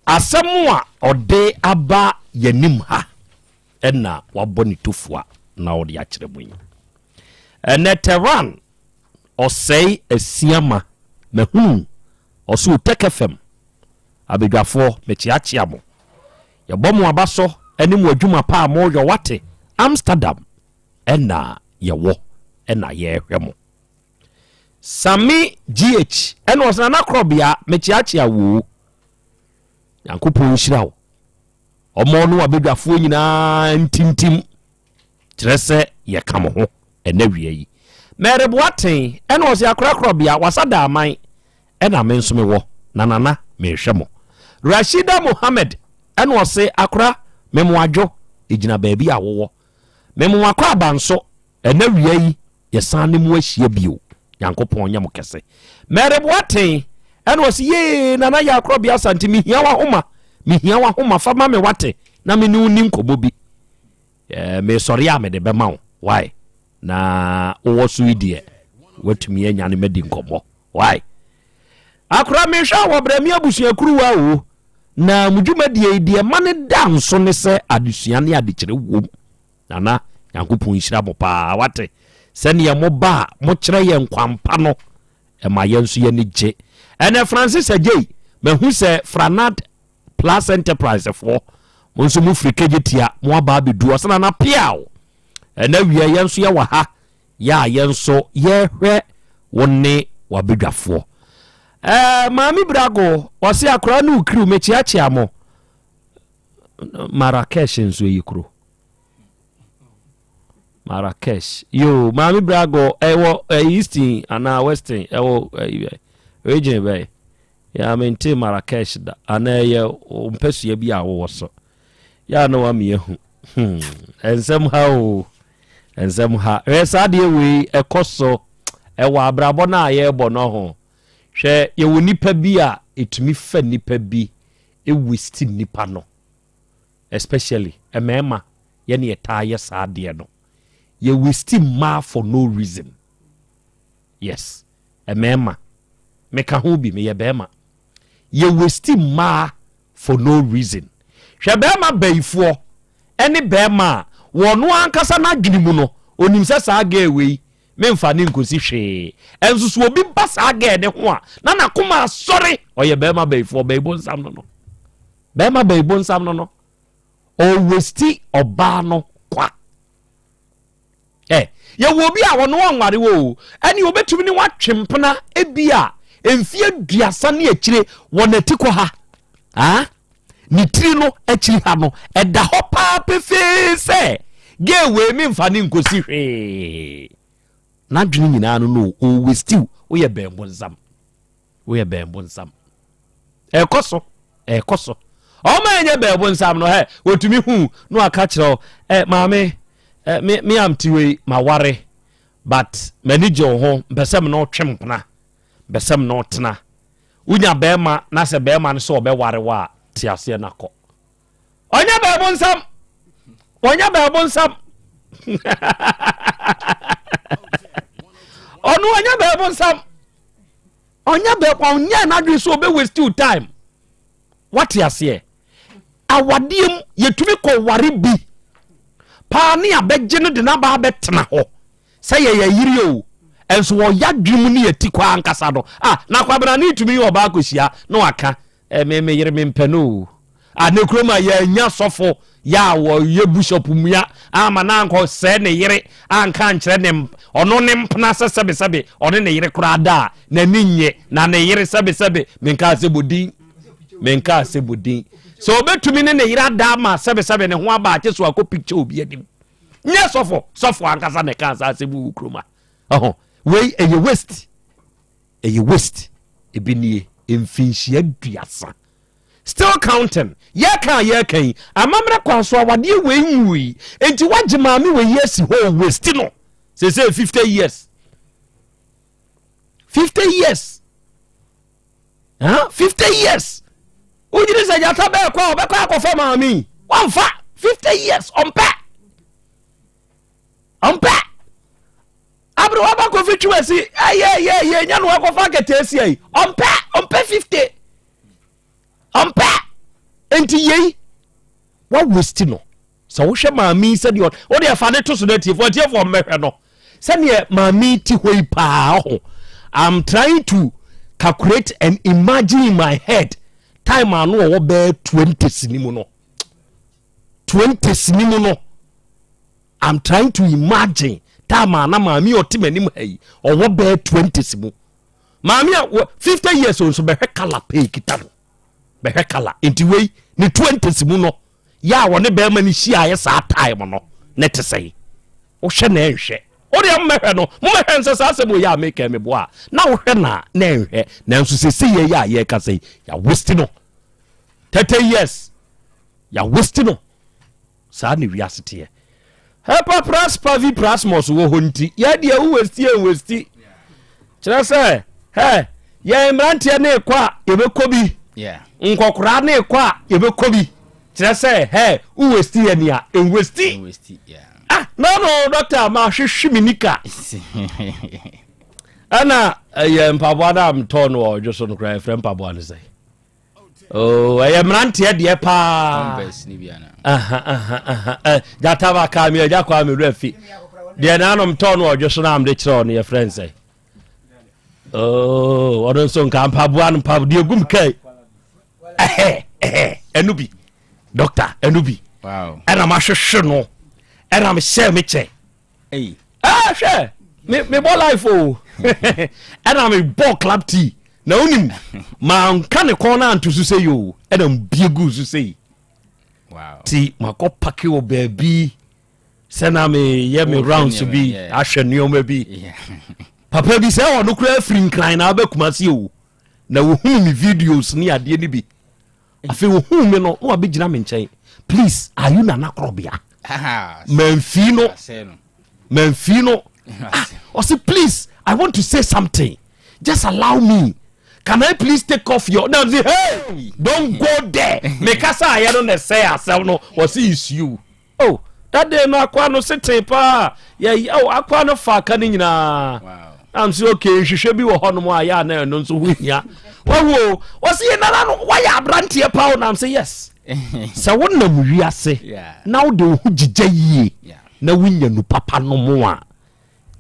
Asɛm a ɔde aba yɛn anim ha na wabɔ ne tofua na ɔde akyerɛ mu yi. Ɛnɛ Tehran ɔsɛe asiama mahunu ɔso Otec FM abadwafoɔ mekyeakyea mo. Yɛbɔ mo aba so ne mo adwuma pa a moyɔ wate Amsterdam na yɛwɔ na yɛrehwɛ mo. Sammy GH ɛna ɔsɛ Nana Korɔbea mekyeakyea woo. Nyankopɔn nhyira wo. Ɔmɔ no abadwafoɔ nyinaa ntintim kyerɛ sɛ yɛka mo ho ɛnɛ wia yi. Mary Boateng ɛna ɔsɛ Akora Korɔbea wasa da aman ɛna me nso mewɔ na Nana mehwɛ mo. Rashida Mohammed ɛna ɔse Akora memoadwo ɛgyina baabi a wowɔ. Memoakɔ abanso Ɛnɛ wia yi yɛsan ne mo ahyia bio Nyankopɔn nyɛ mo kɛse Mary Boateng ɛna ɔse yee Nana Yaa Korɔbea Asante mehia w'ahoma mehia w'ahoma fa ma me wate na me ne wo ni nkɔmmɔ bi eh, mesɔre a mede bɛma wo why na wowɔ so yi deɛ watumi anya ne madi nkɔmmɔ why akora mehwɛ a wɔbrɛ me abusuakuruwa o na mo dwumadie yi deɛ ma ne da nso ne sɛ adesua ne adekyerɛ wom Nana Nyankopɔn nhyira mo paa wate sɛdeɛ mo ba a mo kyerɛ yɛn kwan pa no ɛma yɛn nso yɛni gye ɛnɛ Francis Agyei mahu sɛ Franad Plus Enterprise foɔ mo nso mo firi Kejetia mo aba abɛdu ɔsɛ Nana piaw ɛnɛ wia yɛn nso yɛwɔ ha yɛ a yɛn nso yɛhwɛ wo ne wabadwafoɔ ɛɛ Maame Brago ɔse akora ne okiriw mekyeakyea mo Marrakesh nso eyi kuro. Marrakesh. Yo, Maame Brago, ɛwɔ eh, Eastern anaa Western, ɛwɔ eh, region bɛyɛ. Ya mente Marrakesh da. Anaa ɛyɛ mpɛsua bi a wowɔ so. Ya na wame ahu. Hmm, nsɛm ha o. Nsɛm ha. Hwɛ saa deɛ wei ɛkɔ so ɛwɔ abrabɔ no a yɛrebɔ no ho. Hwɛ yɛwɔ nipa bi a ɛtumi fa nipa bi waste nnipa no especially mmarima yɛne yɛtaa yɛ saa adeɛ no yɛ waste mmaa for no reason yes mmarima meka ho bi meyɛ barima yɛ waste mmaa for no reason hwɛ barima bayifoɔ ɛne barima a wɔn ankasa n'adwene mu no onim sɛ saa girl wei Memfa no nkosi hwee. Ɛnso so obi ba saa gɛɛ ne ho a, na n'akoma asɔre. Ɔyɛ bɛrima bɛyifoɔ, ɔbɛyi bonsam no no. Bɛrima bɛyi bonsam no no. Ɔwesti ɔbaa no kwa. Ɛ, yɛwɔ obi a ɔno ɔnware wɔ o, ɛne obetumi ne watwe mpena ebi a mfie aduasa ne akyire wɔ n'atikɔ ha. Ah? Ne tiri no akyiri ha no, ɛda hɔ paa pefee sɛ Gay wei memfa ne nkosi hwee. N'adwene nyinaa no no ɔwestiw woyɛ bɛn bonsam. Woyɛ bɛn bonsam. Ɛkɔ so ɛkɔ so. Ɔma ɛnyɛ bɛn bonsam no hɛ wɔtumi hu na waka kyerɛ wo ɛ maame ɛ me me am ti wei ma ware but m'ani gye wo ho mpɛ sɛ me ne ɔtwe mpena mpɛ sɛ me ne ɔtena. Wonya bɛrima na sɛ bɛrima no sɛ ɔbɛware wo a te aseɛ na kɔ. Ɔnyɛ bɛɛbonsam. Ɔnyɛ bɛɛbonsam. Ɔno ɔnyɛ bɛɛbonsam. Ɔnyɛ bɛ ɔnyɛ n'adwene sɛ ɔbɛ waste your time. Wate aseɛ? Awadeɛ mu yɛtumi kɔ ware bi paa ne abɛgye no de n'aba abɛtena hɔ sɛ yɛyɛ yere o nso wɔyɛ adwene mu ne yɛti kɔ ankasa no ah na kwabena ne tumi yɛ ɔbaa kɔhyia na waka Eh, me me yere me mpɛ no o. Ah, ne kurom a yɛanya sɔfo yɛ a wɔyɛ bishop mua ama na ankɔ sɛ ne yere anka ankyerɛ ne ɔno ne mpena sɛ sɛbesɛbe ɔne ne yere koraa da a n'ani nye na ne yere sɛbesɛbe menka sɛ bodin menka sɛ bodin sɛ ɔbɛtumi ne ne yere ada ama sɛbesɛbe ne ho aba akye so akɔ picture obi anim nyɛ sɔfo sɔfo ankasa na ɛka saa asɛm wɔ kurom a ɔho wei ɛyɛ waste Ɛyɛ waste. Ebi nie, mfinhyia duasa. Still counting. Yɛka a yɛka yi, amammerɛ kwan so awadeɛ wei nwui. Enti wagye maame wei yi asi hɔ waste no. Sese 50 years. 50 years. Huh? 50 years. Wogyina sɛ gyata bɛɛkɔ a ɔbɛkɔ akɔfa maame yi. Wamfa 50 years ɔmpɛ. Ɔmpɛ. Aberewa ba kofi twuma si ɛyɛ ɛyɛ ɛyɛ nya no akɔfa akɛtɛɛsia yi ɔmpɛ ɔmpɛ 50 ɔmpɛ nti yei wa waste no sɛ wohwɛ maame yi sɛdeɛ wode ɛfa ne to so no atiefoɔ atiefoɔ mmɛhwɛ no sɛdeɛ maame yi te hɔ yi paa ho I'm trying to calculate and imagine in my head time ano ɔwɔ bɛɛ 20 sini mu no 20 sini mu no I'm trying to imagine time a na maame a ɔte m'anim ha yi ɔwɔ bɛɛ twenties mu maame a 50 years nso bɛhwɛ kala pay kita no bɛhwɛ kala nti wei ne twenties mu no yɛ a wɔne bɛrima no hyiaeɛ saa time no ne te sɛn wohwɛ na ɛnhwɛ wodeɛ mmɛhwɛ no mommɛhwɛ nsɛ saa asɛm wɔ yɛ a meka meboa a na wohwɛ na na ɛnhwɛ nanso sɛsɛ yɛ yɛ a yɛka sɛ yɛawesti no 30 years yɛawesti no Saa na wiase teɛ. Hepa pras pavi prasmos wɔ hɔ nti, yɛ deɛ wo westi yɛ nwesti. Kyerɛ sɛ, hɛ, yɛn mmeranteɛ ne kɔ a, yɛbɛkɔ bi. Nkɔkoraa ne kɔ a, yɛbɛkɔ bi. Kyerɛ sɛ, hɛ, wo westi yɛ nea, nwesti. Ah, no no, dɔkta, ma hwehwe me nika. Ɛna ɛyɛ mpaboa no a metɔɔ no wɔ ɔdwo so no koraa, yɛfrɛ mpaboa no sɛ. Oh, ɛyɛ mmeranteɛ deɛ paa gyata ba kaa mi agya kɔ a mewura fi deɛ naanom tɔɔ no ɔdwo so no amde kyerɛ ɔno yɛfrɛ n sɛ oh, ɔno nso nka mpaboa no mpaboa deɛ gum kai ɛno bi dɔkta ɛno bi ɛna mahwehwe no ɛna mehyɛ me kyɛ Ei. Ah, hwɛ me me bɔ life o ɛna me bɔ club tea na wonim manka ne kɔn no anto so sɛ yi o ɛna mbie gu so sɛ yi ti makɔ pake wɔ baabi sɛ na meyɛ me rounds bi ahwɛ nneɛma bi papa bi sɛ ɔno koraa firi nkran na abɛkuma se o na wɔhunu me videos ne adeɛ no bi Afei ohuu me no na wabɛgyina me nkyɛn, please are you Nana Korɔbea? Mamfii no, mamfii no. Ah, ɔse please I want to say something, just allow me. Can I please take off your... Now say, hey, don't go there. Mekasa ayɛ no na ɛsɛ asɛm no, ɔse it's you. Oh, that day no akoa no setee paa. Yɛ oh, akoa no fa aka no nyinaa. Am sɛ okay, nhwehwɛ bi wɔ hɔnom a yɛ a na ɛno nso ho hia. Wahu o, wɔsi yɛ nana no wayɛ aberanteɛ paa o na am sɛ yes. Sɛ wonam wiase na wode wo ho gyigya yie na wonya nu papa no mu a,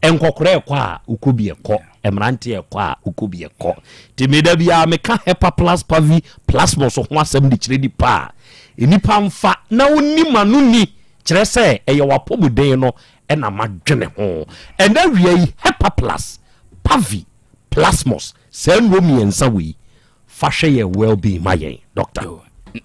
Nkɔkora ɛkɔ a wokɔ bi ɛkɔ, mmeranteɛ ɛkɔ a wokɔ bi ɛkɔ. Nti me da biara meka Hepa Plus Pavi Plasmos ho asɛm de kyerɛ nipa a, nnipa mfa na ɔnni ma no ni, kyerɛ sɛ ɛyɛ w'apɔmuden no na madwene ho. Ɛnɛ awia yi Hepa Plus Pavi Plasmos, saa nnuro mmiɛnsa wei, fa hwɛ yɛn well being ma yɛn, Doctor.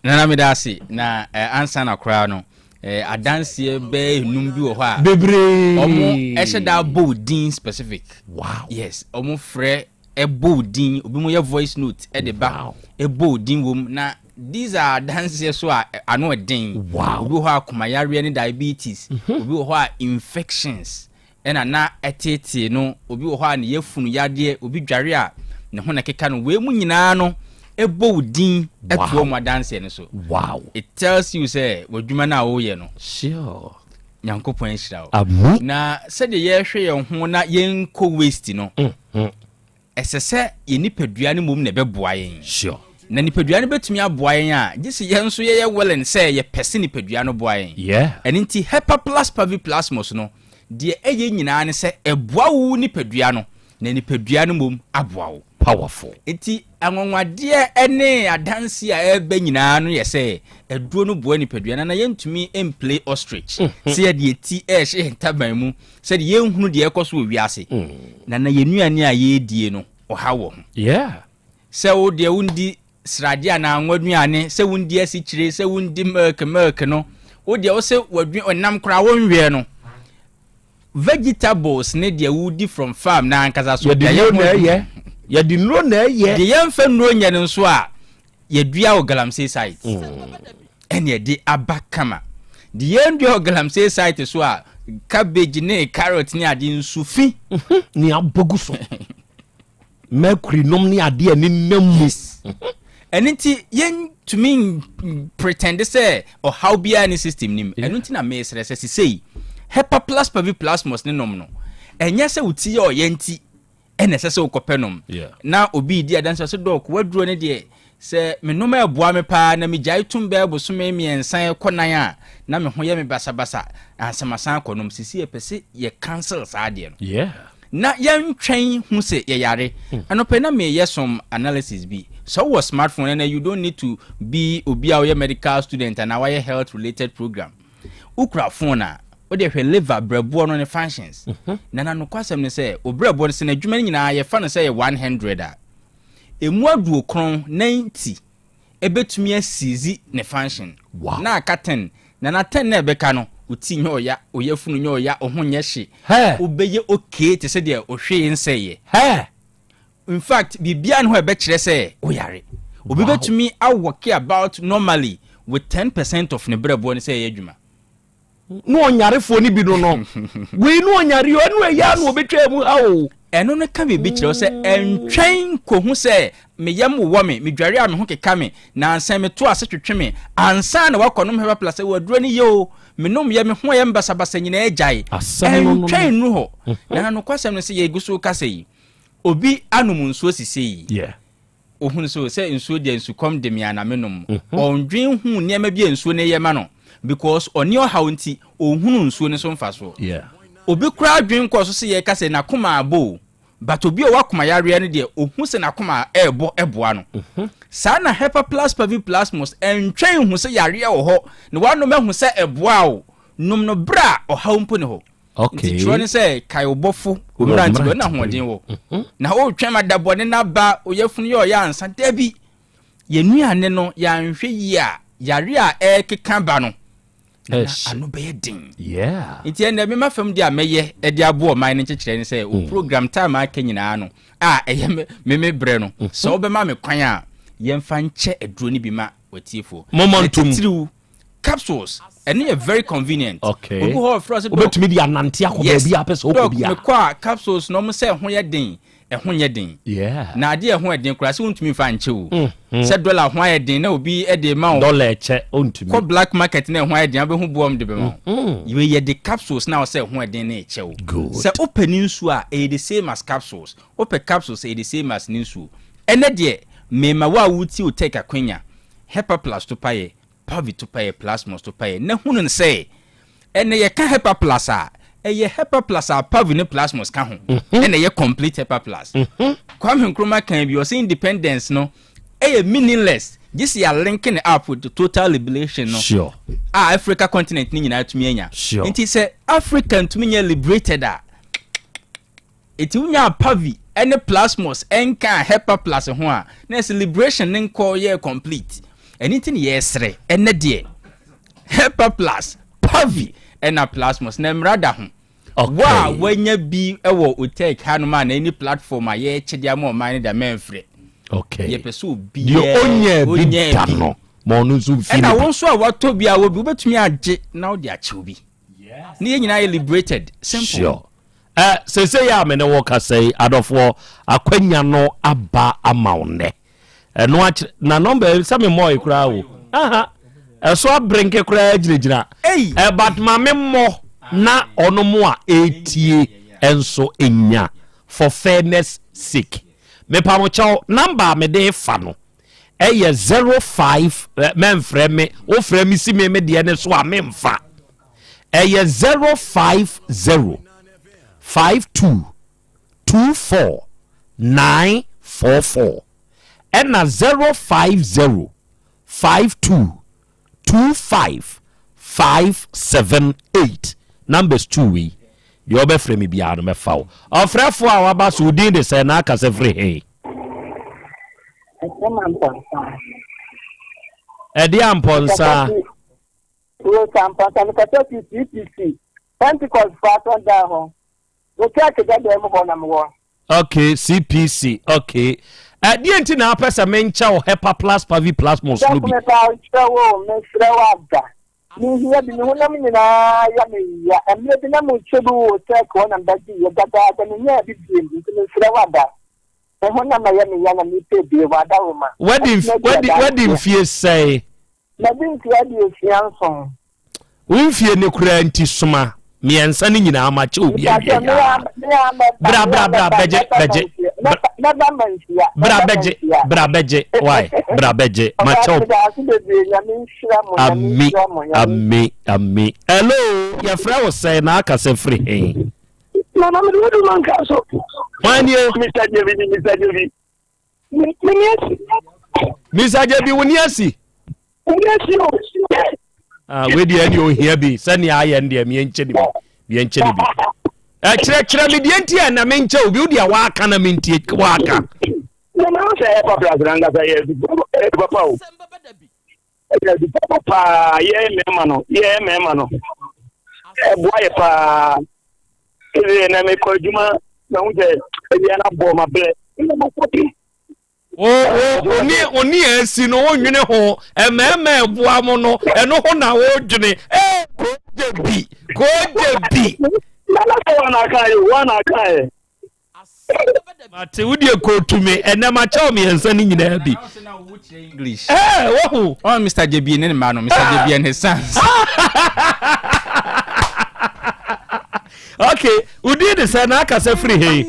Nana meda ase na eh, ansa na koraa no. Eh, adanseɛ bɛyɛ enum bi wɔ hɔ a. Bebree. Ɔmo ɛhyɛ da bɔ wo din specific. Wow. Yes, ɔmo frɛ ɛbɔ wo din, obi mo yɛ voice note ɛde ba. Ɛbɔ wo din wɔ mu na these are adanseɛ so a ano ɛden. Wow. Obi wɔ hɔ a akomayareɛ ne diabetes. Obi wɔ hɔ a infections ɛna na ɛteetee no. Obi wɔ hɔ a ne yafunu yadeɛ, obi dware a ne ho na ɛkeka no. Wei mu nyinaa no ɛbɔ wo din ɛto Wow. wɔn adanseɛ no so. Wow. It tells you sɛ w'adwuma no a woyɛ no. Sure. Nyankopɔn ahyira wo. Amen. Na sɛdeɛ yɛrehwɛ yɛn ho na yɛnkɔ waste no, ɛsɛ sɛ yɛn nipadua no mmom na ɛbɛboa yɛn. Sure. Na nipadua no bɛtumi aboa yɛn a, gye sɛ yɛn nso yɛyɛ willing sɛ yɛpɛ sɛ nipadua no boa yɛn. Yeah. Ɛno nti Hepaplus paviplasmus no, deɛ ɛyɛ nyinaa ne sɛ ɛboa wo nipadua no, na nipadua no mmom aboa wo. Powerful. Nti anwanwadeɛ ne adanse a ɛreba nyinaa no yɛ sɛ aduro no boa nipadua no na yɛntumi mplay ostrich sɛ yɛde yɛn ti ɛrehyɛ yɛn ntaban mu sɛdeɛ yɛnhunu deɛ ɛrekɔ so wɔ wiase. Na na yɛn nnuane a yɛredie no ɔhaw wɔ ho. Yeah. Sɛ wo deɛ wondi sradeɛ anaa anwa nnuane, sɛ wondi asikyire, sɛ wondi milk milk no, wo deɛ wo sɛ wadua ɔnam koraa wonweɛ no. Vegetables ne deɛ wodi from farm na ankasa so. Yɛde nnuro na ɛyɛ. Yɛde nnuro na ɛyɛ. Deɛ yɛmfa nnuro nyɛ no nso a, yɛdua wɔ galamsey site. Ɛne ɛde aba kama. Deɛ yɛndua wɔ galamsey site so a, cabbage ne carrot ne adeɛ nsu fi. Ne abɔ gu so. Mercury nom ne adeɛ ne nam mu. Ɛno nti yɛntumi pretend sɛ ɔhaw biara ne system nim. Ɛno nti na mesrɛ sɛ sesei Hepaplus paviplasmus ne nom no, ɛnyɛ sɛ wo ti yɛ ɔyɛ nti ɛna ɛsɛ sɛ wokɔpɛ nom. Na obi di adanse sɛ dɔk waduro ne deɛ sɛ menom ɛboa me paa na megyae tom bɛɛ bosome 3 kɔ 4 a na me ho yɛ me basabasa ansa masan akɔ nom. Sisi yɛpɛ sɛ yɛ cancel saa adeɛ no. Na yɛntwɛn hu sɛ yɛyare. Anɔpɛ na meyɛ some analysis bi. Sɛ wowɔ smartphone ɛnɛ you don't need to be obi a woyɛ medical student anaa wayɛ health related program. Wokura phone a wode hwɛ liver brɛboɔ no ne functions. Na na nokwasɛm ne sɛ wo brɛboɔ no sɛ n'adwuma no nyinaa yɛfa no sɛ yɛ 100 a, emu 90 90 ɛbɛtumi asizi ne function. Wow. Na aka 10. Na na 10 na ɛbɛka no, wo ti nyɛ ɔya, wo yafunu nyɛ ɔya, wo ho nyɛ hye. Wobɛyɛ okay te sɛ deɛ ohwee nsɛeɛ. In fact, biribiara ne hɔ a ɛbɛkyerɛ sɛ woyare. Obi bɛtumi awɔke about normally with 10% of ne brɛboɔ no sɛ ɛyɛ adwuma. Na ɔnyarefoɔ no bi no no. Wei no ɔnyare o, ɛno ɛyɛ a na ɔbɛtwa mu ha o. Ɛno no ka biribi kyerɛ wo sɛ ɛntwɛn nkɔhu sɛ me yam wowɔ me, medware a me ho keka me, nansa meto ase twetwe me, ansa na woakɔnom Herbal Plus sɛ waduro no yɛ o, menom yɛ, me ho yɛ me basabasa nyinaa agyae. Asɛm no no. Ɛntwɛn nnu hɔ. Na nokwasɛm no sɛ yɛgu so kasa yi, obi anom nsuo sisei. Ohunu so sɛ nsuo deɛ nsukɔm de me a na menom. Ɔndwen hu nneɛma bi a nsuo no yɛ ma no because ɔne ɔhaw nti ɔnhunu nsuo no so mfasoɔ. Obi koraa dwen kɔɔ so sɛ yɛka sɛ n'akoma abɔ o, but obi a ɔwɔ akoma yareɛ no deɛ ɔhu sɛ n'akoma ɛrebɔ ɛboa no. Saa na Hepaplus paviplasmus ɛntwɛn hu sɛ yareɛ wɔ hɔ na wanom ahu sɛ ɛboa o, nom no berɛ a ɔhaw mpo ne hɔ. Nti twerɛ ne sɛ kae wo bɔfo wo mmerante bɛ na ahoɔden wɔ. Na wotwɛn ma da bɔne no aba, oyafunu yɛ ɔyɛ ansa. Dabi, yɛn nnuane no yɛanhwɛ yie a yare a ɛrekeka ba no na ano bɛyɛ den. Nti ɛnna mema fam deɛ a mɛyɛ de aboɔ ɔman no nkyekyerɛ ne sɛ o program time aka nyinaa no a ɛyɛ me me brɛ no sɛ wobɛma me kwan a yɛmfa nkyɛ aduro no bi ma watiefoɔ. Moma ntom. Titiriw capsules ɛno yɛ very convenient. Okay. Obi hɔ ɔfrɛ sɛ wobɛtumi de anante akɔ baabi a pɛ sɛ wokɔ bia. Dɔk mekɔ a capsules na ɔmo sɛ ɛho yɛ den, ɛho nyɛ den. Na adeɛ ɛho yɛ den koraa sɛ wontumi mfa nkyɛ o. Sɛ dollar ho ayɛ den na obi de ma wo. Dollar ɛkyɛ ontumi. Kɔ black market na ɛho ayɛ den abɛhu boɔ de bɛma wo. Wei yɛ de capsules na ɔsɛ ɛho yɛ den na ɛkyɛ o. Good. Sɛ wopɛ ne nsuo a ɛyɛ the same as capsules. Wopɛ capsules ɛyɛ the same as ne nsuo. Ɛnɛ deɛ mema wo a wotie wo tech akwanya Hepaplus to payɛ Pavi to payɛ Plasmos to payɛ na hunu no sɛ ɛnɛ yɛka Hepaplus a ɛyɛ Hepaplus a Pavi ne Plasmos ka ho ɛna ɛyɛ complete Hepaplus. Kwame Nkrumah kan bi ɔsɛ independence no ɛyɛ meaningless gye sɛ yɛalinke ne up with the total liberation no. Sure. A Africa continent ne nyinaa tumi anya. Sure. Nti sɛ Africa ntumi nyɛ liberated a eti wonya Pavi ɛne Plasmos ɛnka Hepaplus ho a na ɛsɛ liberation ne nkɔ yɛ complete. Ɛno nti ne yɛsrɛ ɛnɛ deɛ Hepaplus Pavi ɛna Plasmos. Na mmara da ho. Wo a woanya bi wɔ Otec hanom a na ɛni platform a yɛrekye de ama ɔman no da mɛmfrɛ. Okay. Yɛpɛ sɛ obiara Deɛ ɔnyaa bi da no, ma ɔno nso mfi Ɛna ne wo bi. nso a watɔ bi a wɔ bi wobɛtumi agye na wode akyɛ obi. Ne yɛn nyinaa yɛ liberated. Simple. Sure. Ɛ seesei a me ne wo kasa yi, adɔfoɔ, akwanya no aba ama wo nnɛ. Ɛno akyerɛ na nɔmba yi sɛ me mmɔɔ yi koraa o. Aha. Ɛso aberenke koraa gyinagyina. Ɛ but ma me mmɔ na ɔno mo a ɛretie nso nya for fairness sake. Mepa mo kyɛw, nɔmba a mede fa no ɛyɛ 05 mɛmfrɛ me, wofrɛ me si me me deɛ ne so a memfa. Ɛyɛ 050 52 24 944 ɛna 050 52 25 578 numbers two wei deɛ ɔbɛfrɛ me biara no mɛfa wo. Ɔfrɛfoɔ a waba so wo din de sɛ na aka sɛ firi he? Ɛde ampɔnsa. Rose Ampɔnsa mekasa fi CPC Pentecost fo asɔrdan hɔ. Wo church dada mu hɔ na mewɔ. Okay, CPC, okay. Ɛdeɛ nti na apɛ sɛ menkyɛ wo Hepa Plus Pavi Plus Mos no bi? Sɔfo mepa wo kyerɛ wo o, mesrɛ wo ada. Mehia bi, me honam nyinaa yɛ me ya. Mmerɛ bi na mekyɛ bi wɔ church hɔ na mebɛgye yɛ dadaada, menyaa bi biem, nti mesrɛ wo ada. Me honam ɛyɛ me ya na mepɛ bi, wɔ adaworoma. Wadi mfie sɛe? Madi mfeɛ 67. Wo mfie no koraa nti soma mmiɛnsa no nyinaa ma kyɛ obi awie yaa. Bra bra bra bɛgye bɛgye. Bra bɛgye bra bɛgye why bra bɛgye ma kyɛ obi. Ami ami ami. Hello yɛfrɛ wo sɛn na aka sɛ firi he. Nana mede wadu manka so. Hwan nie? Mr. Jebi Mr. Jebi. Meni asi. Mr. Jebi wo ni asi. Meni asi o. Ah, wei deɛ ɛne ohia bi sɛnea ayɛ no deɛ meɛnkyɛ ne bi meɛnkyɛ ne bi ɛkyerɛkyerɛ me deɛ nti a na menkyɛ obi wo deɛ waaka na mentie waaka. Na na sɛ ɛpa plus na nkasa yɛ ɛdu papa o ɛyɛ ɛdu papa paa yɛ mmarima no yɛ mmarima no ɛboa yɛ paa ɛdɛ na mekɔ adwuma na ho sɛ ɛwia no abɔ ma brɛ ɛna makɔ bi oni oni asi no wonwene ho mmarima ɛboa mo no ɛno ho na wodwene ee koogye bi koogye bi. nana sɛ wɔn aka yɛ wɔn aka yɛ. Mate wo deɛ kootu me ɛnɛ makyɛw mmiɛnsa no nyinaa bi. English. Ɛɛ wohu. Ɔn Mr. Jebi ne ne mma no Mr. Jebi and his sons. Okay, wodi de sɛ na akasa firi he.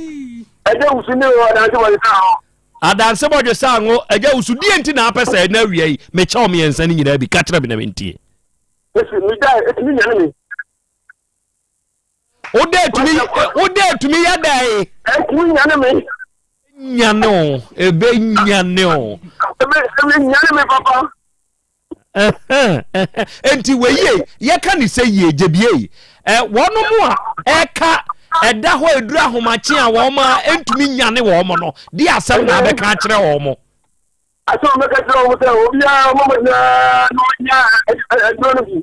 Ɛgya wusu ne wɔ adanse bɔdwe saa ho. Adanse bɔdwe saa ho ɛgya wusu deɛ nti na apɛ sɛ ɛnɛ awia yi mekyɛw mmiɛnsa no nyinaa bi ka kyerɛ me na mentie. Esi megyae etumi nyane me. Wode atumi wode atumi yɛ dɛn? Ɛtumi nyane me. Nyane o, ebe nyane o. Ebe ebe nyane me papa. Enti wei yɛka ne sɛ yie gyebie yi wɔn mu a ɛka ɛda hɔ eduru ahomakye a wɔn a ɛntumi nyane wɔn no de asɛm na abɛka akyerɛ wɔn. Asɛm bɛka kyerɛ wɔn sɛ obiara wɔn mo nyinaa na ɔnya aduro no bi.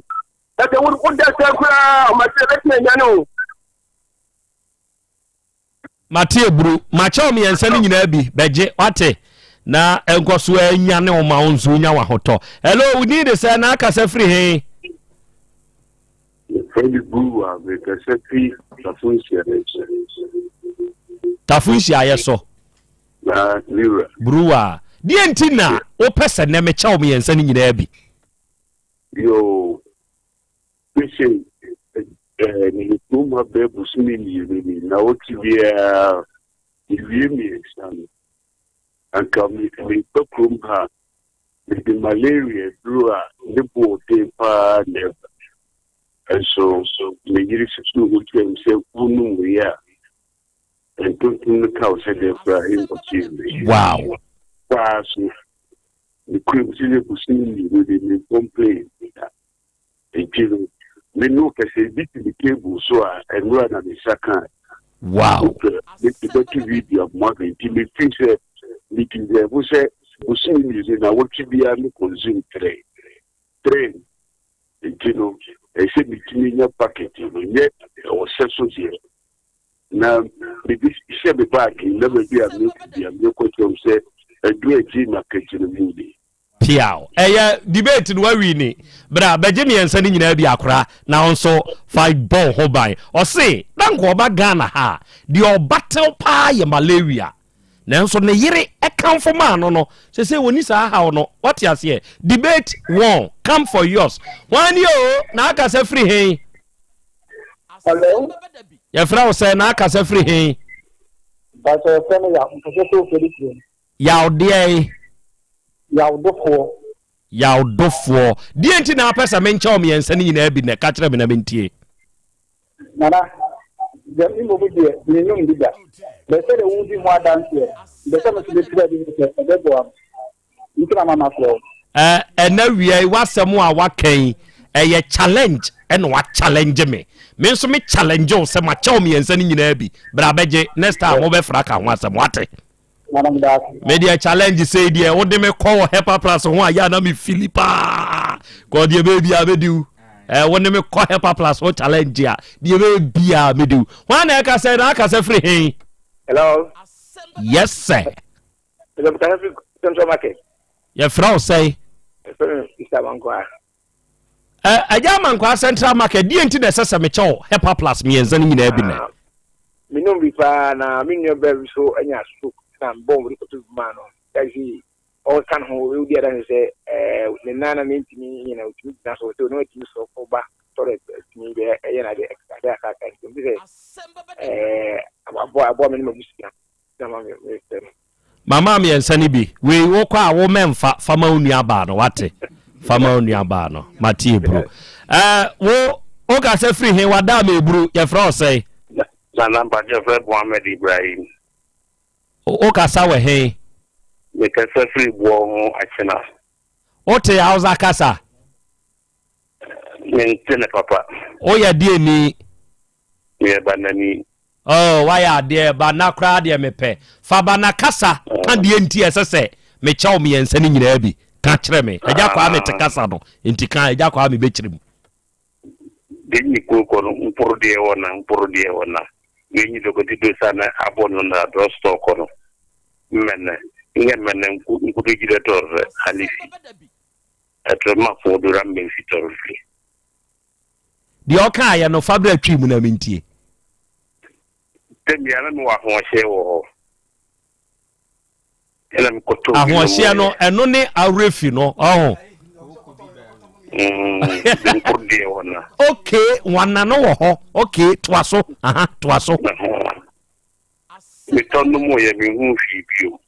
Na sɛ woda sɛ koraa ɔma sɛ bɛtumi anyane o. Mate aburo makyɛ wo mmiɛnsa no nyinaa bi bɛgye wate na nkɔ so anyane wo ma wo nso wonya wahotɔ. Hello, wo din de sɛ na akasa firi he? Yɛfrɛ me Buruwa, mekasa firi Tafo nhyiaeɛ so. Tafo nhyiaeɛ so. Na me wura. Buruwa, deɛ nti na wopɛ sɛ nnɛ mekyɛ wo mmiɛnsa no nyinaa bi? Yoo, mese eh, meyɛ kurom ha bɛɛ bosome mmienu ni, nnawɔtwe biara mewie mmiɛnsa no, anka meba kurom ha a, mede malaria duro a ne bo den paa na ɛba. Nso me yere susuw ho kyerɛɛ me sɛ wonom wei a, ntontom no ka wo sɛ dɛn koraa ɛnkɔsi awie. Wow. Paa so. Nokorɛm sɛ bosome mmienu de me complain da. Nti no me no pɛ sɛ ebi te me table so a ɛnora na me nsa kaa. Wow. Wopɛ me de bɛto video ama me nti me feel sɛ me deserve sɛ bosome mmienu na wɔtwe biara me consume tre. Tre nti no. Ɛsɛ sɛ metumi nya bucket no, nyɛ ɔhyɛ so deɛ, na mede hyɛ me baage mu na baabi a mekɔ bia mekɔ kyerɛ wɔn sɛ aduru agye m'akagye no mu ni. Piaw. Ɛyɛ debate no wawini. Bra bɛgye mmiɛnsa no nyinaa bi akora na wo nso fa bɔ wo ho ban. Ɔse na nka ɔba Ghana ha a, deɛ ɔbatew paa yɛ malaria. Nanso ne yere kamfo maa no no, sesei wɔnni saa haw no. Wate aseɛ? Debate won. Come for yours. Hwan ni oo? Na akasa firi he? Hello. Yɛfrɛ wo sɛ na akasa firi he? Bàtà yɛfrɛ me Yaw, mpɛsɛ sɛ ofiri kurom. Yaw deɛn? Yaw dofoɔ. Yaw dofoɔ. Deɛ nti na apɛ sɛ menkyɛ wo mmiɛnsa no nyinaa bi nnɛ? Ka kyerɛ me na mentie. Nana, deɛ me mmom deɛ mennom bi da. Bɛ sɛdeɛ wodi ho adanseɛ no, mepɛ sɛ me nso mefiri adi hu sɛ ɛbɛboa me. Nti na ama mafrɛ wo. Ɛ ɛnɛ wia yi w'asɛm a waka yi ɛyɛ challenge ɛna wa challenge me. Me nso me challenge wo sɛ makyɛ wo mmiɛnsa no nyinaa bi. Bra bɛgye next time mobɛfra aka ho asɛm wate. Me deɛ challenge sei deɛ wode me kɔ wɔ hepa plus ho a yɛ na me fili paa kɔ deɛ bɛyɛ biara mɛdi wo eh, wo ne me kɔ hepa plus ho challenge a deɛ bɛyɛ biara mɛdi wo hwan na ɛka sɛ na aka sɛ firi he. Hello. Yes sir. Central Market. Yɛfrɛ wo sɛe? Yɛfrɛ me Mr. Mankwaa. Agya Amankwaa Central Market, deɛ nti na ɛsɛ sɛ mekyɛ wo Hepa Plus mmiɛnsa no nyinaa bi nnɛ? Ah, menom bi paa na me nua baa bi so anya stroke na mebɔɔ mmɔden kɔtɔ bi maa no. Yɛsi ɔka ne ho ɔdi adanse sɛ ɛɛ ne nan na ne ntumi nyina ɔtumi gyina so sɛ ɔno atumi sɔ kɔ ba toilet atumi bɛ ɛyɛ n'ade ade akaka nti ɔmo sɛ ɛɛ aboa aboa me ne m'abusua na ma me me fɛ no. Mama mmiɛnsa no bi. Wei wokɔ a wo mɛnfa fa ma wo nua baa no wate fa ma wo nua baa no mate eburu ɛɛ wo wokasa firi he wada ama eburu yɛfrɛ wo sɛn. Nana mpakyɛ frɛ Mohammed Ibrahim. Wokasa wɔ he. Mekasa firi boɔ ho akyena. Wote Hausa kasa. Mente ne papa. Woyɛ deɛ ni. Meyɛ Banani. Oh, wayɛ adeɛ, Bana koraa deɛ mepɛ. Fa Bana kasa ka deɛ nti ɛsɛ sɛ mekyɛ wo mmiɛnsa no nyinaa bi. Ka kyerɛ me. Agya Kwame te kasa no, nti ka, Agya Kwame bɛkyerɛ mu. Deɛ nyi kuro kɔ no, mporo deɛ wɔ na, mporo deɛ wɔ na. Deɛ nyi dɔkɔti do sa na abɔ no na drugstore kɔ no. Mmɛnɛ, nyɛ mmɛnɛ nku, nkudo gyidɛ tɔrɔ alifi. Ɛtrɛ ma fo do ra mmɛnfi tɔrɔ fili. Deɛ ɔkaeɛ no, fa bra Twi mu na mentie. Tɛm biara na mewɔ ahoɔhyeɛ wɔ hɔ. Ɛna mekɔtɔ bi Ahoɔhyeɛ no, ɛno ne awerɛfi no, ɔho. Mm, nkoro deɛ wɔ na. Okay, wana no wɔ hɔ. Okay, toa so. Aha, toa so. Metɔ no mu yɛ mehu hwee bio.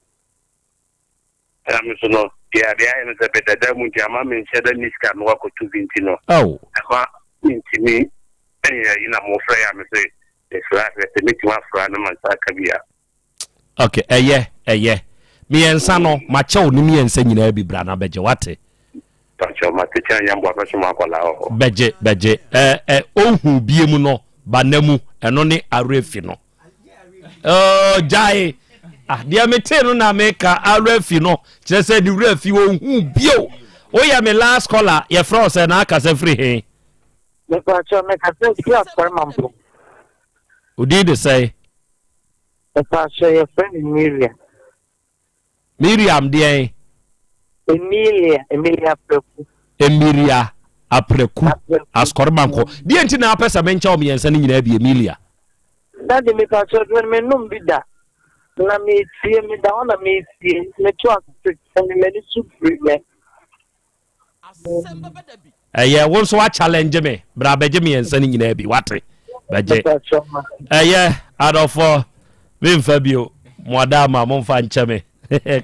Ɛna me nso no, deɛ adeɛ ayɛ no sɛ bɛdada mu nti ama menhyɛ da nni sika mewɔ akɔto bi nti no, ɛma mentumi nyɛ ayi na mofrɛ yɛ a me se mefrɛ ahwɛ sɛ mɛtumi afra na mansa aka bi a. Ok, ɛyɛ, ɛyɛ. Mmiɛnsa no, makyɛ wo ne mmiɛnsa nyinaa bi bra na bɛgye, wate? Pakyɛ, mate kyɛ nyɛ mboa mɛso mo akwadaa wɔ hɔ. Bɛgye, bɛgye. Ɛ, ɛ, ohu bie mu no, ba nna mu, ɛno ne awerɛfi no. Oh, gyae ah, deɛ metee no na meka awerɛ fi no kyerɛ sɛ ne werɛ fi ɔhu bio woyɛ me last caller yɛfrɛ wo sɛ na akasa firi he Mepakyɛ mekasa firi Asɔre Mampong. Odin de sɛe? Mepakyɛ yɛfrɛ me Miriam. Miriam deɛn? Emilia, Emilia Apraku. Emilia Apraku, Asukɔrɔmanko. Deɛ nti na apɛ sɛ menkyɛ wo mmiɛnsa no nyinaa bi, Emilia? Daddy, mepakyɛ duro no mennom bi da. Na metie, meda hɔ na metie, meto ase sɛ m'ani so biri me. Ɛyɛ wo nso wa challenge me bra bɛgye mmiɛnsa no nyinaa bi wate bɛgye ɛyɛ adɔfoɔ memfa bio mo ada ama momfa nkyɛ me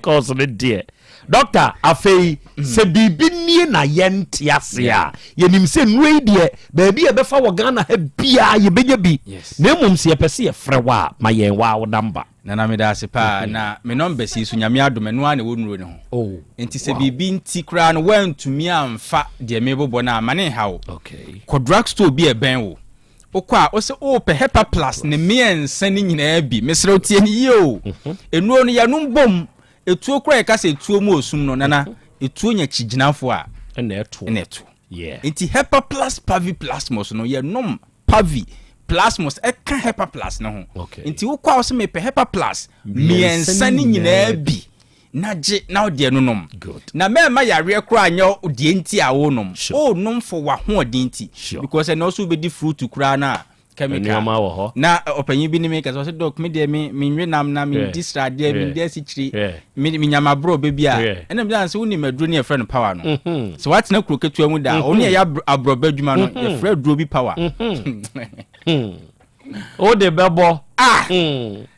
kɔɔso no deɛ dɔkta afei mm. sɛ biribi nie na yɛnte ase a yɛnim sɛ nnuro yi deɛ baabi a ɛbɛfa wɔ ghana ha biaa yɛbɛnya bi na mmom sɛ yɛpɛ sɛ yɛfrɛ wo a ma yɛn waa wo namba Nana meda ase paa na me numbers yi so Nyame adom ɛno ara na ɛwɔ nnuro no ho oh, nti sɛ biribi nti koraa no woantumi amfa deɛ mebobɔ no a ma ne nha wo kɔ drug store bi a ɛbɛn wo wokɔ a wosɛ wopɛ Hepa Plus ne mmiɛnsa no nyinaa bi mesrɛ wo tie no yie o mhm. nnuro no yɛnom bom etuo koraa yɛka sɛ etuo mu osum no nana mhm. etuo nya kyigyinafoɔ a ɛna ɛto ɛna ɛto. Nti Hepa Plus Pavi Plasmos no yɛnom Pavi Plasmos ɛka Hepa Plus no ho. Nti wokɔ a wo sɛ mepɛ Hepa Plus mmiɛnsa no nyinaa bi na gye na wo deɛ no nom. Na mɛmma yareɛ koraa nyɛ deɛ nti a wonom. Wonom for w'ahoɔden nti. Because ɛnɛ wo so wobɛdi fruit koraa no a chemical. Nneɛma wɔ hɔ. Na ɔpanyin bi ne me kasa ɔsɛ dɔk me deɛ me me nwe nam na me di sradeɛ me di asikyire me me nyama aborɔbɛ bi a ɛna mi sɛ wonim aduro ne yɛfrɛ no power no sɛ woatena kuro ketewa mu da ɔne ɛyɛ aborɔbɛ adwuma no yɛfrɛ aduro bi power. Wode bɛbɔ. Ah!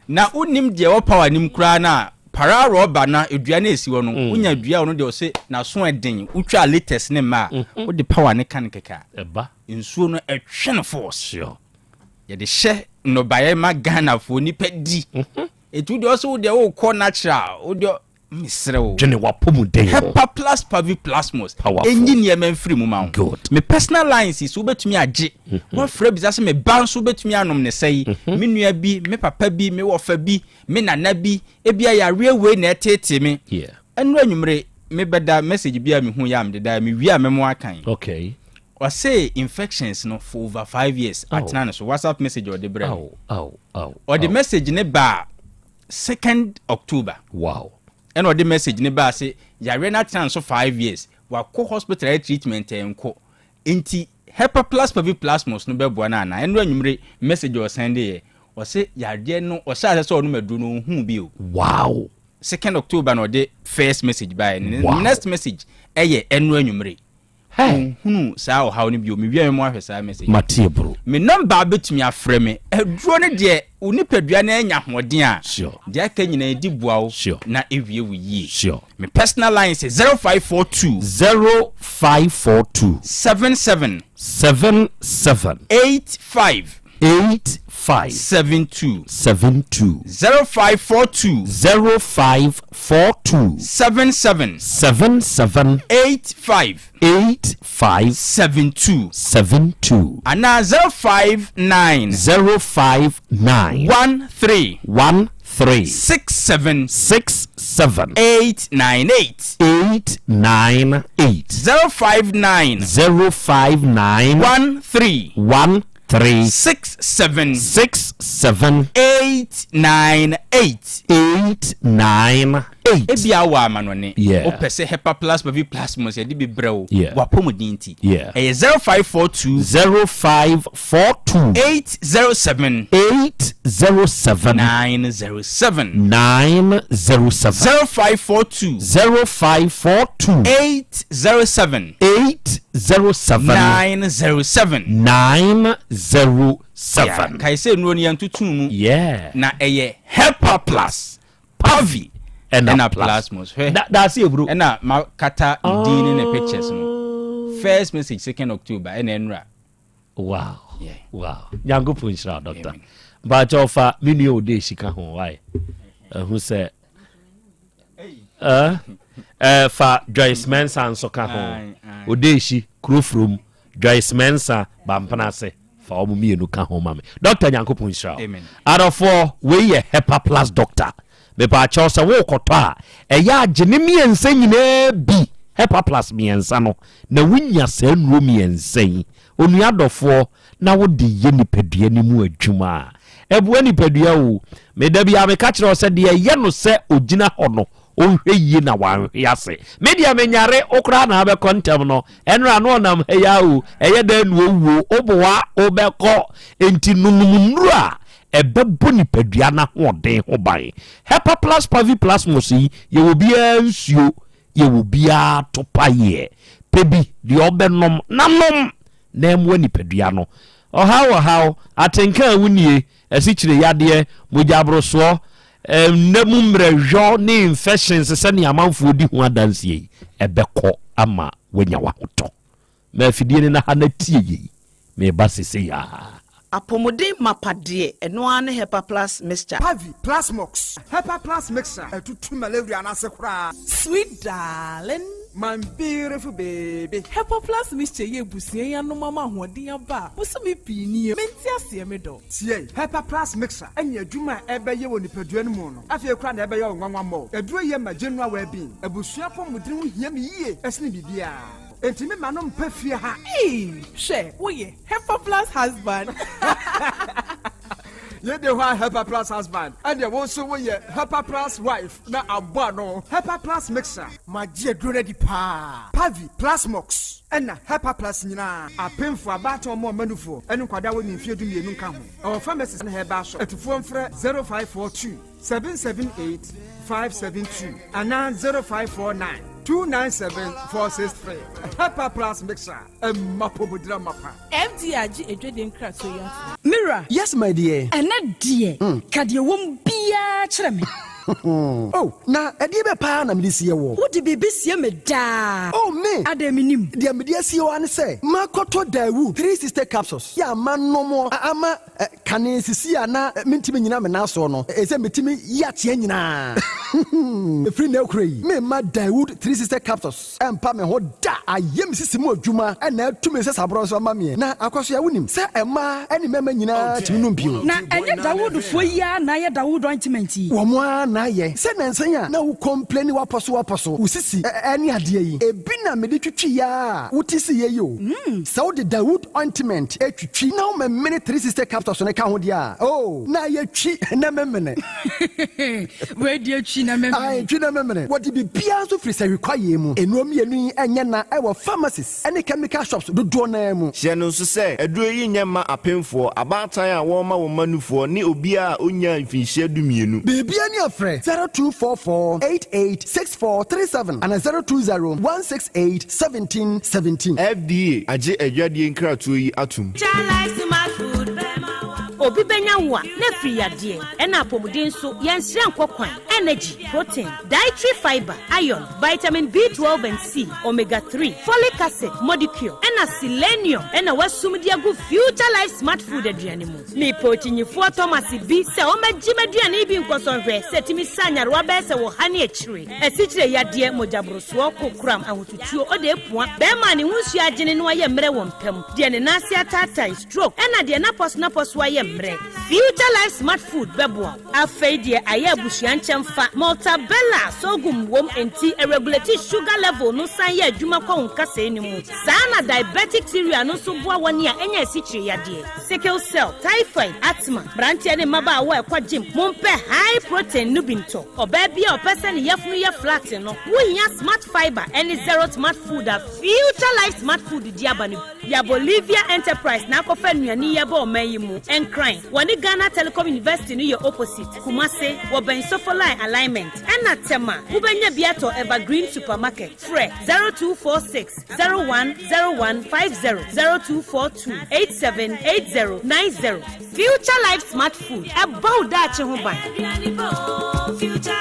Na wonim deɛ ɛwɔ power nim koraa no a para rɔba na dua no ɛsi hɔ no wonya dua a ɔno deɛ ɔse n'aso ɛden wotwa latest ne mma a wode power ne ka no kɛkɛ a ɛba. Nsuo no ɛtwe no force. Sure. Yɛde hyɛ nnɔbaeɛ ma Ghanafoɔ nipa di. Ɛti wodeɛ ɔsɛ wodeɛ wokɔ natural wodeɛ mesrɛ wo. Dwene w'apɔmuden ho. Hepa plus pavi plasmos. Powerful. Ɛnyi nneɛma mfiri mu ma wo. Good. Me personal lines yi so wobɛtumi agye. Woafrɛ bisa sɛ me ba nso wobɛtumi anom ne sɛ yi. Me nua bi, me papa bi, me wɔfa bi, me nana bi, ebia yareɛ wei na ɛteetee me. Yeah. Ɛnnora anwummere mebɛda message bi a mehu yɛ a mede daeɛ mewie a mɛmo akan. Okay. Ɔse infections no for over 5 years atena ne so WhatsApp message a ɔde brɛ me. Ɔde message ne baa second October. Wow. Ɛna ɔde message ne baa se yareɛ no atena ne so 5 years wakɔ hospital ayɛ treatment ɛnkɔ nti Hepaplus Paviplasmos no bɛboa no anaa? Ɛno anwummere message a ɔsɛnde yɛ ɔse yareɛ no ɔhyɛ asɛ sɛ ɔnom aduro no ɔnhuu bio. Wow. Second October na ɔde first message baeɛ. Ne Wow. next message ɛyɛ ɛno anwummere. Hey. Ɔnhunu saa ɔhaw no bio. Mewia me mu ahwɛ saa message. Mate bro. Me number bɛtumi afrɛ me. Aduro no deɛ wo nipadua no anya ahoɔden a, Sure. deɛ aka nyinaa ɛdi boa wo Sure. na ɛwie wo yie. Sure. Me personal line sɛ 0542. 0542. 77. 77. 85. 85. 72. 72. 0542. 0542. 77. 77. 85. 85. 72. 72. Anaa 059. 059. 13. 13. 67. 67. 898. 898. 059. 059. 13. 13. 67. 67. 898. 898. Ebia wɔ amanɔne. Yeah. Wopɛ sɛ Hepa Plus Pavi Plus mu sɛ yɛde bi brɛ wo. Yeah. W'apɔmuden nti. Yeah. Ɛyɛ 0542. 0542. 807. 807. 907. 907. 0542. 0542. 807. 807. 907. 907. Yeah, kae sɛ nnuro no yɛntoto mu. Yeah. Na ɛyɛ Hepa Plus, Pavi, ɛna Plasmos. Hwɛ. Da daase eburo. Ɛna makata ne din ne ne pictures no. First message second October ɛna ɛnura. Wow. Yeah. Wow. Nyankopɔn nhyira wo doctor. Mpakyɛ ɔfa me nua ode sika ho why? Ɛho sɛ Eh, eh, fa Joyce Mensah nso ka ho. Odeshi kuro from Joyce Mensah Bampena ase fa wɔn mmienu ka ho ma me. Doctor Nyankopɔn nhyira wo. Adɔfoɔ wei yɛ Hepa Plus Doctor. Mepaakyɛw sɛ wokɔtɔ a ɛyɛ agye ne mmiɛnsa nyinaa bi Hepa Plus mmiɛnsa no na wonya saa nnuro mmiɛnsa yi. Onua dɔfoɔ na wode yɛ nipadua no mu adwuma a, ɛboa nipadua o. Me da biara meka kyerɛ wo sɛ deɛ ɛyɛ no sɛ ɔgyina hɔ no, ɔnhwɛ yie na wanhwe ase. Me deɛ menyare, wo koraa na abɛkɔ ntɛm no. Ɛnora na ɔnam ha yi ara o, ɛyɛ dɛn na ɔwuo, woboa, wobɛkɔ. Enti nonom nnuro a ɛbɛbɔ nipadua no ahoɔden ho ban. Hepaplus paviplasmus yi, yɛwɔ biara nsuo, yɛwɔ biara topaeɛ. Pɛ bi, deɛ ɔbɛnom, na nom! na ɛmmoa nipadua no. Ɔhaw ɔhaw, atenka a wonnie, asikyire yadeɛ, mogyaborosoɔ, nna mu mmerɛhwɔ ne infections sɛnea amanfoɔ di ho adanseɛ yi, ɛbɛkɔ ama woanya w'ahotɔ. Ma afidie no na ha na tie yei. Mereba sesei ara. Apɔmuden mapa deɛ, ɛno ara ne Hepa Plus Mixture. Pavi, Plasmox, Hepa Plus Mixture, ɛtutu malaria no ase koraa. Sweet darling. My beautiful baby. Hepa Plus Mixture yi abusua yi anom ama ahoɔden aba a bosome pii nie. Mente aseɛ me dɔ. Tie, Hepa Plus Mixture ne adwuma a ɛbɛyɛ wɔ nipadua no mu no, afei koraa na ɛbɛyɛ wo nwanwa mmɔɔ. Aduro yi yɛ ma general well-being. Abusua apɔmuden ho hia me yie sene biribiara. Enti me ma no mpa fie ha. Eii hwɛ woyɛ Hepa plus husband. Yei de hɔ a Hepa plus husband ɛneɛ wo nso woyɛ Hepa plus wife na abɔ ano. Hepa plus mixer. Magye aduro no adi paa. Pavi, Plasmox ɛna Hepa plus nyinaa. Apemfoɔ, abaatan ɔmo ɔma nufoɔ ɛne nkwadaa a wɔnni mfeɛ 12 nka ho. Ɛwɔ pharmacies ne herbal shop. Atufoɔ mfrɛ 0542 778 572 anaa 0549 297 463. Hepa plus mixer ɛma pomodira mapa. FDA agye adwadie nkratoɔ yi atom. Me wura. Yes my dear. Ɛnɛ deɛ, ka deɛ ɛwɔ mu biara kyerɛ me. Oh, na ɛdeɛ bɛ paa na mede sie woɔ? Wode biribi sie me daa. Oh, me! Adɛn mennim? Deɛ mede asie wo ara ne sɛ, makɔtɔ Daewoo 360 capsules yi a manom ama kane sisi a na mentumi nnyina me nan soɔ no, ɛsɛ metumi yi ateɛ nyinaa. Ɛfiri nnɛ rekora yi, meremma Daewoo 360 capsules Ɛmpa me ho da. Ayɛ me sisi mu adwuma na atu me nsasaborɔ nso ama meɛ. Na Akwasoa, wonim sɛ mmaa ne mmarima nyinaa tumi nom bio. Na ɛnyɛ Dawudfoɔ yi ara na ayɛ Dawud ointment yi? Wɔn ara na ayɛ. Sɛ nnansa yi a na wo complaini w'apɔso w'apɔso, wo sisi ne adeɛ yi, ebi na mede twitwiiɛ ara a wote siiɛ yi o. Sɛ wode Dawud ointment twitwi na womemene 360 capsules no ka ho deɛ a, oh, na ayɛ twi na memene. Wei deɛ twi na memene. Ae, twi na memene. Wɔde biribiara nso firi sahwi kwaeɛ mu. Nnuro mmienu yi nyɛ na ɛwɔ pharmacies ne chemical shops dodoɔ no ara mu. Hyɛ no nso sɛ, aduro yi nyɛ mma apemfoɔ, abaatan a wɔrema wɔn mma nufoɔ ne obiara a ɔnnyaa mfinhyia dumienu. Biribiara ni a frɛ 0244 88 6437 anaa 020 168 1717. FDA agye adwadie nkratoɔ yi atom. Obi bɛnya wo a, na afiri yadeɛ, ɛna apɔmuden nso, yɛnsrɛ nkɔ kwan, energy, protein, dietary fibre, iron, vitamin B12 and C, omega 3, folic acid, modicure, ɛna selenium ɛna wasum de agu Future Life Smart Food aduane mu. Mepɛ okyinyifoɔ Thomas bi sɛ ɔmmɛgye m'aduane yi bi nkɔsɔ nhwɛ sɛ ɛtumi sa nyarewa bɛyɛ sɛ wɔ ha ne akyire, asikyire yadeɛ, mogyaborosoɔ, kokoram, ahotutuo, odeepua, bɛrima a ne ho nsuo agyene na wayɛ mmerɛ wɔ mpa mu, deɛ ne nan ase ataatae, stroke, ɛna deɛ n'apɔsonapɔso ayɛ mmerɛ. Future Life Smart Food bɛboa wo. Afei deɛ ayɛ abusua nkyɛmfa, Maltabella sorghum wom enti ɛregulate sugar level no san yɛ adwuma kɔ wo nkasɛe no mu. Saa ara na diabetic cereal no nso boa wɔn a anya asikyire yadeɛ, sickle cell, typhoid, asthma. Mmeranteɛ ne mmabaawa a ɛkɔ gym, mompɛ high protein no bi ntɔ. Ɔbaa bi a ɔpɛ sɛ ne yafunu yɛ flat no, wohia Smart Fibre ne Zero Smart Food a Future Life Smart Food de aba no bi. Ya Bolivia Enterprise na akɔfa nnuane yi aba ɔman yi mu. Nkran, wɔne Ghana Telecom University no yɛ opposite. Kumase, wɔbɛn Sofoline Alignment. Ɛna Tema, wobɛnya bi atɔ Evergreen Supermarket. Frɛ 0246 0101 50, 0242 87 80 90. Future Life Smart Food, ɛbɔ wo daakye ho ban.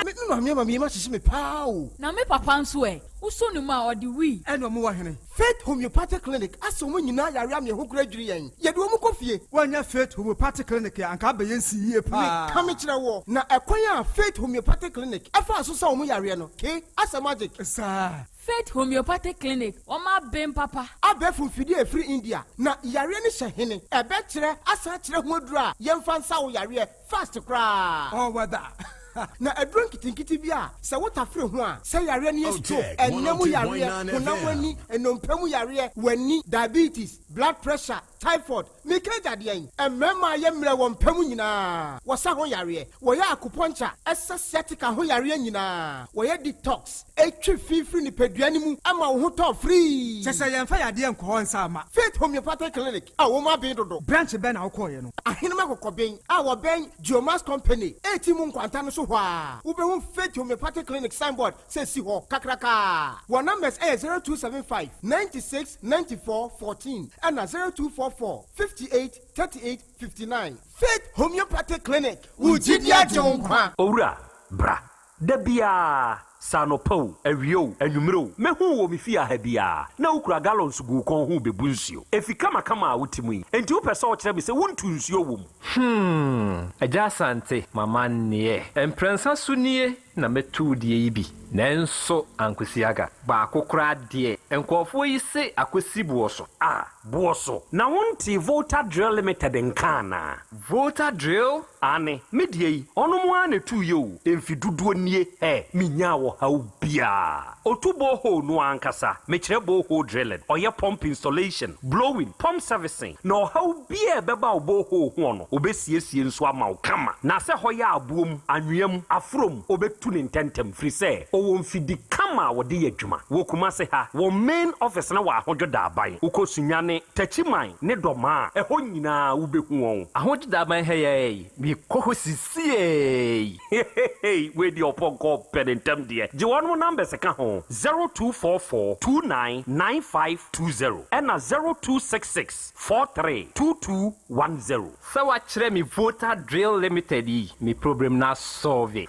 Me maame ama me yam ahyehye me paa o. Na me papa nso ɛ? Wosɔ ne mu a, ɔde wii. Ɛna ɔmo wɔ hene? Faith Homeopathic Clinic asɛ wɔn nyinaa yare ama yɛn ho kora dwiri yɛn. Yɛde wɔn kɔ fie. Woannya Faith Homeopathic Clinic a, anka abɛyɛ nsi yie paa. Meka mekyerɛ woɔ, na ɛkwan a Faith Homeopathic Clinic faa so sa wɔn yareɛ no, ke, asɛ magic. Saa. Faith Homeopathic Clinic, wɔn aben papa. Abɛɛfo mfidie a ɛfiri India, na yareɛ no hyɛ hene. Ɛbɛkyerɛ asan akyerɛ ho aduro a yɛmfa nsa wo yareɛ fast koraa. All weather. Na aduro nketenkete bi a sɛ wotafere ho a, sɛ yareɛ no yɛ stroke, ɛnna mu yareɛ, honam ani, nnompe mu yareɛ, w'ani, diabetes, blood pressure, typhoid, meka agya deɛn? Mmarima a yɛ mmerɛ wɔ mpa mu nyinaa, wɔsa ho yareɛ, wɔyɛ acupuncture, ɛsa sciatica ho yareɛ nyinaa, wɔyɛ detox, ɛtwe fi firi nipadua no mu ma wo ho tɔ firii. Kyɛ sɛ yɛmfa yadeɛ nkɔ hɔ nsa mma. Faith Homeopathic Clinic a wɔn aben dodo. Branch bɛn na wokɔeɛ no? Ahenem Akokɔben a wɔbɛn Geomax Company reti mu nkwanta no so hɔ ara, wobɛhu Faith Homeopathic Clinic signboard sɛ si hɔ kakraka. Wɔn numbers yɛ 0275 96 94 14 ɛna 0244 58 38 59. Faith Homeopathic Clinic, wo gyidi agye wo nkwa. Owura, bra. Da biara, sɛ anɔpa o, awia o, anwummere o, mɛhu wo wɔ me fie ha biara, na wokura gallons gu wo kɔn ho rebebu nsuo. Efi kamakama a wote mu yi, enti wopɛ sɛ wokyerɛ me sɛ wontu nsuo wɔ mu? Hmm, Agya Asante, m'amanneɛ. Mprɛnsa so nie. na mɛtu wo deɛ yi bi, nanso ankosi aga. Baako koraa deɛ, nkurɔfoɔ yi se akosi boɔ so. Ah, boɔ so. Na wontee Volta Drill Limited nka anaa? Volta Drill? Aane, me deɛ yi, ɔnom ara na ɛtuiɛ o, mfe dodoɔ nie, hɛ, menyaa ɔhaw biara. Ɔtu borehole no ara ankasa, mekyerɛ borehole drilling, ɔyɛ pump installation, blowing, pump servicing, na ɔhaw biara a ɛbɛba wo borehole hoɔ no, ɔbɛsiesie nso ama wo kama. Na sɛ hɔ yɛ aboɔ mu, anwea mu, aforɔ mu, ɔbɛtu no ntɛntɛm, firi sɛ ɔwɔ mfidi kama a wɔde yɛ adwuma. Wɔ Kumase ha, wɔn main office no wɔ Ahodwo Daaban. Wokɔ Sunyani, Takyiman ne Dɔmaa a, ɛhɔ nyinaa wobɛhu wɔn. Ahodwo Daaban ha yi ara yi, mekɔ hɔ sisiei. Hehehe wei deɛ ɔpɔnkɔ pɛ ne ntɛm deɛ. Gye wɔnom numbers ka ho, 0244 29 9520 ɛna 0266 43 2210. Sɛ wakyerɛ me Volta Drill Limited yi, me problem no asɔlve.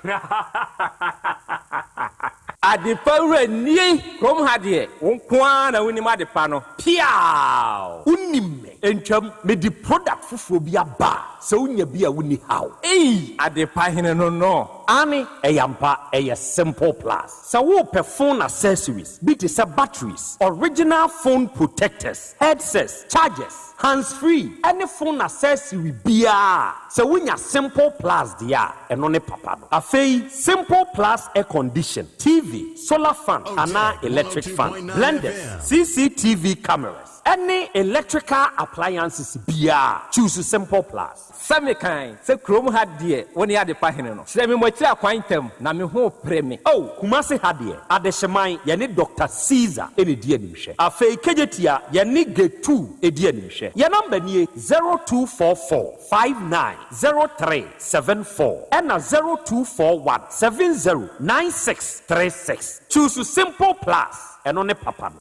Adepa wura nie! Kurom ha deɛ, wo nko ara na wonim adepa no. Piaaw! Wonim me. Ntwam, mede product foforɔ bi aba a, sɛ wonya bi a wonni haw. Ei! Adepa hene no no. Aane, ɛyɛ ampa, ɛyɛ Simple Plus. Sɛ worepɛ phone accessories bi te sɛ batteries, original phone protectors, headsets, chargers, hands free ɛne phone accessory biara a, sɛ wonya Simple Plus deɛ a, ɛno ne papa no. Afei Simple Plus air condition, TV, solar fan anaa electric fan, blenders, CCTV cameras, ɛne electrical appliances biara a, choose Simple Plus. Sɛ mekan sɛ kurom ha deɛ wo ne adepa hene no. Kyerɛ me moakyiri akwan ntɛm na me ho repere me. Oh, Kumasi ha deɛ, Adehyeman, yɛne Doctor Caesar na ɛdi animhwɛ. Afei Kejetia, yɛne Getu di animhwɛ. Yɛn number nie, 0244 59 03 74 ɛna 0241 70 96 36. Choose Simple Plus. Ɛno ne papa no.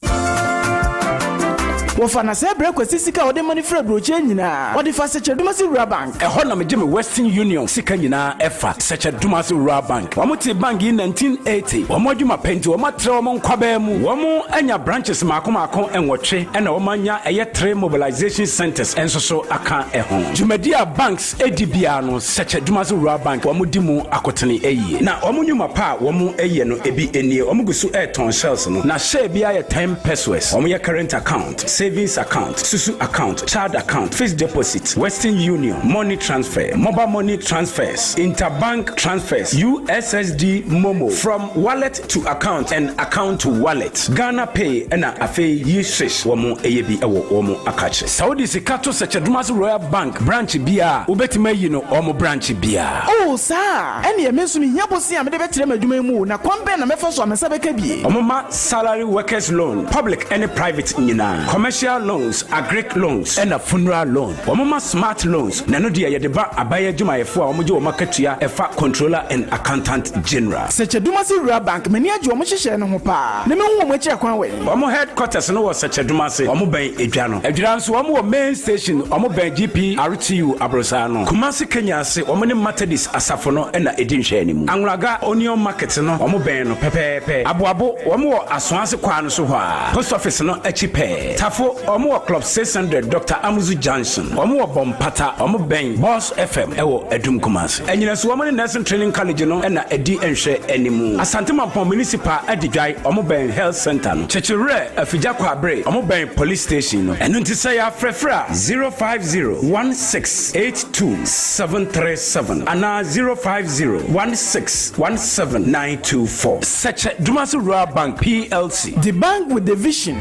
Wɔfa no sɛ brɛ Kwasi sika a ɔde ma no firi aburokyire nyinaa. Ɔde fa Sɛkyɛ-Dumasi Rural Bank. Ɛhɔ na megye me Western Union sika nyinaa ɛfa, Sɛkyɛ-Dumasi Rural Bank. Wɔn tee bank yi 1980. Wɔn adwuma pɛ nti wɔn atrɛ wɔn nkwabaa mu. Wɔn anya branches maako maako nwɔtwe ɛna wɔn anya ɛyɛ three mobilization centers nso so aka ɛho. Dwumadi a banks di biara no, Sɛkyɛ Dumase Rural Bank wɔn di mu akotene yie. Na wɔn nnwuma pa a wɔn yɛ no ebi nie, wɔn gu so retɔn shells no, na share biara yɛ ten pesewas. Wɔn yɛ current account, savings account, susu account, child account, fixed deposit, western union, money transfer, mobile money transfers, interbank transfers, USSD momo, from wallet to account and account to wallet, Ghana pay ɛna afei yi swish wɔn yɛ bi wɔ wɔn akakye. Sɛ wode sika to Sɛkyɛdomase Royal Bank branch biara a, wobɛtumi ayi no wɔn branch biara. Oh, saa a? Ɛnneɛ me nso mehia bosea a mede bɛtrɛ m'adwuma yi mu o, na kwan bɛn na mɛfa so a me nsa bɛka bi? Wɔma salary workers loan, public ne private nyinaa, commercial loans, agric loans, ɛna funeral loan. Wɔma smart loans, na ɛno deɛ yɛde ba aban adwumayɛfoɔ a wɔgye wɔn akatua ɛfa Controller and Accountant General. Sɛkyɛdumase Rural Bank, m'ani agye wɔn nhyehyɛɛ no ho paa, na mehu wɔn akyiri akwan wɛn? Wɔn headquarters no wɔ Sɛkyɛdumase, wɔn bɛn Edwa no. Adwira nso wɔn wɔ main station, wɔn bɛn GPRTU aborosaa no. Kumasi Kenya ase, wɔn ne Methodist asafo no na ɛdi nhwɛanimu. Anwulaga Onion Market no, wɔn bɛn no pɛpɛɛpɛ. Aboabo, wɔn wɔ Asoase kwaa no so hɔ ara, post office no akyi pɛɛ. Tafo, wɔn wɔ Club 600 Doctor Amuzu Junction. Wɔn wɔ Bɔmpata, wɔn bɛn Boss FM wɔ Adum Kumasi. Anyinaso, wɔn ne Nursing Training College no na ɛdi nhwɛanimu. Asante Mampong Municipal Adidwae, wɔn bɛn Health Centre no. Kyekyewerɛ, Afigya Kwaabere, wɔn bɛn Police Station no. Ɛno nti sɛ yɛafrɛfrɛ a, 050 1682 737 anaa 050 16 17 924. Sɛkyɛ Dumasi Rural Bank PLC. The bank with the vision.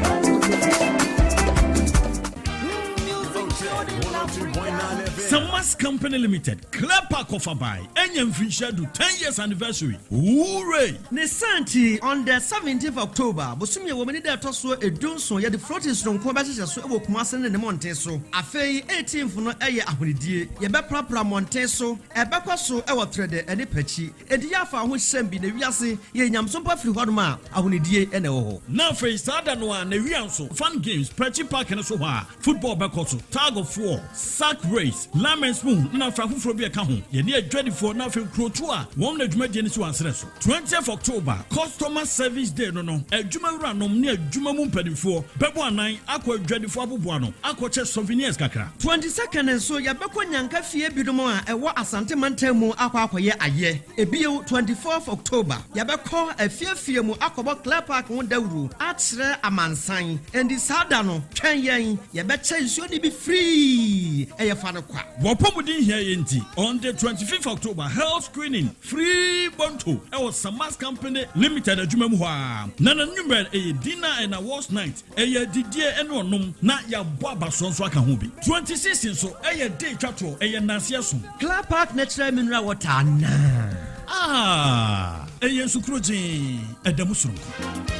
Samas Company Limited, Clear Park Kɔfabae, anya mfirinhyia du, 10 years anniversary. Hooray! Ne saa nti, on the seventeenth October, bosome a ɛwɔ mu ne da a ɛtɔ soɔ edunson, yɛde floating sononko bɛhyehyɛ so wɔ Kumasi ne ne mmɔnten so. Afei eighteenth no yɛ ahonidie, yɛbɛprapra mmɔnten so, ɛbɛkɔ so wɔ Trɛdɛ ne Pakyi. Enti yɛ afa wo ho hyɛm bi na wiase yɛ nyamesom pa firi hɔnom a, ahonidie na ɛwɔ hɔ. Na afei saa da no ara, nawia nso, Fun Games, Prakyi Park no so hɔ a, football bɛkɔ so, tug of war, sack race, Lime and Spoon ne na afra foforɔ bi a ɛka ho. Yɛne adwadifoɔ na afei nkurotoɔ a wɔn na dwumadie no si wɔn aserɛ so. 20th October, Customer Service Day no no, adwuma wuranom ne adwuma mu mpanimfoɔ bɛbɔ anan akɔ adwadifoɔ aboboano akɔkyɛ souvenirs kakra. 22nd nso, yɛbɛkɔ Nyanka fie binom a ɛwɔ Asante mantam mu akɔ akɔyɛ ayɛ. Ebio, 24th October, yɛbɛkɔ afiefie mu akɔbɔ Clear Park ho dawuro akyerɛ amansan. Enti saa da no, twɛn yɛn, yɛbɛkyɛ nsuo no bi free, ɛyɛ fa no kwa. W'apɔmuden hia yɛn nti, on the 25th October, health screening free bonto ɛwɔ Samas Company Limited adwuma mu hɔ ara. Na n'anwummerɛ ɛyɛ dinner and awards night, ɛyɛ adidie ɛne ɔnom na yɛabɔ abasoɔ nso aka ho bi. 26 nso ɛyɛ day twa toɔ, ɛyɛ nnanseɛ som. Clear Park Natural Mineral Water anaa? Ah, ɛyɛ nsu korogyenn, ɛda mu soronko.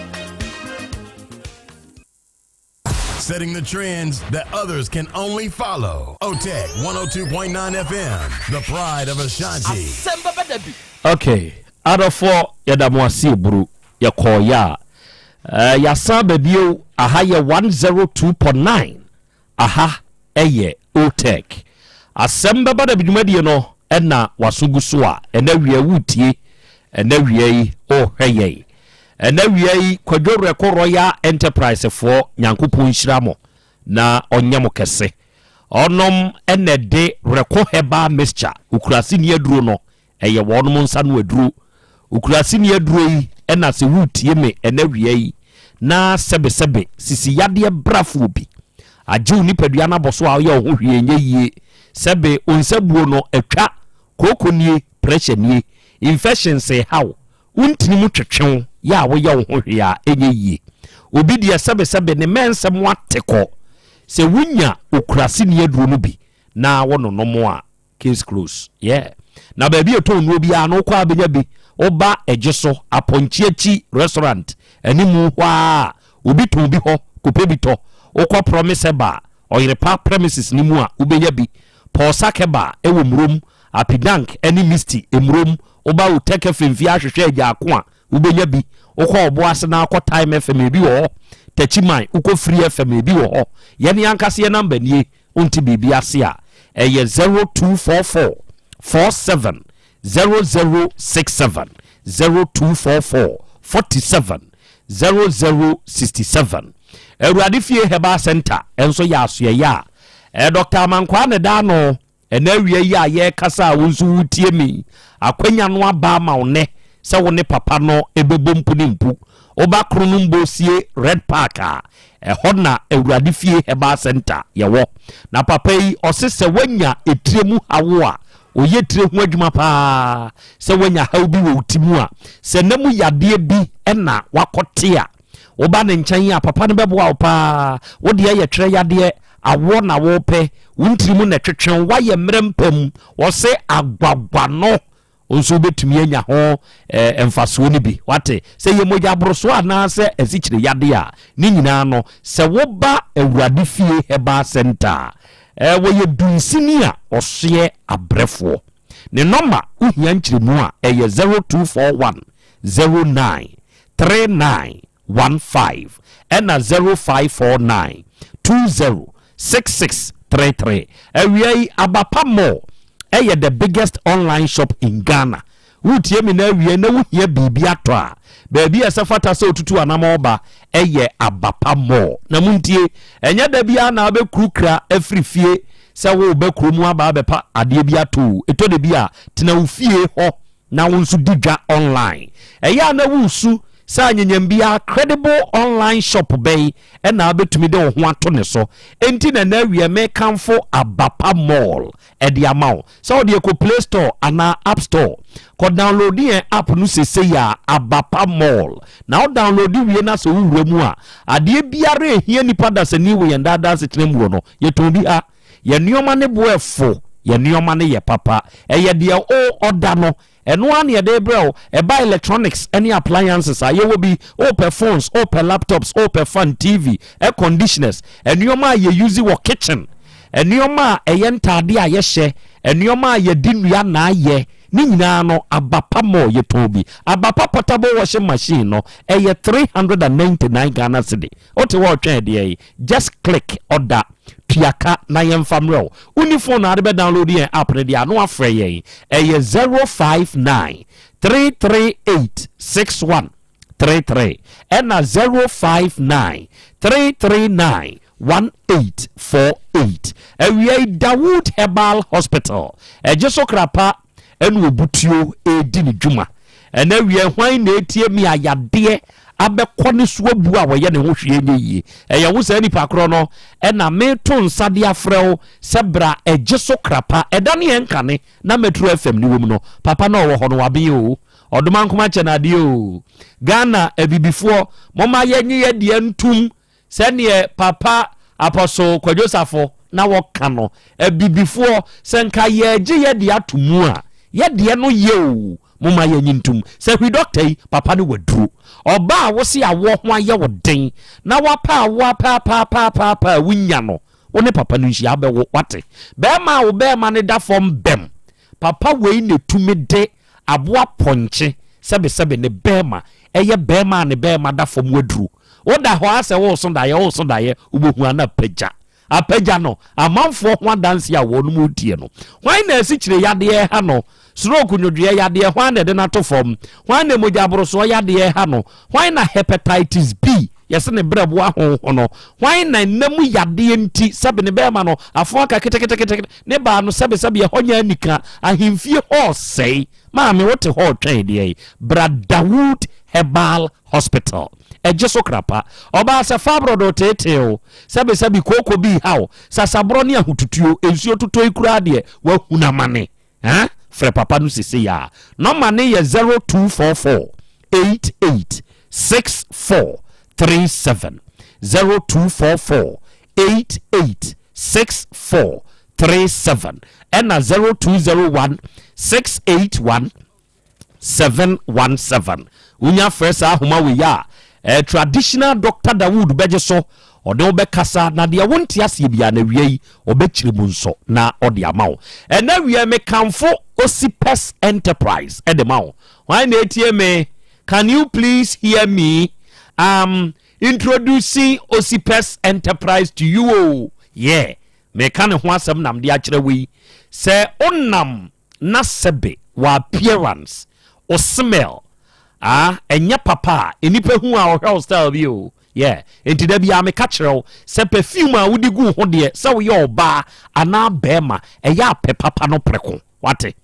Setting the trends that others can only follow. OTEC 102.9 FM, the pride of Ashanti. Asɛm bɛba da bi. Ok adɔfoɔ yɛda mo ase eburu yɛkɔɔ yɛ a eh, yɛasan aba bio aha yɛ 102.9 aha ɛyɛ otec asɛm bɛba da bi dwumadie no ɛna waso gu so a ɛna wia wotie ɛna wia yi ɔhwɛ yɛn ɛna wia yi kwadwo werɛko royal enterprise foɔ nyankopɔn nhyira mo na ɔnyɛ mo kɛse ɔnom ɛna ɛde werɛko herbal mixture okurase ni aduro no Ɛyɛ wɔnom nsa no aduro. Okuraseni aduro yi na sɛ woretie me ɛnɛ awia yi na sɛbesɛbe sisi yadeɛ brafoɔ bi agye wo nipadua no abɔ so a woyɛ wo ho hwee nyɛ yie, sɛbe wo nsa buo no atwa, kooko nie, pressure nie, infections reha wo, wo ntini mu twetwe wo yɛ a woyɛ wo ho hwee a ɛnyɛ yie. Obi deɛ sɛbesɛbe ne mmɛnsɛm ate kɔ. Sɛ wonya okuraseni aduro no bi na wononom a, Case close yeah. Na baabi a ɛtɔn nnuro biara no wokɔ a bɛnya bi. Woba ɛgye so apɔnkye akyi restaurant animu hɔ a obi tɔn bi hɔ kɔpɛ bi tɔ. Wokɔ Promise Herbal Ɔyerepa premises no mu a wobɛnya bi. Paul Sack Herbal ɛwɔ Murom, Apidank ne Misty Murom. Woba Otec FM fie ahwehwɛ Agyaako a wobɛnya bi. Wokɔ Ɔboase na wokɔ Time FM ebi wɔ hɔ. Takyiman wokɔ Free FM ebi wɔ hɔ. Yɛn ankasa yɛn number nie. Wonte biribi ase a, ɛyɛ 0244 47 0067, 0244 47 0067. Awurade Fie Herbal Center nso yɛ asoɛeɛ a ɛyɛ Dr. Amankwaa na ɛda ano. Ɛnɛ awia yi a yɛrekasa a wo nso woretie me yi, akwanya no aba ama wo nnɛ sɛ wo ne papa no bɛbɔ mpu ne mpu. Woba Kronom-Bosie Red Park a, Ɛhɔ na Awurade Fie Herbal Centre yɛwɔ. Na papa yi ɔse sɛ woanya etire mu haw a, ɔyɛ tire ho adwuma paa. Sɛ woanya haw bi wɔ wo ti mu a, sɛ na mu yadeɛ bi na wakɔte a, woba ne nkyɛn a, papa no bɛboa wo paa. Wo deɛ yɛ twerɛ yadeɛ, awoɔ na wopɛ, wo ntiri mu na ɛtwetwe wo, woayɛ mmerɛ mpa mu, ɔse agwagwa no. Wo nso wobɛtumi anya ho eh, mfasoɔ no bi. Wate? Sɛ yɛ mogya aborosoɔ anaasɛ asikyire yadeɛ a, ne nyinaa no, sɛ woba Awurade Fie Herbal Center a, eh, wɔyɛ dunsini a ɔsoɛ abrɛfoɔ. Ne nɔma, wohia nkyerɛmu a, ɛyɛ 0241 09 39 15 ɛna 0549 20 66 33. Awia yi Abapa Mall ɛyɛ the biggest online shop in Ghana. Wotie me na awia na wohia biribi atɔ a, baabi a ɛsɛ fata sɛ otutu anamɔ ba ɛyɛ Abapa Mall. Na montie, ɛnyɛ da biara na wobɛkurukura afiri fie sɛ woreba kurom aba abɛpa adeɛ bi atɔ o. Ɛtɔ da bi a, tena wo fie hɔ na wo nso di dwa online. Ɛyɛ a na woresu sɛ anyanyam biara credible online shop bɛn na wobɛtumi de wo ho ato ne so. Enti na ɛnɛ awia mekamfo Abapa Mall de ama wo. Sɛ wode kɔ Play Store anaa App Store, kɔ download yɛn app no sesei a, Abapa Mall. Na wo download wie na sɛ wowura mu a, adeɛ biara a ɛhia nipa dasani wɔ yɛn daadaa asetena mu hɔ no, yɛtɔn bi ha. Yɛn nneɛma no bo ɛfo, yɛn nneɛma no yɛ papa. Ɛyɛ deɛ wo ɔda no, ɛno ara na yɛde rebrɛ wo. Ɛba electronics ne appliances a, yɛwɔ bi. Wopɛ phones, wopɛ laptops, wopɛ fan, TV, air conditioners, nneɛma a yɛ use wɔ kitchen, nneɛma a ɛyɛ ntaadeɛ a yɛhyɛ, nneɛma a yɛde nnua na ayɛ. Ne nyinaa no, aba pa mall yɛtɔn bi. Aba pa portable washing machine no, ɛyɛ 399 Ghana cedi. Wote hɔ retwɛn deɛ yi? Just click order, tua ka na yɛmfa mmerɛ wo. Wonni phone a wode bɛ download yɛn app no deɛ a, na woafrɛ yɛn. Ɛyɛ 059 338 6133 ɛna 059 339 1848. Awia yi Dawood Herbal Hospital, ɛgye so krapa ɛna obutuo ɛredi ne dwuma. Ɛna awia hwan na ɛtie mi a yadeɛ abɛkɔ ne so abu a wɔyɛ ne ho hwee nyɛ yie. Ɛyɛ wo saa nipa korɔ no ɛna meto nsa de afrɛ wo sɛ bra ɛgye so krapa ɛda ne yɛn kane na Metro FM ne wɔ mu no. Papa na ɔwɔ hɔ no waben o. Ɔdomankoma kyɛ no adeɛ o. Ghana abibifoɔ momma yɛnye yɛ deɛ ntum Sɛdeɛ Papa Apostle Kwadwo Safo na wɔka no, Abibifoɔ, sɛ nka yɛregye yɛ deɛ ato mu a, yɛ deɛ no yɛ o, momma yɛnye ntom sɛ hwi dɔkta yi, papa no waduro. Ɔbaa a wose awoɔ ho ayɛ wo den na wapɛ awoɔ apɛapɛapɛapɛapɛ a wonnya no, wo ne papa no nhyia abɛwo, wate? Barima a wo barima no da fam bɛm, papa wei na ɛtumi de Aboa pɔnkye, sɛbesɛbe, ne bɛɛma, ɛyɛ bɛɛma a ne bɛɛma da fam aduru. Woda hɔ ara sɛ woreso daeɛ, woreso daeɛ, wobɛhu a na apagya. Apagya no, amanfoɔ ho adanseɛ a wɔnom redie no. Hwan na asikyire yadeɛ reha no? Stroke nwodwoeɛ yadeɛ, hwan na ɛde no ato fam? Hwan na mogya aborosoɔ yadeɛ reha no? Hwan na hepatitis B, yɛse ne berɛboɔ ahonhono? Hwan na nna mu yadeɛ nti, sɛbe ne bɛɛma no, afo aka keteketekete, Ne baa no sɛbesɛbe ɛhɔ nyɛ anika, ahemfie hɔ ɔsɛe. Maame wote hɔ retwɛn deɛn? Bra Dawood Herbal Hospital. Ɛgye so krapa. Ɔbaa sɛ fabroid reteetee wo, sɛbesɛbe kooko bi reha wo, sasaborɔ ne ahotutuo, nsuo totɔ yi koraa deɛ woahunu amane. Haa? Frɛ papa no sesei ara. Nɔma no yɛ 0244 88 64 37. 0244 88 64 37 ɛna 0201 681 717. Wonya frɛ saa ahoma wei a, eh, traditional Doctor Dawood bɛgye so, ɔne wo bɛkasa na deɛ wonte aseɛ biara na awia yi ɔbɛkyerɛ mu nso na ɔde ama wo. Ɛna awia mekamfo Osipes Enterprise ɛde ma wo. Hwan na etie me? Can you please hear me? Um, Introducing Osipes Enterprise to you o, yeah, meka ne ho asɛm na mede akyerɛ wo yi. Sɛ wonam na sɛbe w'appearance, wo smell, ah, ɛnyɛ papa a, nnipa hu a ɔhwɛ wo style bi o, yeah. Enti da biara meka kyerɛ wo sɛ perfume a wode gu wo ho deɛ, sɛ woyɛ ɔbaa anaa barima, ɛyɛ a pɛ papa no prɛko. Wate?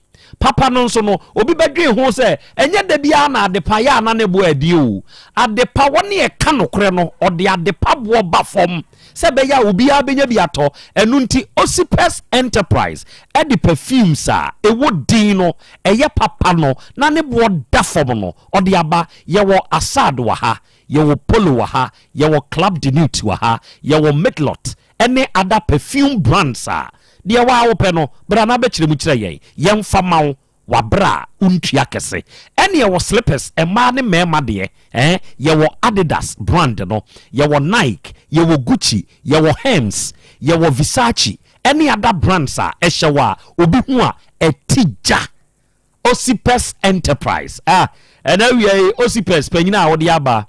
Papa no nso no, obi bɛdwen ho sɛ, ɛnyɛ da biara na adepa yɛ a na ne bo adi o. Adepa, wɔne ɛka nokorɛ no, ɔde adepa boɔ ba fam sɛ ɛbɛyɛ a obiara bɛnya bi atɔ. Ɛno nti, Osipes Enterprise de perfumes a ɛwɔ din no, ɛyɛ papa no, na ne boɔ da fam no, ɔde aba. Yɛwɔ Assad wɔ ha, yɛwɔ Polo wɔ ha, yɛwɔ Club de Nuit wɔ ha, yɛwɔ Midlot, ne other perfume brands a, deɛ waa wopɛ no, bra na bɛkyerɛ mu kyerɛ yɛn, yɛmfa ma wo wɔ aberɛ a wontua kɛse. Ɛne yɛwɔ slippers, mmaa ne mmarima deɛ, eh, yɛwɔ Adidas brand no, yɛwɔ Nike, yɛwɔ Gucci, yɛwɔ Hermes, yɛwɔ Versace, ɛne other brands a ɛhyɛ wo a obi hu a ɛte gya. Osipes Enterprise ah ɛna awia yi Osipes panyin a wode aba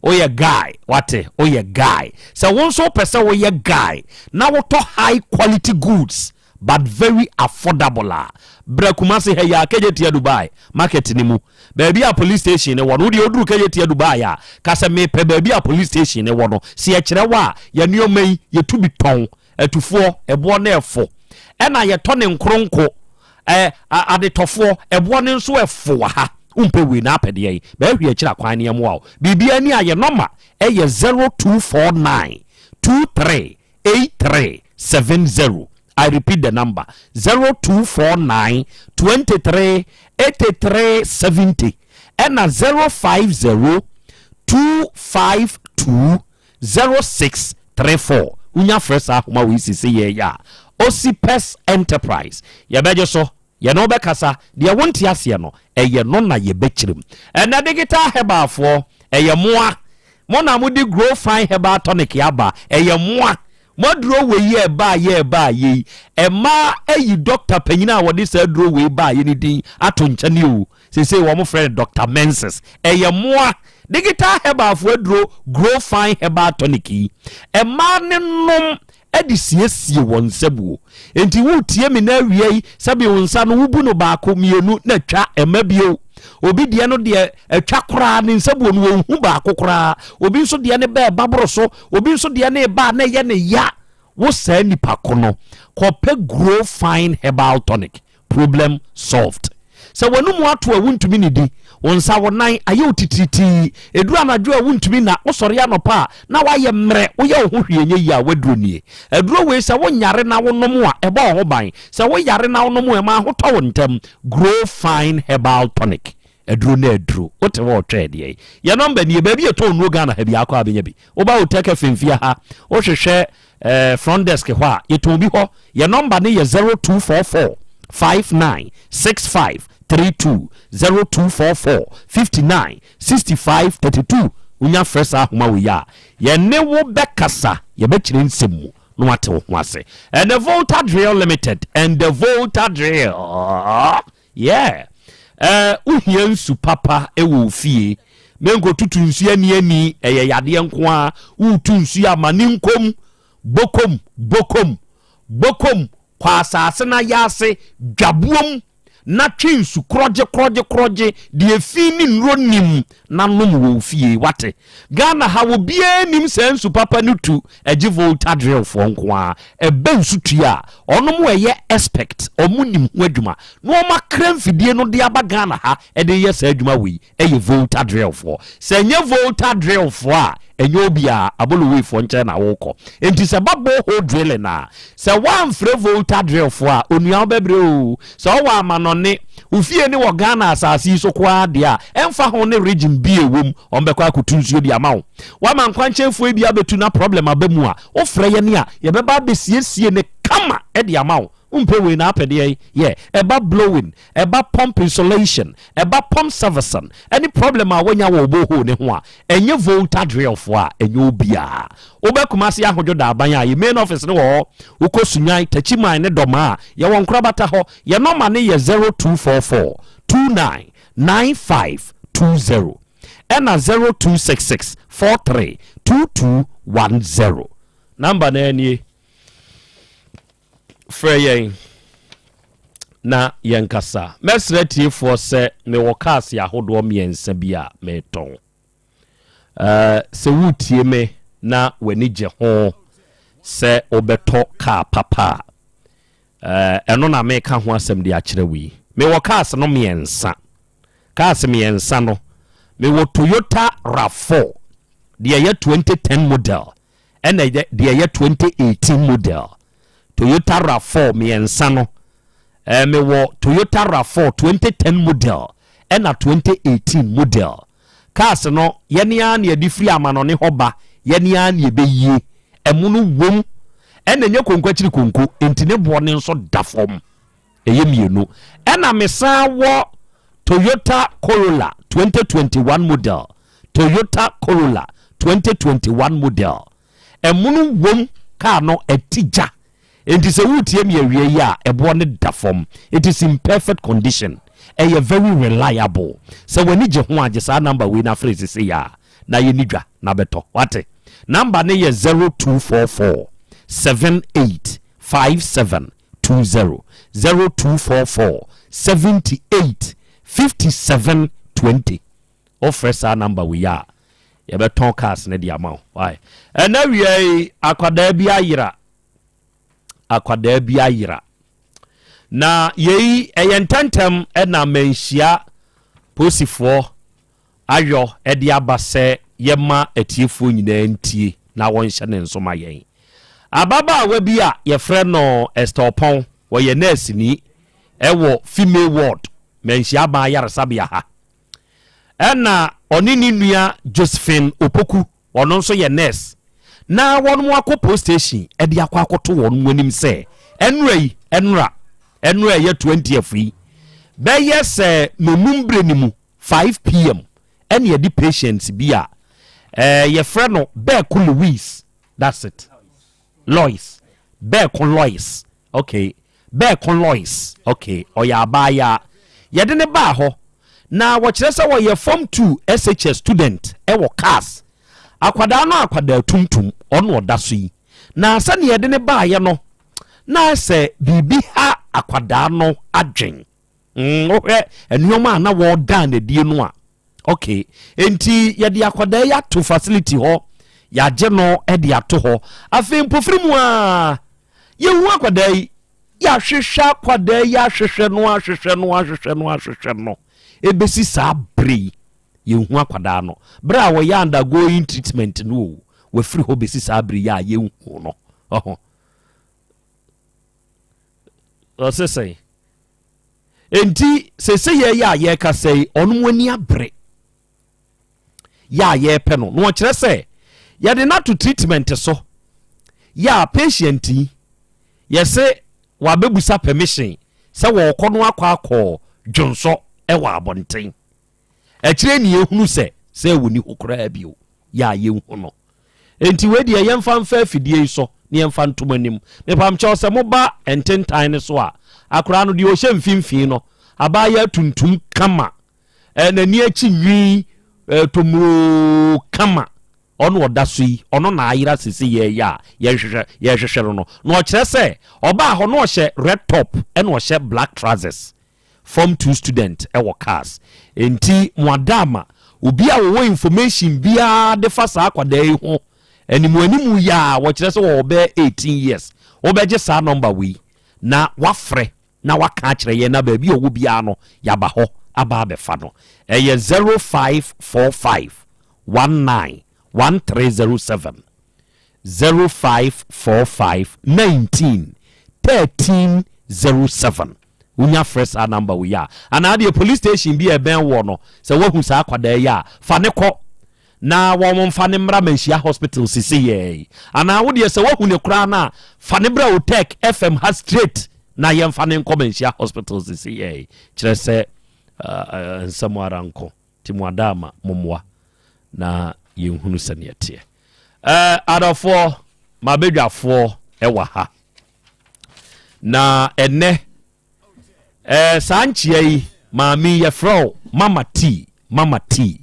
woyɛ guy wate woyɛ guy sɛ wo nso wopɛ sɛ woyɛ guy na wotɔ high quality goods but very affordable a brɛ Kumasi ha yi a Kejetia Dubai market ne mu baabi a police station ne wɔ no wodeɛ woduru Kejetia Dubai a ka sɛ mepɛ baabi a police station ne wɔ no sɛ yɛkyerɛ wo a yɛ nneɛma yi yɛtu bi tɔn Atufoɔ, ɛboɔ no ɛfo. Ɛna yɛtɔ ne nkoronko. Ɛ, adetɔfoɔ, ɛboɔ no nso ɛfo wɔ ha. Wompɛ wei na apɛ deɛn? Bɛhwɛ akyiri akwan no yɛmmoa wo. Biribiara ni a yɛ nɔma ɛyɛ 0249 23 83 70. I repeat the number 0249 23 83 70 ɛna 050 252 0634 Wonya frɛ saa ahoma wei sese yɛn a, Osipes Enterprise, yɛbɛgye so, yɛne wo bɛkasa, deɛ wonte aseɛ no, ɛyɛ no na yɛbɛkyerɛ mu. Ɛnnɛ Digital Herbalfoɔ, ɛyɛ moa, mo na mode Grow Fine Herbal Tonic aba, ɛyɛ moa. Mo aduro wei yɛ ɛbaa yɛ ɛbaa yɛ yi, ɛmaa ayi dɔkta panyin a wɔde saa aduro wei baa yɛ ne din ato nkyɛne o. Seesei wɔn frɛ no Dɔkta Menses. Ɛyɛ mmoa digital herbal fo aduro Grow Fine Herbal Tonic yi. Ɛmaa ne nom de siesie wɔn nsabuo. Enti woretie me na awia yi, sɛbe wo nsa no wobu no baako, mmienu na twa, ɛmma bio. Obi deɛ no deɛ atwa koraa, ne nsabuo no wɔnhu baako koraa. Obi nso deɛ no ba ɛba boro so, obi nso deɛ no reba a na ɛyɛ ne ya. Wo saa nipa ko no, kɔpɛ Grow Fine Herbal Tonic. Problem solved. Sɛ w'anomu ato a wuntumi nnidi, wo nsa, wo nan ayɛ wo titiritii, ɛduru anadwo a wuntumi nna, wosɔre anɔpa a na woayɛ mmerɛ, woyɛ wo ho hwee nyɛ yie a, w'aduro nie. Aduro wei sɛ wonyare na wonom a, ɛbɔ wo ho ban. Sɛ woyare na wonom a, ɛma ahotɔ wo ntɛm. Grow Fine Herbal Tonic. Aduro no aduro. Wote hɔ retwɛn deɛn? Yɛn nɔmba nie, baabi a yɛtɔn nnuro Ghana ha biara kɔ a bɛnya bi. Woba Otec FM fie ha, wohwehwɛ eh, front desk hɔ a, yɛtɔn bi hɔ. Yɛn nɔmba no yɛ 0244 59 65 32, 0244 59 65 32. Wonya frɛ saa ahoma wei a, yɛne wo bɛkasa, yɛbɛkyerɛ nsɛm mu na wate wo ho ase. And the Volta Drill Limited, and the Volta Drill. Yeah eh, wohia nsu papa wɔ wo fie. Menkɔtutu nsu aniani, ɛyɛ yadeɛ nko ara. Woretu nsu a, ma ne nkom, bokom, bokom, bokom, kɔ asase no ayaase, dwaboom, na twe nsu korɔgye, korɔgye, korɔgye, deɛ fi ne nnuro nnim, na nom wɔ wo fie. Wate? Ghana ha obiara nnim saa nsu papa no tu, ɛgye Volta drill foɔ nko ara. Ɛba nsu tua a, ɔnom ɛyɛ expect, ɔmo nim ho adwuma, na ɔmo akra mfidie no de aba Ghana ha de reyɛ saa adwuma wei, ɛyɛ Volta drill foɔ. Sɛ ɛnyɛ Volta drill foɔ a, ɛnyɛ obiara, Abolowei foɔ nkyɛn na wokɔ. Enti sɛ ɛba borehole drilling a, sɛ woamfrɛ Volta drill foɔ a, onua wobɛbrɛ oo. Sɛ ɔwɔ amanɔne, wo fie ne wɔ Ghana asase yi so koraa deɛ a, ɛmfa ho ne region bi a ɛwɔ mu, wɔn bɛkɔ akɔtu nsuo de ama wo. Woama nkwankyɛnfoɔ yi bi abɛtu na problem aba mu a, wofrɛ yɛn a, yɛbɛba abɛsiesie no kama de ama wo. Wompɛ wei na apɛ deɛn? Yɛ, ɛba blowing, ɛba pump insulation, ɛba pump servicing, ɛne problem a woanya wɔ wo borehole no ho a, ɛnyɛ Volta drill foɔ a, ɛnyɛ obiara. Woba Kumasi Ahodwo Daaban a, yɛ main office no wɔ hɔ. Wokɔ Sunyani, Takyiman ne Dɔmaa a, yɛwɔ Nkorabata hɔ. Yɛ nɔma no yɛ 0244 29 9520 ɛna 0266 43 2210. Number no ara nie. Frɛ yɛn na yɛnkasa. Mɛsrɛ atiefoɔ sɛ mewɔ cars ahodoɔ mmiɛnsa bi a meretɔn. Eh, sɛ woretie me na w'ani gye ho sɛ wobɛtɔ kaa papa a, eh, ɛno na meka ho asɛm de akyerɛ wo yi. Mewɔ cars no mmiɛnsa. Cars mmiɛnsa no, mewɔ Toyota RAV4, deɛ ɛyɛ 2010 model, ɛna deɛ ɛyɛ 2018 model. Toyota RAV4 mmiɛnsa no, eh, mewɔ Toyota RAV4 2010 model ɛna 2018 model. Cars no, yɛne ara na yɛde firi amanɔne hɔ ba, yɛne ara na yɛbɛyie. Ɛmo no wom, ɛna ɛnyɛ konko akyiri konko, enti ne boɔ no nso da fam. Ɛyɛ mmienu. Ɛna mesan wɔ Toyota Corolla 2021 model, Toyota Corolla 2021 model. Ɛmono wom, kaa no ɛte gya. Enti sɛ woretie me awia yi a, ɛboɔ no da fam. It is in perfect condition. Ɛyɛ very reliable. Sɛ w'ani gye ho a, gye saa number wei na frɛ seesei ara na yɛnni dwa na bɛtɔ. Wate? Number no yɛ 0244 78 57 20. 0244 78 57 20. Wofrɛ saa number wei a, yɛbɛtɔn cars no de ama wo. Why? Ɛnɛ wia yi, akwadaa bi ayera. Akwadaa bi ayera. Na yei ɛyɛ ntɛntɛm ɛna manhyia posifoɔ ayɔ ɛde aba sɛ yɛma atiefoɔ nyinaa ntie na wɔnhyɛ ne nso ma yɛn. Ababaawa bi a yɛfrɛ no Esther Ɔpɔn, wɔyɛ nɛɛseni ɛwɔ female ward manhyia aban ayaresabea ha. Ɛna ɔne ne nua Josephine Opoku, ɔno nso yɛ nurse, na wɔn akɔ post station de akɔ akɔto wɔn anim sɛ ɛnora yi, ɛnora, ɛnora ɛyɛ 20th yi, bɛyɛ sɛ nonum berɛ no mu 5 pm ɛne yɛde patients bi a ɛɛ yɛfrɛ no Bɛɛko Louise, that's it. Lois. Bɛɛko Lois. Okay. Bɛɛko Lois. Okay. Ɔyɛ abaayaa. Yɛde ne baa hɔ. Na wɔkyerɛ sɛ wɔyɛ Form 2 SHS student ɛwɔ CAS. Akwadaa no akwadaa tuntum, ɔno ɔda so yi. Na sɛnea yɛde ne baayɛ no, na sɛ biribi ha akwadaa no adwen. Wohwɛ nneɛma a na wɔredan n'adie no a, okay. Enti yɛde akwadaa yi ato facility hɔ, yɛagye no de ato hɔ. Afei mpofiri mu a, yɛhu akwadaa yi, yɛahwehwɛ akwadaa yi ahwehwɛ no ahwehwɛ no ahwehwɛ no ahwehwɛ no. Ebesi saa bere yi, yɛnhu akwadaa no. Bere a wɔyɛ undergoing treatment no o, wafiri hɔ besi saa bere yi a yɛnhu no. Ɔho. Ɔse sɛn? Enti sese yɛyɛ a yɛrekasa yi, ɔno mu ani abere yɛ a yɛrepɛ no. Na ɔkyerɛ sɛ yɛde no ato treatment so yɛ a patient yi yɛse wabɛbusa permission sɛ wɔrekɔ no akɔ akɔ dwonsɔ wɔ abɔnten. Akyire ne yɛhunu sɛ sɛ wɔni hɔ koraa bio yɛ a yɛnhu no. Enti wei deɛ yɛmfa mfa afidie yi so na yɛmfa nto mo anim. Mepamkyɛw sɛ moba ntentan no so a, akoraa no deɛ ɔhyɛ mfimfini no, abaayaa tuntum kama, eh, n'ani akyi nwi eh, tomuroo kama, ɔno ɔda so yi, ɔno na ayera sese yɛyɛ a yɛhwehwɛ yɛhwehwɛ no no. Na ɔkyerɛ sɛ ɔbaa hɔ na ɔhyɛ red top ɛna ɔhyɛ black trousers. Form 2 student wɔ cars nti mo adaama obi a wɔwɔ information biara de fa saa akwadaa yi ho animu animu yi a wɔkyerɛ sɛ wɔwɔ bɛyɛ 18 years wobɛgye saa number wei na wafrɛ na waka akyerɛ yɛn na baabi a ɔwɔ biara no yaba hɔ aba abɛfa no. Ɛyɛ 0545 19 1307. 0545 19 1307 Wonya frɛ saa number wei a, anaa deɛ police station bi a ɛbɛn woɔ no, sɛ woahu saa akwadaa yi a, fa ne kɔ na wɔn mfa ne mmra Manhyia Hospital seseyɛɛ yi. Anaa wo deɛ sɛ woahu ne koraa no a, fa ne bra Otec FM ha straight na yɛmfa ne nkɔ Manhyia Hospital seseyɛɛ yi. Kyerɛ sɛ uh, nsɛm ara nko. Nti mo adaama mommoa na yɛnhunu sɛdeɛ ɛteɛ. Eh, adɔfoɔ, m'abadwafoɔ wɔ ha. Na ɛnɛ, eh, saa nkyea yi, maame yi yɛfrɛ wo Mama T, Mama T.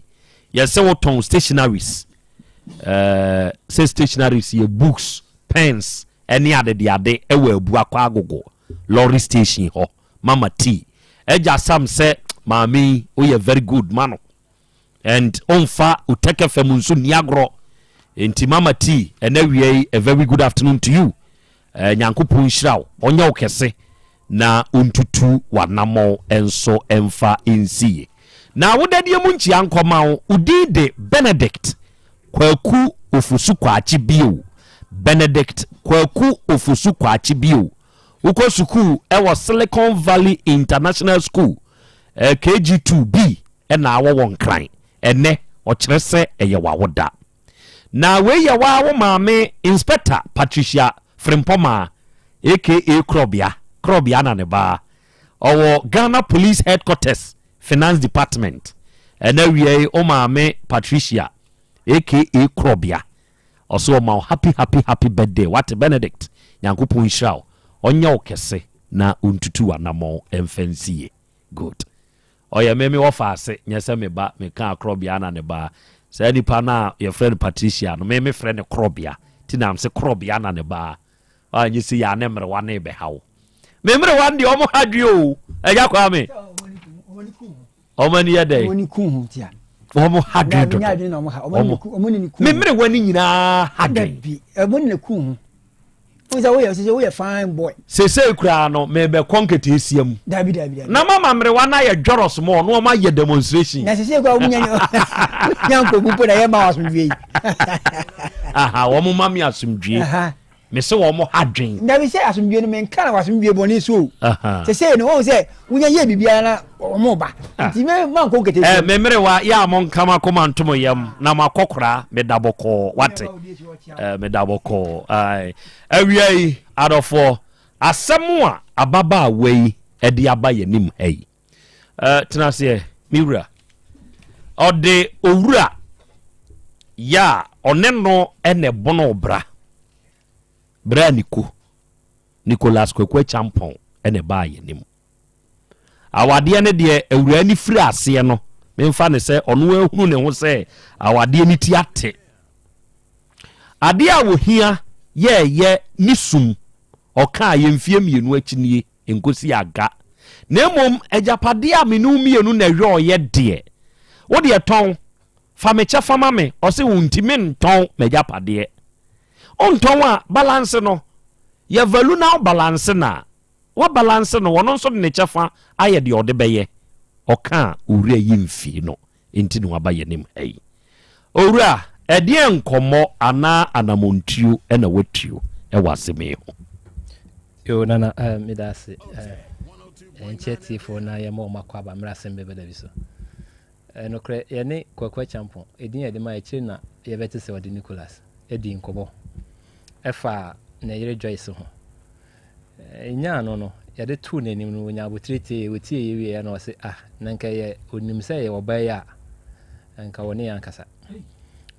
Yɛsɛ wotɔn stationaries. Eh, sɛ stationaries yɛ books, pens, ɛne adedeade ɛwɔ Abuakwa Agogo lorry station hɔ. Mama T. Agya Sam sɛ maame yi woyɛ very good ma no and ɔmfa Uteke fam nso nni agorɔ nti Mama T ɛnɛ awia yi a very good afternoon to you. Eh, Nyankopɔn nhyira wo, ɔnyɛ wo kɛse na ɔntutu w'anammɔn nso mfa nsi ye. Na wo dadeɛ mu nkyia nkɔma wo, wo din de Benedict Kwaku Ofosu Kwakye bio. Benedict Kwaku Ofosu Kwakye bio. Wokɔ sukuu wɔ Silicon Valley International School, KG2B na awɔ wɔ Nkran. Ɛnnɛ, ɔkyerɛ sɛ ɛyɛ w'awoda. Na wei yɛ waa wo maame Inspector Patricia Frimpɔmaa aka Korɔbea, Korɔbea na ne ba. Ɔwɔ Ghana Police Headquarters Finance Department. Ɛnɛ awia yi, wo maame Patricia aka Korɔbea Ɔse ɔma wo happy happy happy birthday wate Benedict Nyankopɔn nhyira wo ɔnyɛ wo kɛse na ɔntutu w'anamɔn mfa nsi yie good Ɔyɛ me me wɔfa ase nyɛ sɛ me ba me kaa korɔbea na ne ba saa nipa no a yɛfrɛ no Patricia no me me frɛ no korɔbea ti na mse korɔbea na ne ba anyɛ sɛ yɛ a ne mmerewa ne bɛha wo me mmerewa no deɛ ɔmo ha dwe o ɛgya kwame Wɔn ani yɛ dɛn? Wɔn ani ku ho tia. Wɔn ha dwen dodo. Wɔn me mmerewa no nyinaa ha dwen. Dabi, wɔn na ku ho. Wɔn sɛ woyɛ sɛ woyɛ fine boy. Sesei koraa no mebɛkɔ nketeesia mu. Dabi dabi dabi. Na mama mmerewa no ayɛ dwɔrɔs mɔ na wɔn ayɛ demonstration. Na sesei koraa wɔn nya nya nkogu mpo na yɛ ma wɔn asomdwie yi. Aha wɔn ma mi asomdwie. Mese wɔn ha dwen. Dabi sɛ asomdwie no menka na wasomdwie bɔne so o. Sɛsɛi no wɔn sɛ wonya yɛ biribiara na wɔn ba. Ah. Nti me ma nkɔ nkete. Eh, me mmerewa yɛ a monka makoma nto mo yam na makɔkora meda bɔkɔɔ wate. Eh, meda bɔkɔɔ. Ai. Awia yi adɔfoɔ asɛm a ababaawa yi ɛde aba yɛn anim ha yi. Eh, tena aseɛ me wura. Ɔde owura yɛ a ɔne no ɛna ɛbono bra. Berɛ a Niko, Nicholas Kwaku Acheampong na ɛbaa yɛn anim. Awadeɛ no deɛ awuraa no firi aseɛ no, memfa no sɛ ɔno ahunu ne ho sɛ awadeɛ no ti ate. Adeɛ a wɔhia yɛɛyɛ ne sum, ɔkaa yɛ mfeɛ mmienu akyi nie, nkosi aga. Na mmom agyapadeɛ a me ne wo mmienu na ɛyɔɔyɛ deɛ, wo deɛ tɔn, fa me kyɛfa ma me, ɔse wo nti mentɔn m'agyapadeɛ. Wontɔn a, balance no, yɛ value na wo balance no a, Wabalanse no, ɔno nso de ne kyɛfa ayɛ deɛ ɔde bɛyɛ. Ɔka a, owura yi mfii no nti na waba yɛn anim ha yi. Owura, ɛdeɛn nkɔmmɔ anaa anammɔntuo na woatuo wɔ asɛm yi ho? Yo, Nana, eh, meda ase. Eh, yɛnkyɛ tiefoɔ na yɛma wɔn akɔ aba mmerɛ asɛm bɛba da bi so. Eh, nokorɛ, yɛne Kwaku Acheampong, edin a yɛde ma akyire na yɛbɛte sɛ ɔde Nicholas adi nkɔmmɔ ɛfa ne yere Joyce ho. Enyaa no no, yɛde too n'anim no, ɔnyaa abotire tiee, ɔtieeɛ wieeɛ na ɔse, ah, na nka ɛyɛ, ɔnim sɛ ɛyɛ ɔbaa yi a, nka ɔne yɛn ankasa.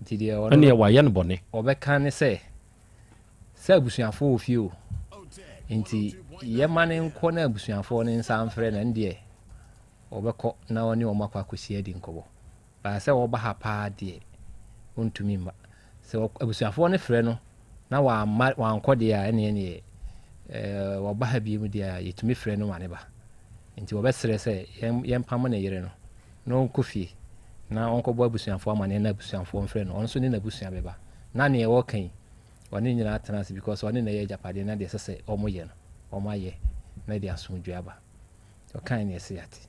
Nti deɛ ɔno Ɛnneɛ wayɛ no bɔne. ɔbɛka ne sɛ, sɛ abusuafoɔ wɔ fie o, nti yɛma no nkɔ na abusuafoɔ no nsa mfrɛ no, ɛndeɛ ɔbɛkɔ na ɔne wɔn akɔ akɔhyia adi nkɔmmɔ. But sɛ ɔba ha paa deɛ, ɔntumi mma. Sɛ abusuafoɔ no frɛ no na wamma wankɔ deɛ a, ɛneɛ neɛ ɛɛ wɔba ha bio deɛ a, yɛtumi frɛ no ma ne ba. Nti wɔbɛsrɛ sɛ yɛn yɛmpamo ne yere no na ɔnkɔ fie na ɔnkɔbɔ abusuafoɔ amaneɛ na abusuafoɔ mfrɛ no. Ɔno nso ne n'abusua bɛba. Na neɛ wɔka yi, ɔne ne nyinaa atena ase because ɔne na ɛyɛ agyapadeɛ na deɛ ɛsɛ sɛ wɔyɛ no, wɔayɛ na ɛde asomdwoeɛ aba. Ɔkae ne ɛsɛ yɛate.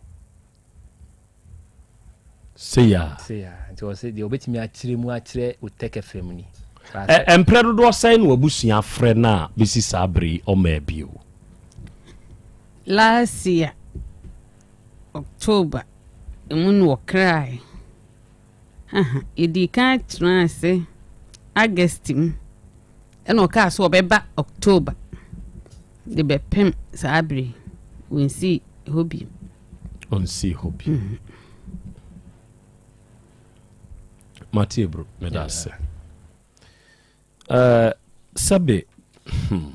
Sei a. Sei a. Nti ɔse deɛ ɔbɛtumi akyerɛ mu akyerɛ Otec FM ni. Ɛ mprɛ dodoɔ sɛn na w'abusua frɛ no a bɛsi saa bere yi ɔmmaa bio? Last year October mu na wɔkrae. Haha, yɛdii kan tenaa ase August mu, ɛna ɔkaa sɛ ɔbɛba October de bɛpem saa bere yi. Ɔnsii hɔ bio. Ɔnsii hɔ bio. Mm. Mate bro, meda ase. Uh, sɛbe hmm,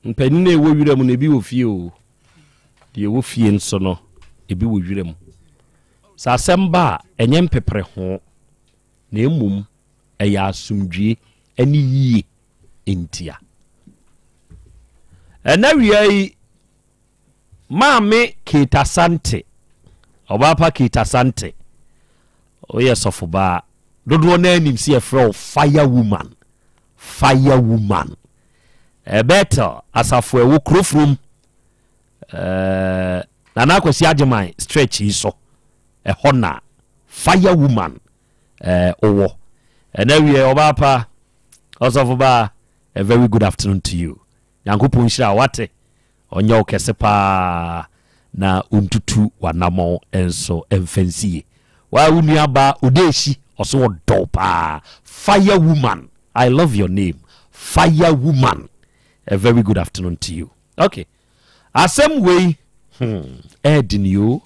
mpanin a ɛwɔ wira mu no ebi wɔ fie o deɛ ɛwɔ fie nso no ebi wɔ wira mu Sɛ asɛm ba a, ɛnyɛ mpepereho, na mmom ɛyɛ asomdwoe ne yie ntia. Ɛna wia yi, Maame Kate Asante, Ɔbaapa Kate Asante, woyɛ sɔfobaa, dodoɔ no anim sɛ yɛfrɛ wo Fire Woman, Fire Woman. Bethel asafo ɛwɔ Kurofurom Eh, Nana Akwasi Agyeman stretch yi so ɛhɔ na fire woman eh, owɔ ɛna wie ɔbaa pa ɔsɔfo baa a very good afternoon to you nyankopɔn nhyira wate ɔnyɛ wo kɛse paa na ɔntutu w'anammɔn nso mfa nsie waa wo nua baa odeehyi ɔso ɔdɔ paa fire woman I love your name fire woman a very good afternoon to you Ok asɛm wei hmm ɛɛden yoo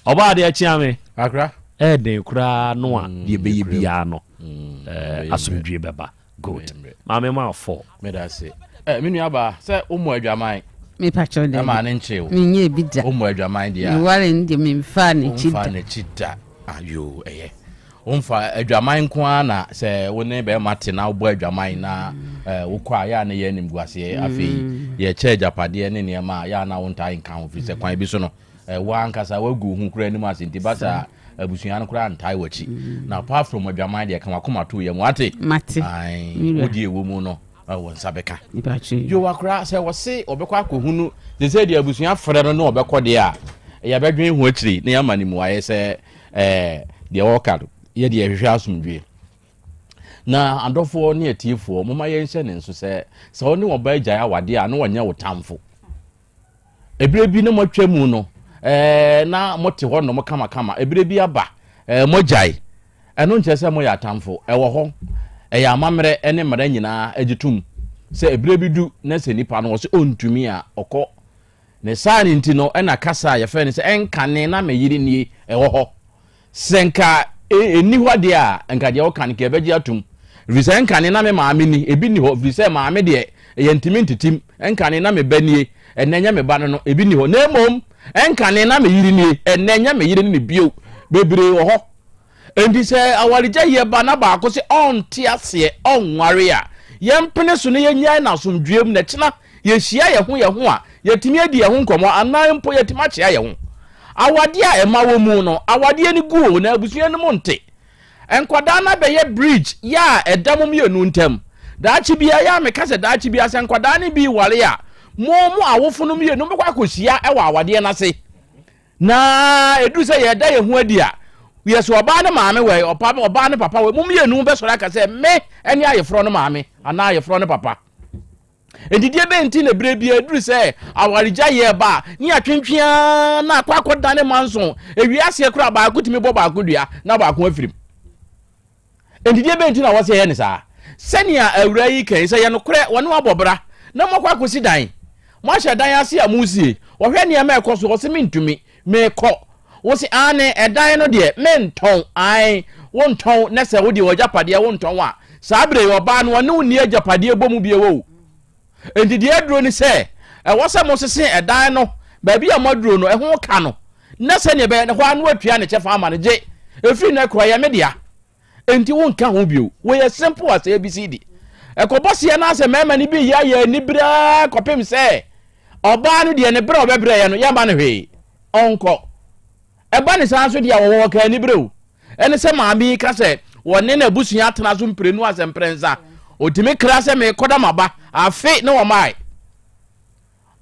ɔbaa deɛ kyea me Akra. ɛɛden koraa no a deɛ ɛbɛyɛ biara no ɛɛ asomdwie bɛba good maame ma afɔ. Meda ase. Eh, me nua baa sɛ wommɔ adwaman. Mepa kyɛw dɛ. Ɛma ne nkye wo. Menyɛ bi da. Wommɔ adwaman deɛ a. Meware no deɛ memfaa n'akyi da. Womfaa n'akyi da. Ayoo ɛyɛ. Womfa adwaman nko ara na sɛ wo ne bɛrima te na wobɔ adwaman na wokɔ a yɛ a na yɛ animguaseɛ. Afei yɛkyɛ agyapadeɛ ne nneɛma a yɛ a na wontaa nka ho firi sɛ kwan bi so no wo ankasa woagu wo ho koraa anim ase nti ba saa abusua no koraa ntae w'akyi. Na apart from adwaman deɛ ka w'akoma to yam wate? Mate. Wo deɛ ɛwɔ mu no wo nsa bɛka. Yowa koraa sɛ wɔse wɔbɛkɔ akɔhunu te sɛ deɛ abusua frɛ no na wɔbɛkɔ deɛ a yɛbɛdwen ho akyiri na yɛama no mmuaeɛ sɛ Ɛɛ, deɛ wɔka no, yɛ deɛ yɛhwehwɛ asomdwoeɛ. Na adɔfoɔ ne atiefoɔ, momma yɛnhyɛ ne nso sɛ, sɛ wo ne ɔbaa gyae awadeɛ a, na ɔnyɛ wo tamfo. Ɛberɛ bi na moatwa mu no, ɛɛ, na mote hɔ nom kamakama. Ɛberɛ bi aba, ɛɛ, moagyae. Ɛno nkyerɛ sɛ moyɛ atamfo. Ɛwɔ hɔ. Ɛyɛ amammerɛ ne mmara nyinaa gye tom sɛ ɛberɛ bi du na sɛ nipa no ɔse ɔntumi a, ɔkɔ. Ne saa no nti no na kasa a yɛfrɛ no sɛ ɛnkane na me yere nie ɛwɔ hɔ. Sɛ nka ɛnni hɔ deɛ a, nka deɛ woka no nka yɛbɛgye atom. Ɛfiri sɛ ɛnkane na me maame ni, ebi nni hɔ, ɛfiri sɛ maame deɛ Yɛntumi ntetem. Ɛnkane na me ba nie, ɛnnɛ ɛnyɛ me ba no no, ebi nni hɔ. Na mmom, ɛnkane na me yere nie, ɛnnɛ ɛnyɛ me yere ne no bio. Bebree wɔ hɔ. Enti sɛ awaregyaeɛ ba na baako se ɔnte aseɛ, ɔnware a, yɛmpene so na yɛnnyae no asomdwoeɛ mu na ɛkyena yɛhyia yɛn ho yɛn ho a, yɛatumi adi yɛn ho nkɔmmɔ anaa mpo yɛatumi akyea yɛn ho. Awadeɛ a ɛma wɔ mu no, awadeɛ no gu o, na abusua no mu nte. Nkwadaa no abɛyɛ bridge yɛ a ɛda mo mmienu ntam. Daakye biara, yɛ a meka sɛ daakye biara sɛ nkwadaa no bi reware a, mo mo awofo no mmienu mobɛkɔ akɔhyia wɔ awadeɛ no ase. Na ɛduru sɛ yɛda yɛn ho adi a, yɛ sɛ ɔbaa no maame wɔ ɔpa ɔbaa no papa wɔ mo mmienu bɛsɔre aka sɛ me ne ayeforɔ no maame anaa ayeforɔ no papa. Enti deɛ bɛn nti na berɛ biara ɛduru sɛ awaregyaeɛ ba a, ne yɛatwentwe ara na akɔ akɔdane manso. Ɛwie aseɛ koraa baako tumi bɔ baako dua na baako afirim. Enti deɛ bɛn nti na wɔsɛ yɛ ne saa? Sɛnea awuraa yi kan sɛ yɛ nokorɛ wɔne wabɔ bra na moakɔ akɔsi dan. Moahyɛ dan ase a moresie. Wɔhwɛ nneɛma ɛkɔ so ɔse mentumi. Mekɔ. Wo se aane, ɛdan no deɛ, mentɔn, ae, wontɔn, nɛ sɛ wo deɛ w'agyapadeɛ wontɔn a, saa berɛ yi ɔbaa no ɔne wo nni agyapadeɛ bɔ mu bio o. Enti deɛ aduro ne sɛ, ɛwɔ sɛ mosese ɛdan no, baabi a moaduro no, ɛho ka no, na sɛdeɛ ɛbɛyɛ no, hɔ ara na watua ne kyɛfa ama no, gye, ɛfiri nnɛ korɔ ɛyɛ me dea. Enti wonka ho bio. Wei yɛ simple as ABCD. Ɛkɔbɔ seɛ no asɛ mmarima no bi yɛ ayɛ anibere ara kɔpem sɛ ɔbaa no deɛ ne berɛ a ɔbɛbrɛeɛ no yɛmma no hwee. Ɔnkɔ. Ɛba ne saa nso deɛ a wɔwɔ wɔka anibere o. Ɛne sɛ maame yi ka sɛ wɔne n'abusua atena so mprenu asɛ mprɛnsa. Ɔtumi kra sɛ merekɔda m'aba afe ne wɔmae.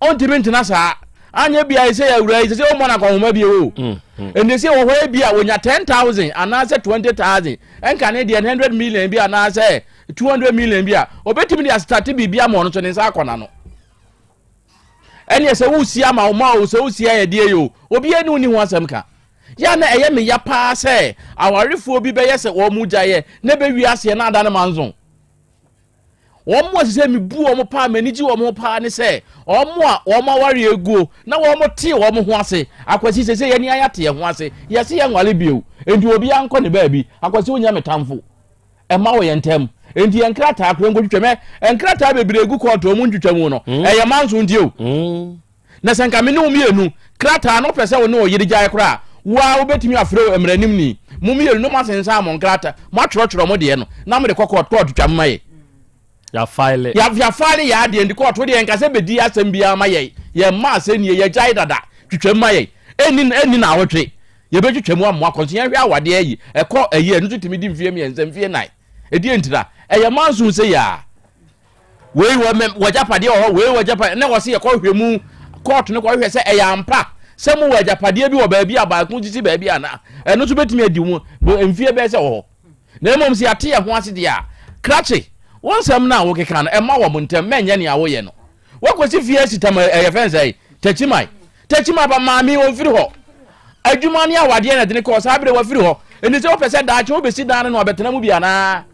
Ɔntumi ntena saa. Anyɛ bia sɛ awura yi sɛ sɛ ɔmmɔ no akɔnhoma bio o. Ɛnti sɛ wɔ hɔ bi a wɔnya 10,000 anaasɛ 20,000 ɛnka ne deɛ 100 million bi anaasɛ 200 million bi a ɔbɛtumi de astate biribi ama ɔno nso ne nsa akɔ n'ano. Ɛneɛ sɛ wosi ama wo ma o sɛ wosi ayɛ deɛ yi o obiara ne wo ni ho asɛm ka. Yɛ a na ɛyɛ me ya paa sɛ awarefoɔ bi bɛyɛ sɛ wɔn mu gyaeɛ na ɛbɛwie aseɛ na ada no manso. Wɔn a ɛsɛ sɛ mebu wɔn paa, m'ani gye wɔn ho paa ne sɛ wɔn a wɔn awareɛ aguo na wɔte wɔn ho ase. Akwasi sɛ sɛ yɛne ayɛ ate yɛn ho ase, yɛse yɛnware bio, enti obiara nkɔ ne baabi. Akwasi wonyɛ me tamfo, ɛma wɔ yɛn ntam. Enti yɛn nkrataa koraa nkɔtwitwa mɛ, nkrataa bebree gu kɔɔto wɔn ntwitwa mu no, ɛyɛ manso nti o. Na sɛ nka me ne wo mmienu, krataa no wopɛ sɛ wo ne wo yere gyae koraa a, wo ara wobɛtumi afrɛ wo mmaranimni, mo mmienu no moasensan mo nkrataa, moatwerɛtwerɛ mo deɛ no, na mode kɔ kɔɔto, kɔɔto twa mma yɛ. Yɛafaele. Yɛafaele yɛ adeɛ nti kɔɔto deɛ nka sɛ bɛdi asɛm biara ma yɛn, yɛn mma asɛnnie, yɛgyae dada, twitwa mma yɛn. Ɛnni, ɛnni naawɔtwe, yɛbɛtwitwa mu amoa kɔ nso yɛnhwɛ awadeɛ ayi, ɛkɔ ayi, ɛno nso tumi di mfeɛ mmiɛnsa, mfeɛ nnan. Ɛdeɛ ntira, ɛyɛ manso sɛ yɛ a. Wei wɔ mɛ w'agyapadeɛ wɔ hɔ, wei wɔ agyapadeɛ na wɔsi yɛkɔ hwɛ mu kɔɔto no kɔhwɛ sɛ ɛyɛ ampa sɛ mo wɔ agyapadeɛ bi wɔ baabi a baako sisi baabi ana ɛno nso bɛtumi adi mu mfie bɛyɛ sɛ wɔ hɔ na mmom sɛ yɛate yɛn ho ase deɛ a krakye wo nsɛm no a wokeka no ɛma wɔn ntɛm mɛnyɛ nea woyɛ no wakɔsi fie asi tam ɛyɛ fɛn sɛ takyiman takyiman ba maame ɔmfiri hɔ adwuma ne awadeɛ na ɛde ne kɔɔ saa berɛ wafiri hɔ ɛni sɛ wopɛ sɛ daakye wobɛsi dan no na wabɛtena mu bi anaa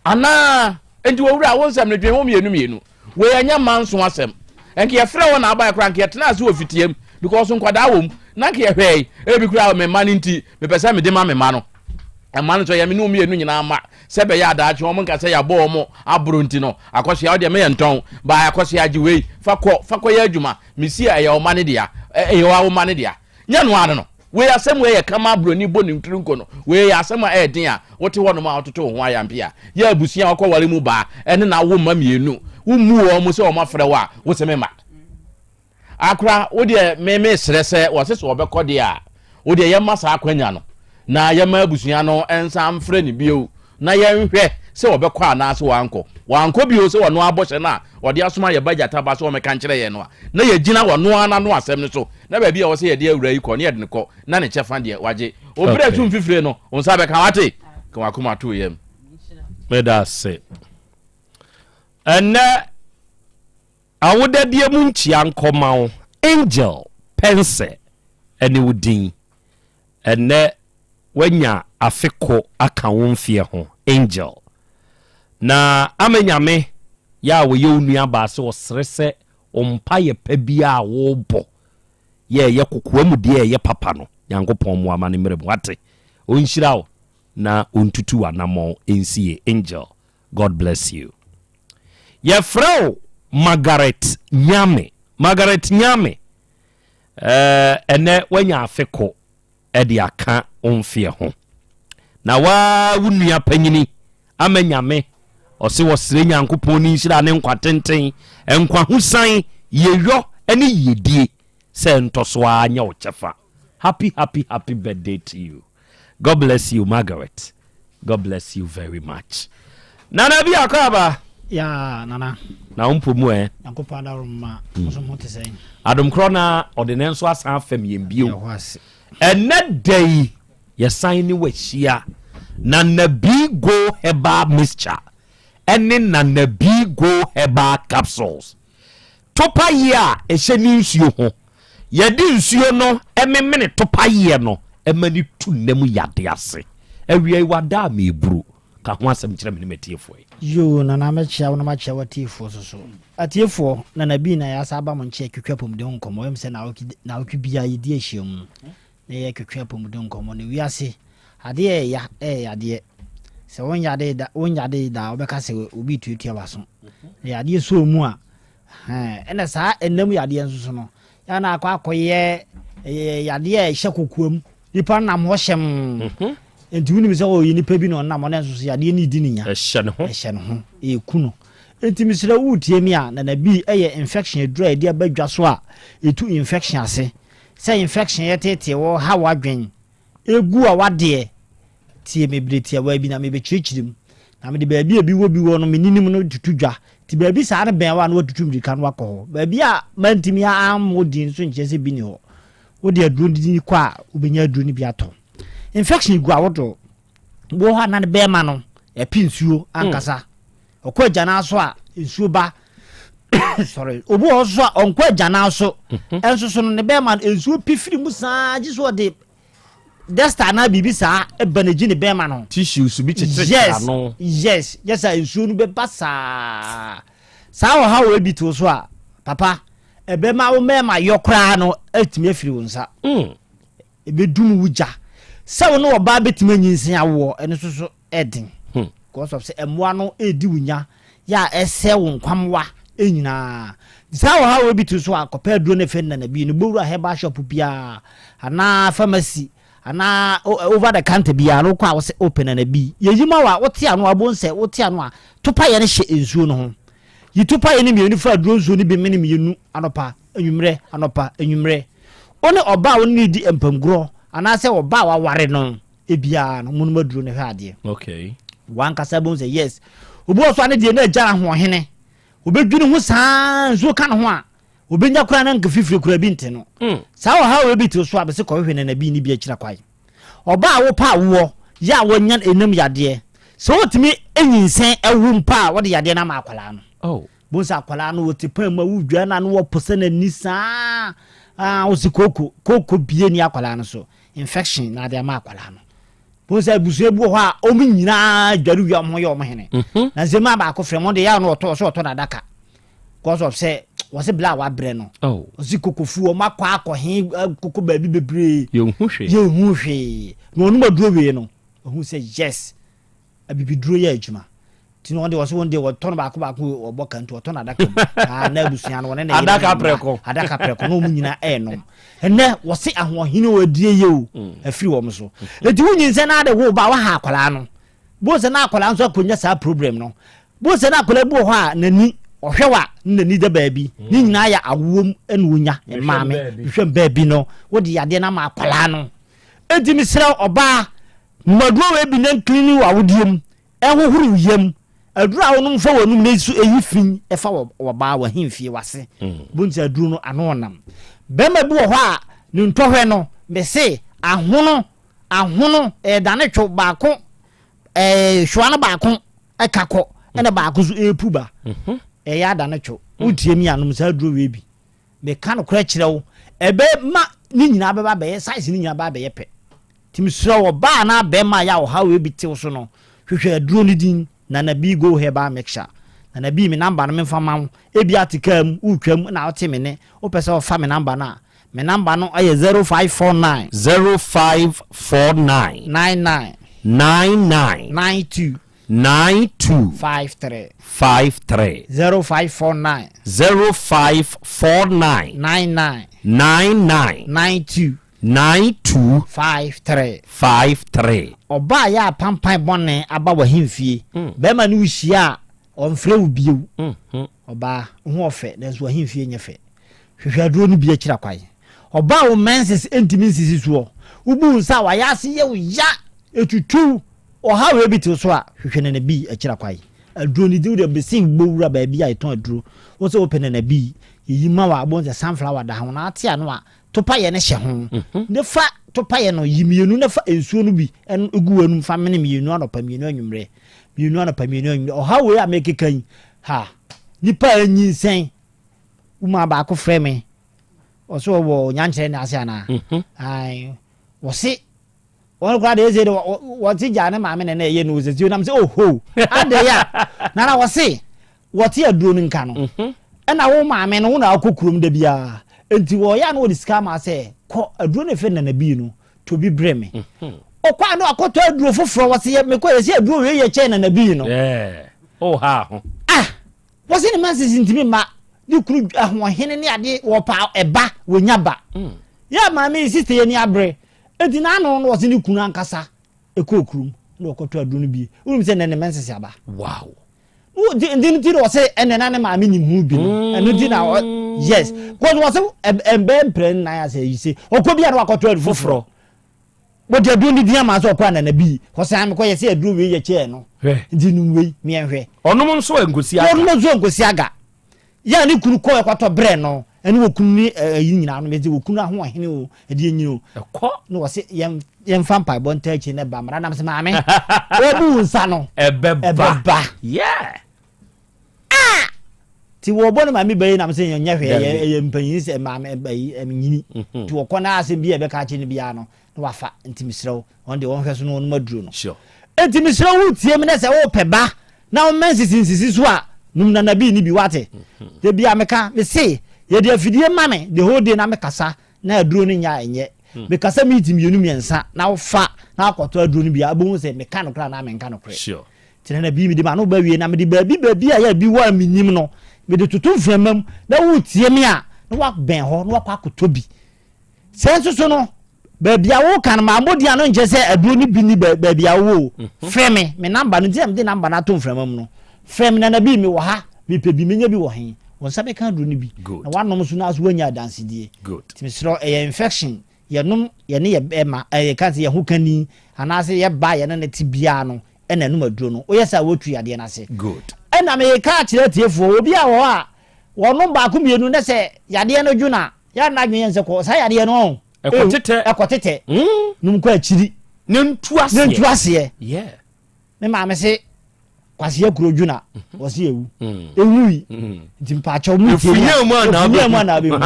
Anaa? Enti owura, wo nsɛm no, dwen ho mmienu mmienu. Wei ɛnyɛ manso asɛm. Nka yɛfrɛ wo na abae koraa, nka yɛtenaa ase wɔ fitiam because nkwadaa wɔ mu. Na nka yɛhwɛe, ebi koraa me mma no nti, mepɛ sɛ mede ma me mma no. Mma no nso ɛyɛ me ne wo mmienu nyinaa mma. Sɛ ɛbɛyɛ a daakye wɔn nka sɛ yɛabɔ wɔn aboro nti no, Akɔsoa wo deɛ me yɛ ntɔn, baa Akɔsoa gye wei, fa kɔ, fa kɔyɛ adwuma. Mesi a ɛyɛ wo mma no dea, ɛyɛ wo mma no dea. Nyɛ no ara no no. Wei asɛm wei yɛ kama broni bɔ ne tiri nko no wei yɛ asɛm a ɛyɛ den a wote hɔ nom a wototo wo ho ayampe a yɛ abusua a wɔkɔ ware mu baa ɛne na wo mma mmienu wo mmu wɔn mu sɛ wɔn afrɛ wo a wo sɛ me ma akora wo deɛ me me srɛ sɛ wɔse sɛ wɔbɛkɔ deɛ a wo deɛ yɛma saa akwanya no na yɛma abusua no nsa mfrɛ ne bio na yɛnhwɛ sɛ ɔbɛkɔ anaasɛ wankɔ. Wankɔ bio sɛ ɔno ara bɔhyɛ no a ɔde asoma yɛn ba gyata ba sɛ ɔmmɛka nkyerɛ yɛn no a, na yɛgyina ɔno ara n'ano asɛm no so, na baabi a ɛwɔ sɛ yɛde awuraa yi kɔ no, yɛde no kɔ, na ne kyɛfa deɛ, wagye. Wo berɛ so mfifire no, wo nsa bɛka, wate? Ka w'akoma to wo yam. Meda ase. Ɛnnɛ awodadeɛ mu nkyia nkɔma wo Angel Pɛnsɛ ɛne wo din. Ɛnnɛ woanya afe ko aka wo mfeɛ ho Angel. Na ama Nyame yɛ a ɔyɛ wo nua baa sɛ ɔsrɛ sɛ wo mpaeɛ pa biara a wobɔ yɛ ɛyɛ kokoa mu deɛ ɛyɛ papa no Nyankopɔn mmoa ma no mmerɛ mu wate. Ɔnhyira wo na ɔntutu w'anamɔn nsie Angel. God bless you. Yɛfrɛ wo Margaret Nyame. Margaret Nyame, eh, ɛnɛ woanya afe ko de aka wo mfeɛ ho. Na waa wo nua panyini ama Nyame, ɔse wɔsrɛ Nyankopɔn ne nhyira ne nkwa tenten, nkwa hosan, yieyɔ ne yiedie sɛ ntɔ so ara nyɛ wo kyɛfa. Happy happy happy birthday to you. God bless you Margaret. God bless you very much. Nana bi akɔ aba. Ya nana. Na wo mpo mu ɛ. Nyankopɔn adaworo ma. Mm. Nso ho te sɛn. Adom korɔ na ɔde ne nso asan afam yɛn bio. Ɛnɛ da yi yɛsan ne wahyia Nana B Go Herbal Mixture ɛne Nana B Go Herbal Capsules. Topaeɛ a ɛhyɛ ne nsuo ho. Yɛde nsuo no memene topaeɛ no ma no tu nna mu yadeɛ ase. Awia yi wada a mereburu. Ka ho asɛm kyerɛ me ne m'atiefoɔ yi. Yoo Nana mɛkyea wo na makyea w'atiefoɔ nso so. Atiefoɔ, Nana Bii na yɛasan aba mo nkyɛn retwetwe apɔmuden ho nkɔmmɔ. Ɛyɛ me sɛ naawɔtwe biara yɛdi ahyiamu na yɛretwetwe apɔmuden nkɔmmɔ. Na wiase, adeɛ a ɛyɛ ya ɛyɛ yadeɛ. Sɛ wonyadee da, wonyadee da a, wobɛka sɛ obi retuatua w'aso. Na yadeɛ sɔ mu a, ɛhɛn, ɛna saa ɛnam yadeɛ nso so no, yɛ na akɔ akɔyɛ ɛyɛ yadeɛ a ɛhyɛ kokoam. Nipa no nam hɔ hyɛmm. Mhm. Nti wonim sɛ ɔyɛ nipa bi na ɔnam hɔ na nso so yadeɛ no redi ne nya. Ɛhyɛ ne ho. Ɛhyɛ ne ho. Ɛku no. Nti mesrɛ wo wotie me a, Nana Bii ɛyɛ infection aduro a yɛde aba dwa so a ɛtu infection ase. Sɛ infection yɛ teetee wo, ha w'adwen, ɛgu a w'adeɛ, tie me bere tiawa bi na mebɛkyerɛkyerɛ mu. Na mede baabi a ebi wɔ bi wɔ no meninim no tutu dwa. Nti baabi saa no bɛn wo a na watutu mmirika no wakɔ hɔ. Baabi a mantumi ammɔ din nso nkyerɛ sɛ bi ni hɔ. Wode aduro no din kɔ a wobɛnya aduro no bi atɔ. Infection gu awodoɔ. Wɔ hɔ a na ne bɛrima no ɛpe nsuo ankasa. Ɔkɔ agyanaa so a nsuo ba. Sorry. Obi wɔ hɔ nso a ɔnkɔ agyanaa so. Ɛnso so no ne bɛrima no nsuo pi firi mu saa gye so ɔde duster anaa biribi saa ba n'agyi ne bɛrima no. Tissues bi kyekyere ano. Yes, yes, a nsuo no bɛba saa. Saa ɔhaw wei bi to so a, papa, ɛbɛma wo mmarima yɔ koraa no atumi afiri wo nsa. Mm. Ɛbɛdum wo gya. Sɛ wo ne ɔbaa bɛtumi anyinsen awoɔ, ɛno nso so ɛden. Hmm. Because of sɛ mmoa no ɛredi wo nya, yɛ a ɛsɛ wo nkwammoa nyinaa. Saa ɔhaw wei bi to so a, kɔpɛ aduro no fɛ nana bi no bɔwura herbal shop biara anaa pharmacy anaa over the counter biara no wokɔ a wosɛ wopɛ nana bi. Yɛyi ma wo a wote ano a wobɛhu sɛ wote ano a topa yɛ no hyɛ nsuo no ho. Yi topa yɛ no mmienu fa aduro nsuo no bi mene mmienu anɔpa anwummerɛ anɔpa anwummerɛ. Wo ne ɔbaa a wo ne no redi mpamgorɔ anaasɛ ɔbaa a waware no ebiara no monom aduro no hwɛ adeɛ. Okay. Wankasa bɛhu sɛ yes. Obi wɔ so a ne deɛ na agya ahoɔhene. Obɛdwene ho saa nsuo ka ne ho a obɛnya koraa na nka fifire koraa bi nte no. Mm. Saa ɔhaw wei bi te so a bɛsɛ kɔhwehwɛ nana bi ne bi akyira kwae. Ɔbaa a wopɛ awoɔ yɛ a wɔnya ɛnam yadeɛ. Sɛ wotumi nyinsɛn ɛwo mpo a wɔde yadeɛ no ama akwadaa no. Oh. Bohu sɛ akwadaa no wɔte pan mu a wodwa no a na wɔpo sɛ n'ani saa a wɔsi kooko kooko bie ni akwadaa no so. Infection na ade ama akwadaa no. Bohu sɛ abusua bi wɔ hɔ a wɔn nyinaa dware wia wɔn ho yɛ wɔn hene. Mhm. Na nsɛm a baako frɛ mo de yɛ a na ɔtɔ ɔsɛ ɔtɔ n'adaka. Because of sɛ wɔsi bla a wabrɛ no. Oh. Ɔsi kokofu wɔn akɔ akɔ he koko baabi bebree. Yɛnhu hwee. Yɛnhu hwee. Na ɔnum aduro wei no ɔhu sɛ yes abibiduro yɛ adwuma. Nti no wɔn deɛ wɔsi wɔn deɛ wɔtɔ no baako baako wɔbɔ ka nti wɔtɔ no adaka mu. Aa na abusua no wɔne ne yere Adaka prɛko. Adaka prɛko na wɔn nyinaa ɛɛnom. Ɛnɛ wɔsi ahoɔhene wɔ adie yie o mm. afiri wɔn so. Eti wonyinsɛn na ade wo ba waha akwadaa no. Bo sɛ na akwadaa nso akɔnya saa problem no. Bo sɛ na akwadaa bi wɔ hɔ a n'ani ɔhwɛ wa ne n'ani da baabi. Ne mm. nyinaa yɛ awom ɛna onya maame hwɛ baabi no wode yadeɛ no ama akwadaa no. Eti mesrɛ ɔbaa mmaduro wɔ ebi na nklini wɔ awodeɛ mu. Ɛhohoro wo yam. Aduru a wonom fa w'anum na nso eyi fi fa wɔ baa w'ahemfie w'ase. Bohu sɛ aduru no ano ɔnam. Bɛrima bi wɔ hɔ a ne ntɔhwɛ no mese ahono ahono ɛredane two baako ɛɛ hwewa no baako ɛka kɔ ɛna baako nso ɛrepu ba. Ɛyɛ adane two. Wotie mi anom saa aduro wei bi. Meka nokorɛ kyerɛ wo ɛbɛma ne nyinaa bɛba abɛyɛ size ne nyinaa bɛba abɛyɛ pɛ. Nti mesrɛ wo ɔbaa anaa bɛɛma a yɛ a ɔhaw wei bi te wo so no, hwehwɛ aduro no din, Nana B Go Herbal Mixture. Nana B me number no memfa mma wo, ebia te kaa mu, woretwam na wote me nne, wopɛ sɛ wofa me number no a, me number no yɛ 0549. 0549. 99. 99. 92. 92 53. 53. 0549. 0549. 99. 99. 92. 92. 53. 53. Ɔbaa yɛ apampan bɔne aba w'ahemfie. Bɛrima ne wo hyia a, ɔmfrɛ wo bio. Ɔbaa, wo ho ɔfɛ, nanso w'ahemfie nyɛ fɛ. Hwehwɛ aduro no bi akyira kwan. Ɔbaa wo menses ntumi nsisi soɔ. Wobu wo nsa a, w'ayaase yɛ wo ya, ɛtutu wo. Ɔhaw wei bi te wo so a, hwehwɛ nana bi akyira kwan. Aduro no di wo deɛ bɛsi bɔ wura baabi a yɛtɔn aduro. Wo sɛ wopɛ nana bi, yɛyi ma wo a, wobɛhu sɛ sunflower da ho na ate ano a, topaeɛ no hyɛ ho. Ne fa topaeɛ no, yi mmienu na fa nsuo no bi gu w'anum fa mene mmienu anɔpa mmienu anwummerɛ. Mmienu anɔpa mmienu anwummerɛ. Ɔhaw wei a mekeka yi, ha, nipa a anyinsɛn, womaa baako frɛ me, ɔsɛ ɔwɔ nyankyerɛ ne ase anaa? Ae, wɔse wɔn koraa deɛ ɛsɛ de wɔte gyaa ne maame na na ɛyɛ no sɛ nam sɛ oho adɛn a nana wɔse wɔte aduro no nka no ɛna wo maame no wo na akɔ kurom da biara nti wɔyɛ a na wɔde sika ama sɛ kɔ aduro no ɛfɛ nana bii no tɔ bi brɛ me ɔkɔ a na wakɔtɔ aduro foforɔ wɔse yɛ mekɔ yɛsɛ aduro wei yɛ kyɛn nana bii no ah wɔse ne menses ntumi mma ne kunu ahoɔhene ne adeɛ wɔpa ɛba wɔnya ba yɛ maame yi sista yɛ ni abere eti n'ano no wɔse ne kunu ankasa ɛkɔɔ kurom na wɔkɔtɔ aduro no bi wonim sɛ nnɛ ne menses aba wow nti nti na wɔse ɛnɛ na ne maame nim ho bi no ɛno nti na yes because wɔse ɛbɛn mprɛ nnan asɛ yi se ɔkɔ bi a na wakɔtɔ aduro foforɔ wɔde aduro no din ama sɛ ɔkɔ anana bi wɔsan mekɔ yɛ sɛ aduro wei yɛ kyɛɛ no nti num wei miɛnhwɛ ɔnom nso nkosi aga ɔnom nso nkosi aga yɛ a ne kunu kɔ ɛkɔtɔ brɛ no ɛne wɔ kunu ne ɛyi nyinaa no mɛdze wɔ kunu ahoɔhene o ɛde ɛnyini o ɛkɔ na wɔse yɛn yɛmfa mpaebɔ nta akyi ne ba mmara nam sɛ maame wɔbu wo nsa no ɛbɛba ɛbɛba yeah ah ti wɔbɔ ne maame bɛyi nam sɛ nyɛ hwɛ ɛyɛ ɛyɛ mpanyin sɛ maame ɛyi ɛnyini mhm. ti wɔkɔ na asɛm bi a ɛbɛka akyerɛ no biara no na wafa nti mesrɛ wo wɔn deɛ wɔnhwɛ so no wɔn aduro no nti mesrɛ wo tie mu na sɛ wɔpɛ ba na wɔn mɛ nsisi nsisi so a num nana bi ni bi wate mhm. de bi a meka mese yɛde afidie ma me the whole day na mekasa na aduro no nya ɛnyɛ hmm. mekasa miniti mmienu mmiɛnsa na wofa na akɔtɔ aduro no bi a wobɛhu sɛ meka nokorɛ anaa menka nokorɛ Tena na bi mede m'ano ba wie na mede baabi baabi a yɛ bi wɔ a menim no mede toto mframa mu na woretie me a na woabɛn hɔ na woakɔ akɔtɔ bi. Sɛ nso so no baabi a woka no mammɔ din a no nkyerɛ sɛ aduro no bi ni baabi a wowɔ o. Mhm. Frɛ me, me namba no nti na mede namba no ato mframa mu no. Frɛ me nana bi mewɔ ha mepɛ bi menya bi wɔ he. Wo nsa bɛka aduro no bi na woanom so na so woanya adansedie. Nti mesrɛ ɛyɛ infection yɛnom yɛne yɛ bɛma yɛka sɛ yɛn ho kani anaasɛ yɛba yɛne ne te biara no ɛna ɛnom aduro no woyɛ sɛ wotu yadeɛ no ase. Good. Ɛna meka akyerɛ atiefoɔ obi a wɔ hɔ a wɔnom baako mmienu na sɛ yadeɛ no dwo no a yɛ na adwene yɛn sɛ kɔ saa yadeɛ no ɔn ɛkɔtetɛ ɛkɔtetɛ mm. nom kɔ akyiri ne ntu aseɛ ne ntu aseɛ yeah me maame se kwasi akuro dwuna mhm. wɔsi ewu mm. ewu yi mm. nti mpaakyɛw mu tie mu efunya mu anaa bɛhu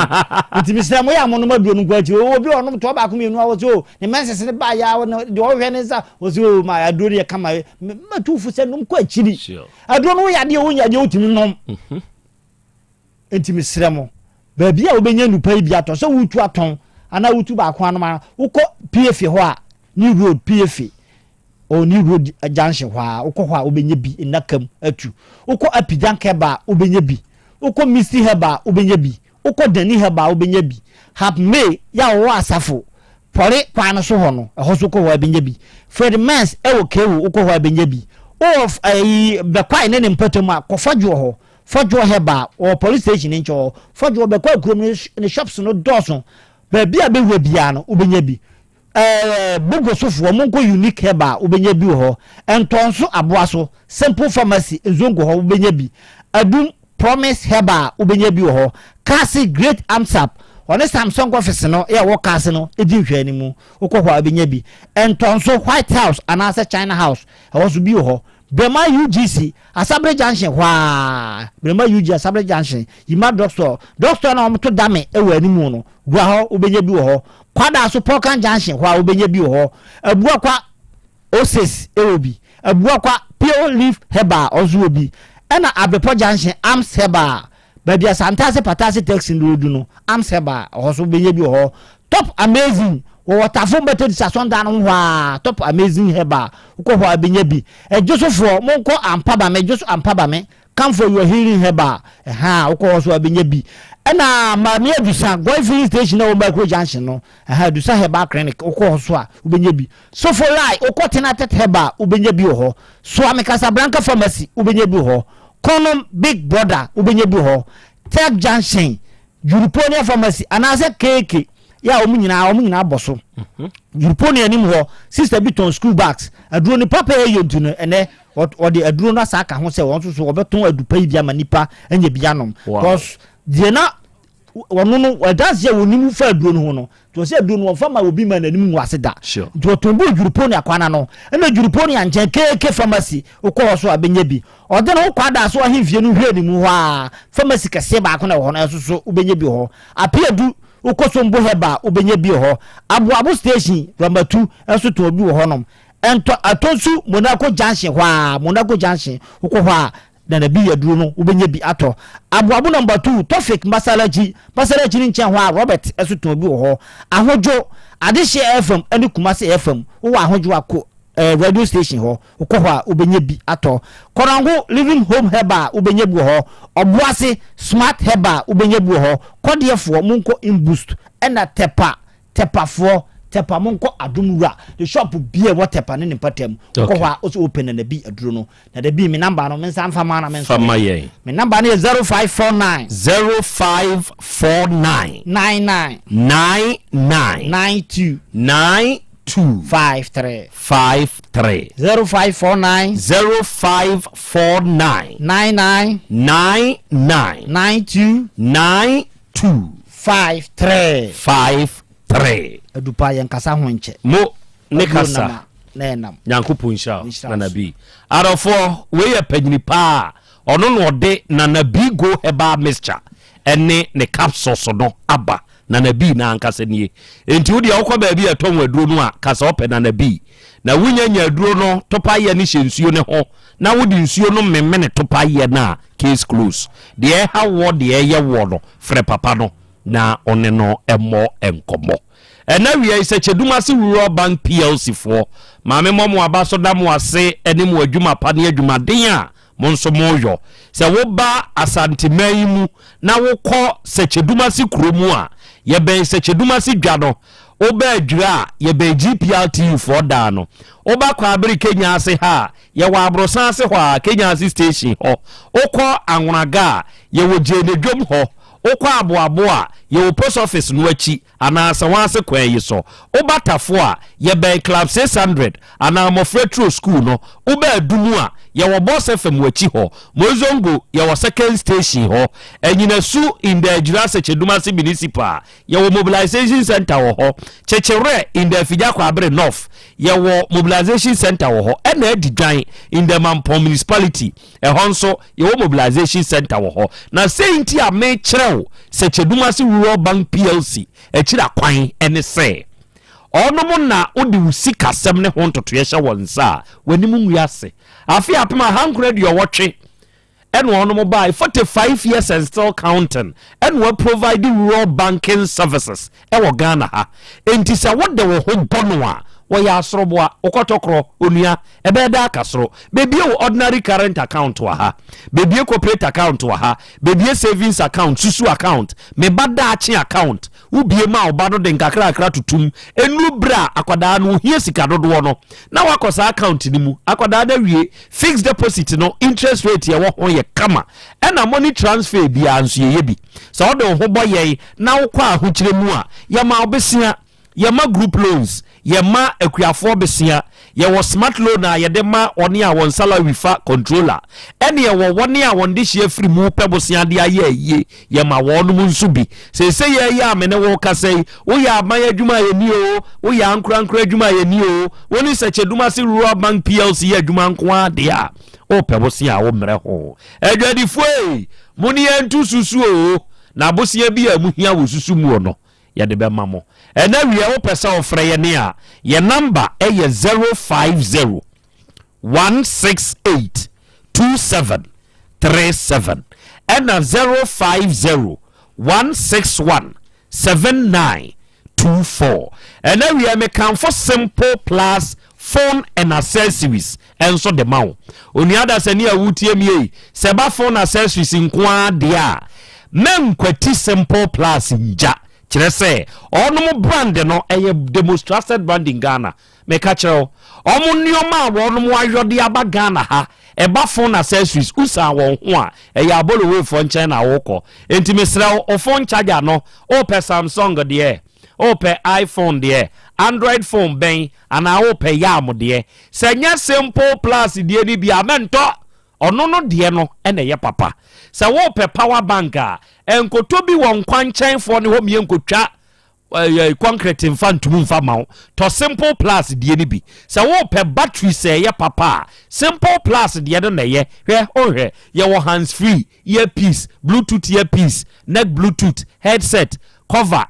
nti mesrɛ mo yɛ a monom aduro no nkɔ akyiri obi a ɔnom toa baako mmienu a wɔsi o ne mɛnsese ne ba ya deɛ ɔhwɛ ne nsa wɔsi o ma aduro no yɛ kama mɛtu fo sɛ nom kɔ akyiri aduro no woyɛ adeɛ wonya adeɛ wotumi nom mhm. nti mesrɛ mo baabi a wobɛnya nnupa yi bi atɔ sɛ wotu atɔn anaa wotu baako anom a wokɔ piefe hɔ a new road piefe Ɔwɔ New Road junction hɔ ara, wokɔ hɔ a wobɛnya bi nnaka mu atu. Wokɔ Apijank Herbal a wobɛnya bi. Wokɔ Misty Herbal a wobɛnya bi. Wokɔ Dani Herbal a wobɛnya bi. Hap May yɛ a ɔwɔ Asafo Pɔre kwan no so hɔ no, ɛhɔ nso wokɔ hɔ a wobɛnya bi. Fred Mens wɔ Kewo, wokɔ hɔ a wobɛnya bi. Wowɔ ɛyi Bɛkwae ne ne mpɔtam a, kɔ Fɔdwoɔ hɔ. Fɔdwoɔ Herbal, ɔwɔ Police Station no nkyɛn hɔ. Fɔdwoɔ Bɛkwae kurom no ne shops no dɔɔso. Baabi a bɛwura biara no, wobɛnya bi. Ɛɛ Bogo sofoɔ monkɔ Unique Herbal wobɛnya bi wɔ hɔ. Ntɔnso Aboaso, Simple Pharmacy Nzongo hɔ wobɛnya bi. Adum, Promise Herbal wobɛnya bi wɔ hɔ. Kaase Great Amsap, ɔne Samsung office no yɛ ɛwɔ Kaase no di nhwɛanimu, wokɔ hɔ a wobɛnya bi. Ntɔnso White House anaasɛ China House ɛhɔ nso bi wɔ hɔ. Brema UGC, Asabere Junction hɔ ara, Brema UG Asabere Junction, Yima Drugstore, drugstore no a wɔto dame wɔ animu no, wura hɔ wobɛnya bi wɔ hɔ. Kwadaso Pɔkan Junction hɔ a wobɛnya bi wɔ hɔ. Abuakwa Oasis wɔ bi. Abuakwa Pure Leaf Herbal nso wɔ bi. Ɛna Abrepɔ Junction Arms Herbal, baabi a Santase Patase Taxi no redu no, Arms Herbal, ɛhɔ nso wobɛnya bi wɔ hɔ. Top Amazing, Wɔwɔ Tafo Methodist asɔndan no ho hɔ ara, Top Amazing Herbal, wokɔ hɔ a wobɛnya bi. Ɛdwosofoɔ, monkɔ Ampabame, Dwoso Ampabame, Come for your healing herbal, ɛhaa, wokɔ hɔ nso a wobɛnya bi. Ɛna Maame Adusa, Goil filling station a ɛwɔ Makuro junction no, ɛha, Adusa Herbal Clinic, wokɔ hɔ nso a wobɛnya bi. Sofolai, wokɔ Tenatet Herbal, wobɛnya bi wɔ hɔ. Soame Casablanca Pharmacy, wobɛnya bi wɔ hɔ. Konom Big Brother, wobɛnya bi wɔ hɔ. Tech Junction, Juruponia Pharmacy anaasɛ Keeke yɛ a wɔn nyinaa wɔn nyinaa bɔ so. Juruponia anim hɔ, sister bi tɔn school bags. Aduro no papa yɛ nti no ɛnɛ ɔde aduro no asa aka ho sɛ wɔn nso so wɔbɛtɔn adupa yi bi ama nipa anya bi anom. Because deɛ na wɔn no ɛdansi a wɔn nim fa aduro no ho no Nti ɔsɛ aduro no wɔmfa ma obi ma n'anim ngu ase da. Nti ɔtɔn bi wɔ Dwuruponia kwan ano. Ɛna Dwuruponia nkyɛn KK pharmacy wokɔ hɔ so a bɛnya bi. Ɔde ne ho kɔ Adaaso ahemfie no hwɛ ne mu hɔ a pharmacy kɛseɛ baako na ɛwɔ hɔ no ɛso so wobɛnya bi wɔ hɔ. Apeadu wokɔ Sombo Herbal wobɛnya bi wɔ hɔ. Aboabo station Ramatu nso tɔn bi wɔ hɔnom. Ɛntɔ Atonsu Monaco junction hɔ a Monaco junction wokɔ hɔ a Na na bi yɛ duro no wobɛnya bi atɔ. Aboabo number two, Tofik Masalachi, Masalachi no nkyɛn hɔ a Robert nso tɔn bi wɔ hɔ. Ahodwo, Adehyeɛ FM ne Kumasi FM, wowɔ Ahodwo a kɔ eh, radio station hɔ, wokɔ hɔ a wobɛnya bi atɔ. Kɔnɔngo Living Home Herbal wobɛnya bi wɔ hɔ. Ɔboase Smart Herbal wobɛnya bi wɔ hɔ. Kɔdeɛfoɔ monkɔ Inboost ɛna Tɛpa Tɛpafoɔ, Tɛpa monkɔ Adom Wura ne shop bia ɛwɔ Tɛpa ne ne mpɔtam. Wokɔ hɔ a wosɛ wopɛ Nana Bi aduro no. Nana Bi me number no me nsa mfa ma na me Fa ma yɛn. Me number no yɛ 0549. 0549. 99. 99. 92. 92. 53. 53. 0549. 0549. 99. 99. 92. 92. 5 3. 5 3. Adupa yɛn kasa ho nkyɛ. Mo ne kasa. Na ɛnam. Nyankopɔn nhyira wo Nana B. Adɔfoɔ wei yɛ panyini paa ɔno na ɔde Nana B Go Herbal Mixture ɛne ne capsules no aba Nana B na ankasa nie enti wo deɛ wokɔ baabi a ɛtɔn aduro no a kasa ɔpɛ Nana B na wonya nya aduro no topa yɛ ne hyɛ nsuo ne ho na wode nsuo no memene topa yɛ no a case close deɛ ɛha woɔ deɛ ɛyɛ woɔ no frɛ papa no na ɔne no mmɔ nkɔmmɔ. Ɛna awia yi sɛ Kyedumase Rural Bank PLC foɔ, maame mmɔ mo aba so da mo ase ne mo adwuma pa ne adwumaden a mo nso moyɔ. Sɛ woba Asanteman yi mu na wokɔ Sɛkyɛdumase kuro mu a, yɛbɛn Sɛkyɛdumase dwa no. Woba Adwira a, yɛbɛn GPRTU foɔ dan no. Woba Kwaabere Kenya ase ha a, Yɛwɔ aborosan ase hɔ ara, Kenya ase station hɔ. Wokɔ Anwonaga a, yɛwɔ Gyeene dwom hɔ. Wokɔ Aboabo a, yɛwɔ post office no akyi anaa Asawase kwan yi so. Woba Tafo a, yɛbɛn Club 600 anaa Mmɔfra Turo School no. Woba Adumu a, yɛwɔ Boss FM akyi hɔ. Moizongo, yɛwɔ Second Station hɔ. Anyinasu in the Adwira Sekyedumase Municipal, Yɛwɔ mobilization center wɔ hɔ. Kyekyewerɛ in the Afigya Kwaabere North, yɛwɔ mobilization center wɔ hɔ. Ɛna Adidwan in the Mampong Municipality, ɛhɔ nso yɛwɔ mobilization center wɔ hɔ. Na sei nti a mekyerɛ wo Sɛkyɛdumase Rural Bank PLC akyiri akwan ne sɛ, ɔnom na wode wo sikasɛm ne ho ntotoeɛ hyɛ wɔn nsa a, w'anim ngu ase. Afe 1980 ɛna ɔnom bae 45 years and still counting ɛna wa provide rural banking services ɛwɔ Ghana ha enti sɛ wode wo ho bɔ no a wɔyɛ asoroboa wokɔtɔkorɔ onua ɛbɛyɛ dɛ aka soro bebie wo ordinary current account wɔ ha bebie corporate account wɔ ha bebie savings account susu account me ba daakye account Wobue ma wo ba no de nkakrakra totom. Ɛnnuru berɛ a akwadaa no ohia sika dodoɔ no, na wakɔ saa account no mu. Akwadaa no awie fixed deposit no, interest rate ɛwɔ ho yɛ kama. Ɛna money transfer biara nso yɛyɛ bi. Sɛ wode wo ho bɔ yɛn na wokɔ ahokyerɛ mu a, yɛma wo besea. Yɛma group loans, yɛma akuafoɔ besea, yɛwɔ smart loan a yɛde ma wɔn a wɔn salary fa controller, ɛne yɛwɔ wɔn a wɔn dehyeɛ firi mu pɛ bosea de ayɛ ayie, yɛma wɔnom nso bi. Seesei yɛ yi a me ne wo rekasa yi, woyɛ aban adwuma a yɛnni oo, woyɛ ankorankoro adwuma a yɛnni oo, wo ne Sɛkyɛdumase Rural Bank PLC yɛ adwuma nko ara deɛ a, wopɛ bosea a wommrɛ ho. Adwadifoɔ ei, mo ne yɛnto susu oo, na bosea bi a mohia wɔ susu muo no, yɛde bɛma mo. Ɛna wiɛ wopɛ sɛ wofrɛ yɛne a, yɛ number yɛ 050 168 2737 ɛna 050 161 79. 24. Ɛna wie, mekamfo Simple Plus Phone and Accessories ɛnso de ma wo, onua dasani a wotie mi yi. Sɛ ba phone accessories nko ara deɛ a, mɛnkwati Simple Plus ngya. Kyerɛ sɛ ɔnom brand no ɛyɛ the most trusted brand in Ghana. Meka kyerɛ wo, ɔmo nneɛma a wɔnom ayɔde aba Ghana ha, ɛba phone accessories, usan wɔn ho a, ɛyɛ abolowefoɔ nkyɛn na wokɔ. Enti mesrɛ wo, wo phone charger no, wopɛ Samsung deɛ, wopɛ iPhone deɛ, Android phone bɛn anaa wopɛ yam deɛ, sɛ nyɛ Simple Plus deɛ ni bi a, mɛntɔ. Ɔno no deɛ no ɛna ɛyɛ papa. Sɛ wopɛ power bank a, nkoto bi wɔ nkwankyɛnfoɔ ne hɔ mie nkotwa concrete mfa ntumu mfa ma wo. Tɔ Simple Plus deɛ no bi. Sɛ wopɛ battery sɛ ɛyɛ papa a, Simple Plus deɛ no na ɛyɛ. Hwɛ, wohwɛ, yɛwɔ hands free earpiece, Bluetooth earpiece, neck Bluetooth headset, cover,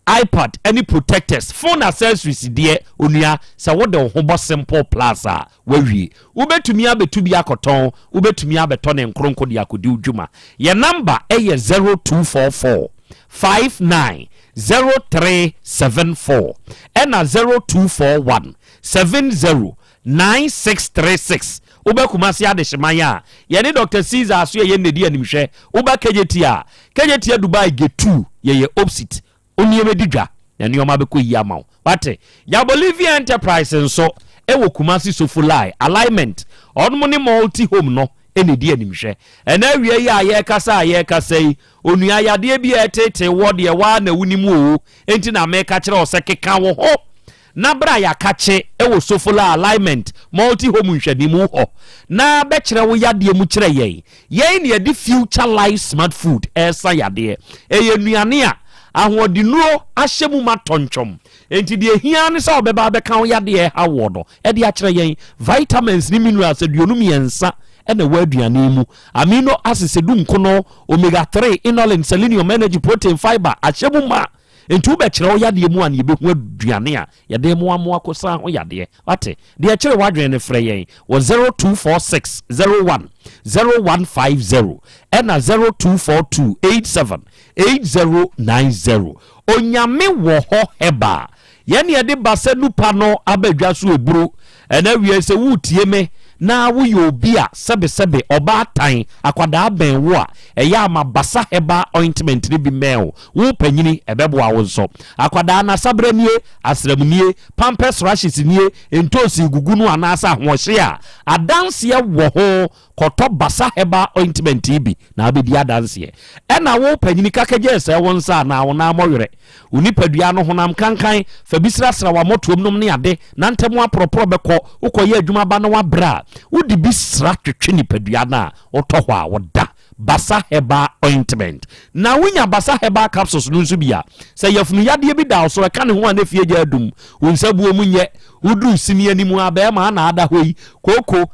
iPad ɛne protectors. Phone accessories deɛ, onua, sɛ wode wo ho bɔ Simple Plus a, wawie. Wobɛtumi abɛtu bi akɔtɔn, wobɛtumi abɛtɔ ne nkronko de akɔdi wo dwuma. Yɛ number ɛyɛ 0244 59 0374 ɛna 0241 70 9636. Wobɛ Kumase adehyeman a, yɛne Dr Caesar aso yɛyɛ nnedi animhwɛ. Woba Kejetia a, Kejetia Dubai Gate 2, yɛyɛ opposite. Onneɛma di dwa na nneɛma bɛkɔ yi ama wo. Wate? Yabolivia Enterprise nso ɛwɔ Kumase Sofoline Alignment. Ɔnom ne Multi Home no ɛna ɛdi animhwɛ. Ɛna awia yi a yɛrekasa yi, onua, yadeɛ bi a ɛtete wɔ deɛ waa na wonim o. Enti na meka kyerɛ wo sɛ keka wo ho na bra yɛakakye ɛwɔ Sofoline Alignment Multi Home nhwɛnimu hɔ na bɛkyerɛ wo yadeɛ mu kyerɛ yɛn. Yɛn ne yɛde Future Life Smart Food ɛresa yadeɛ. Ɛyɛ nnuane a ahoɔdennuro ahyɛ mu ma tɔntwɔm. Enti deɛ hia ne sɛ wɔbɛba abɛka wo yadeɛ ɛha wɔ no ɛde akyerɛ yɛn. Vitamins ne minerals 23 ɛna ɛwɔ aduane mu, amino acids 19, omega 3, inulin, selenium, energy, protein, fiber ahyɛ mu ma. Nti wobɛkyerɛ wo yadeɛ mu a, ne yɛbɛhu aduane a yɛde mmoamoa kosan ho yadeɛ. Wate deɛ ɛkyerɛ w'adwene no, frɛ yɛn wɔ 0246 01 0150 ɛna 0242 87 8090. Onyame Wɔ Hɔ Herbal, yɛne yɛde ba sɛ nupa no abadwa so eburu. Ɛna wie, sɛ woretie me na woyɛ obi a sɛbesɛbe ɔbaatan akwadaa bɛn wo a, ɛyɛ ama Basa Herbal Ointment no bi mmɛn wo. Wo panyini, ɛbɛboa wo nso. Akwadaa n'asaberɛ nie, asram nie, pampers rashes nie, ntoosi gugu no anaasɛ ahoɔhye a, adanseɛ wɔ ho. Kɔtɔ Basa Herbal Ointment yi bi na abɛdi adanseɛ. Ɛna wo panyini, kakagye sɛ wo nsa anaa wo nan mmɔwerɛ, wo nipadua no honam kankan, fa bi srasra w'amɔtoam nom ne ade na ntɛm aporɔporɔ bɛkɔ. Wokɔyɛ adwuma ba na wabrɛ a, wode bi sra twetwe nipadua no a, wotɔ hɔ a woda. Basa Herbal Ointment. Na wonya Basa Herbal Capsules no nso bi a, sɛ yafunu yadeɛ bi da wo so, ɛka ne ho a, na fie gya adum wo nsa buo mu nyɛ woduru sini anim a, bɛrima ana ada hɔ yi kooko.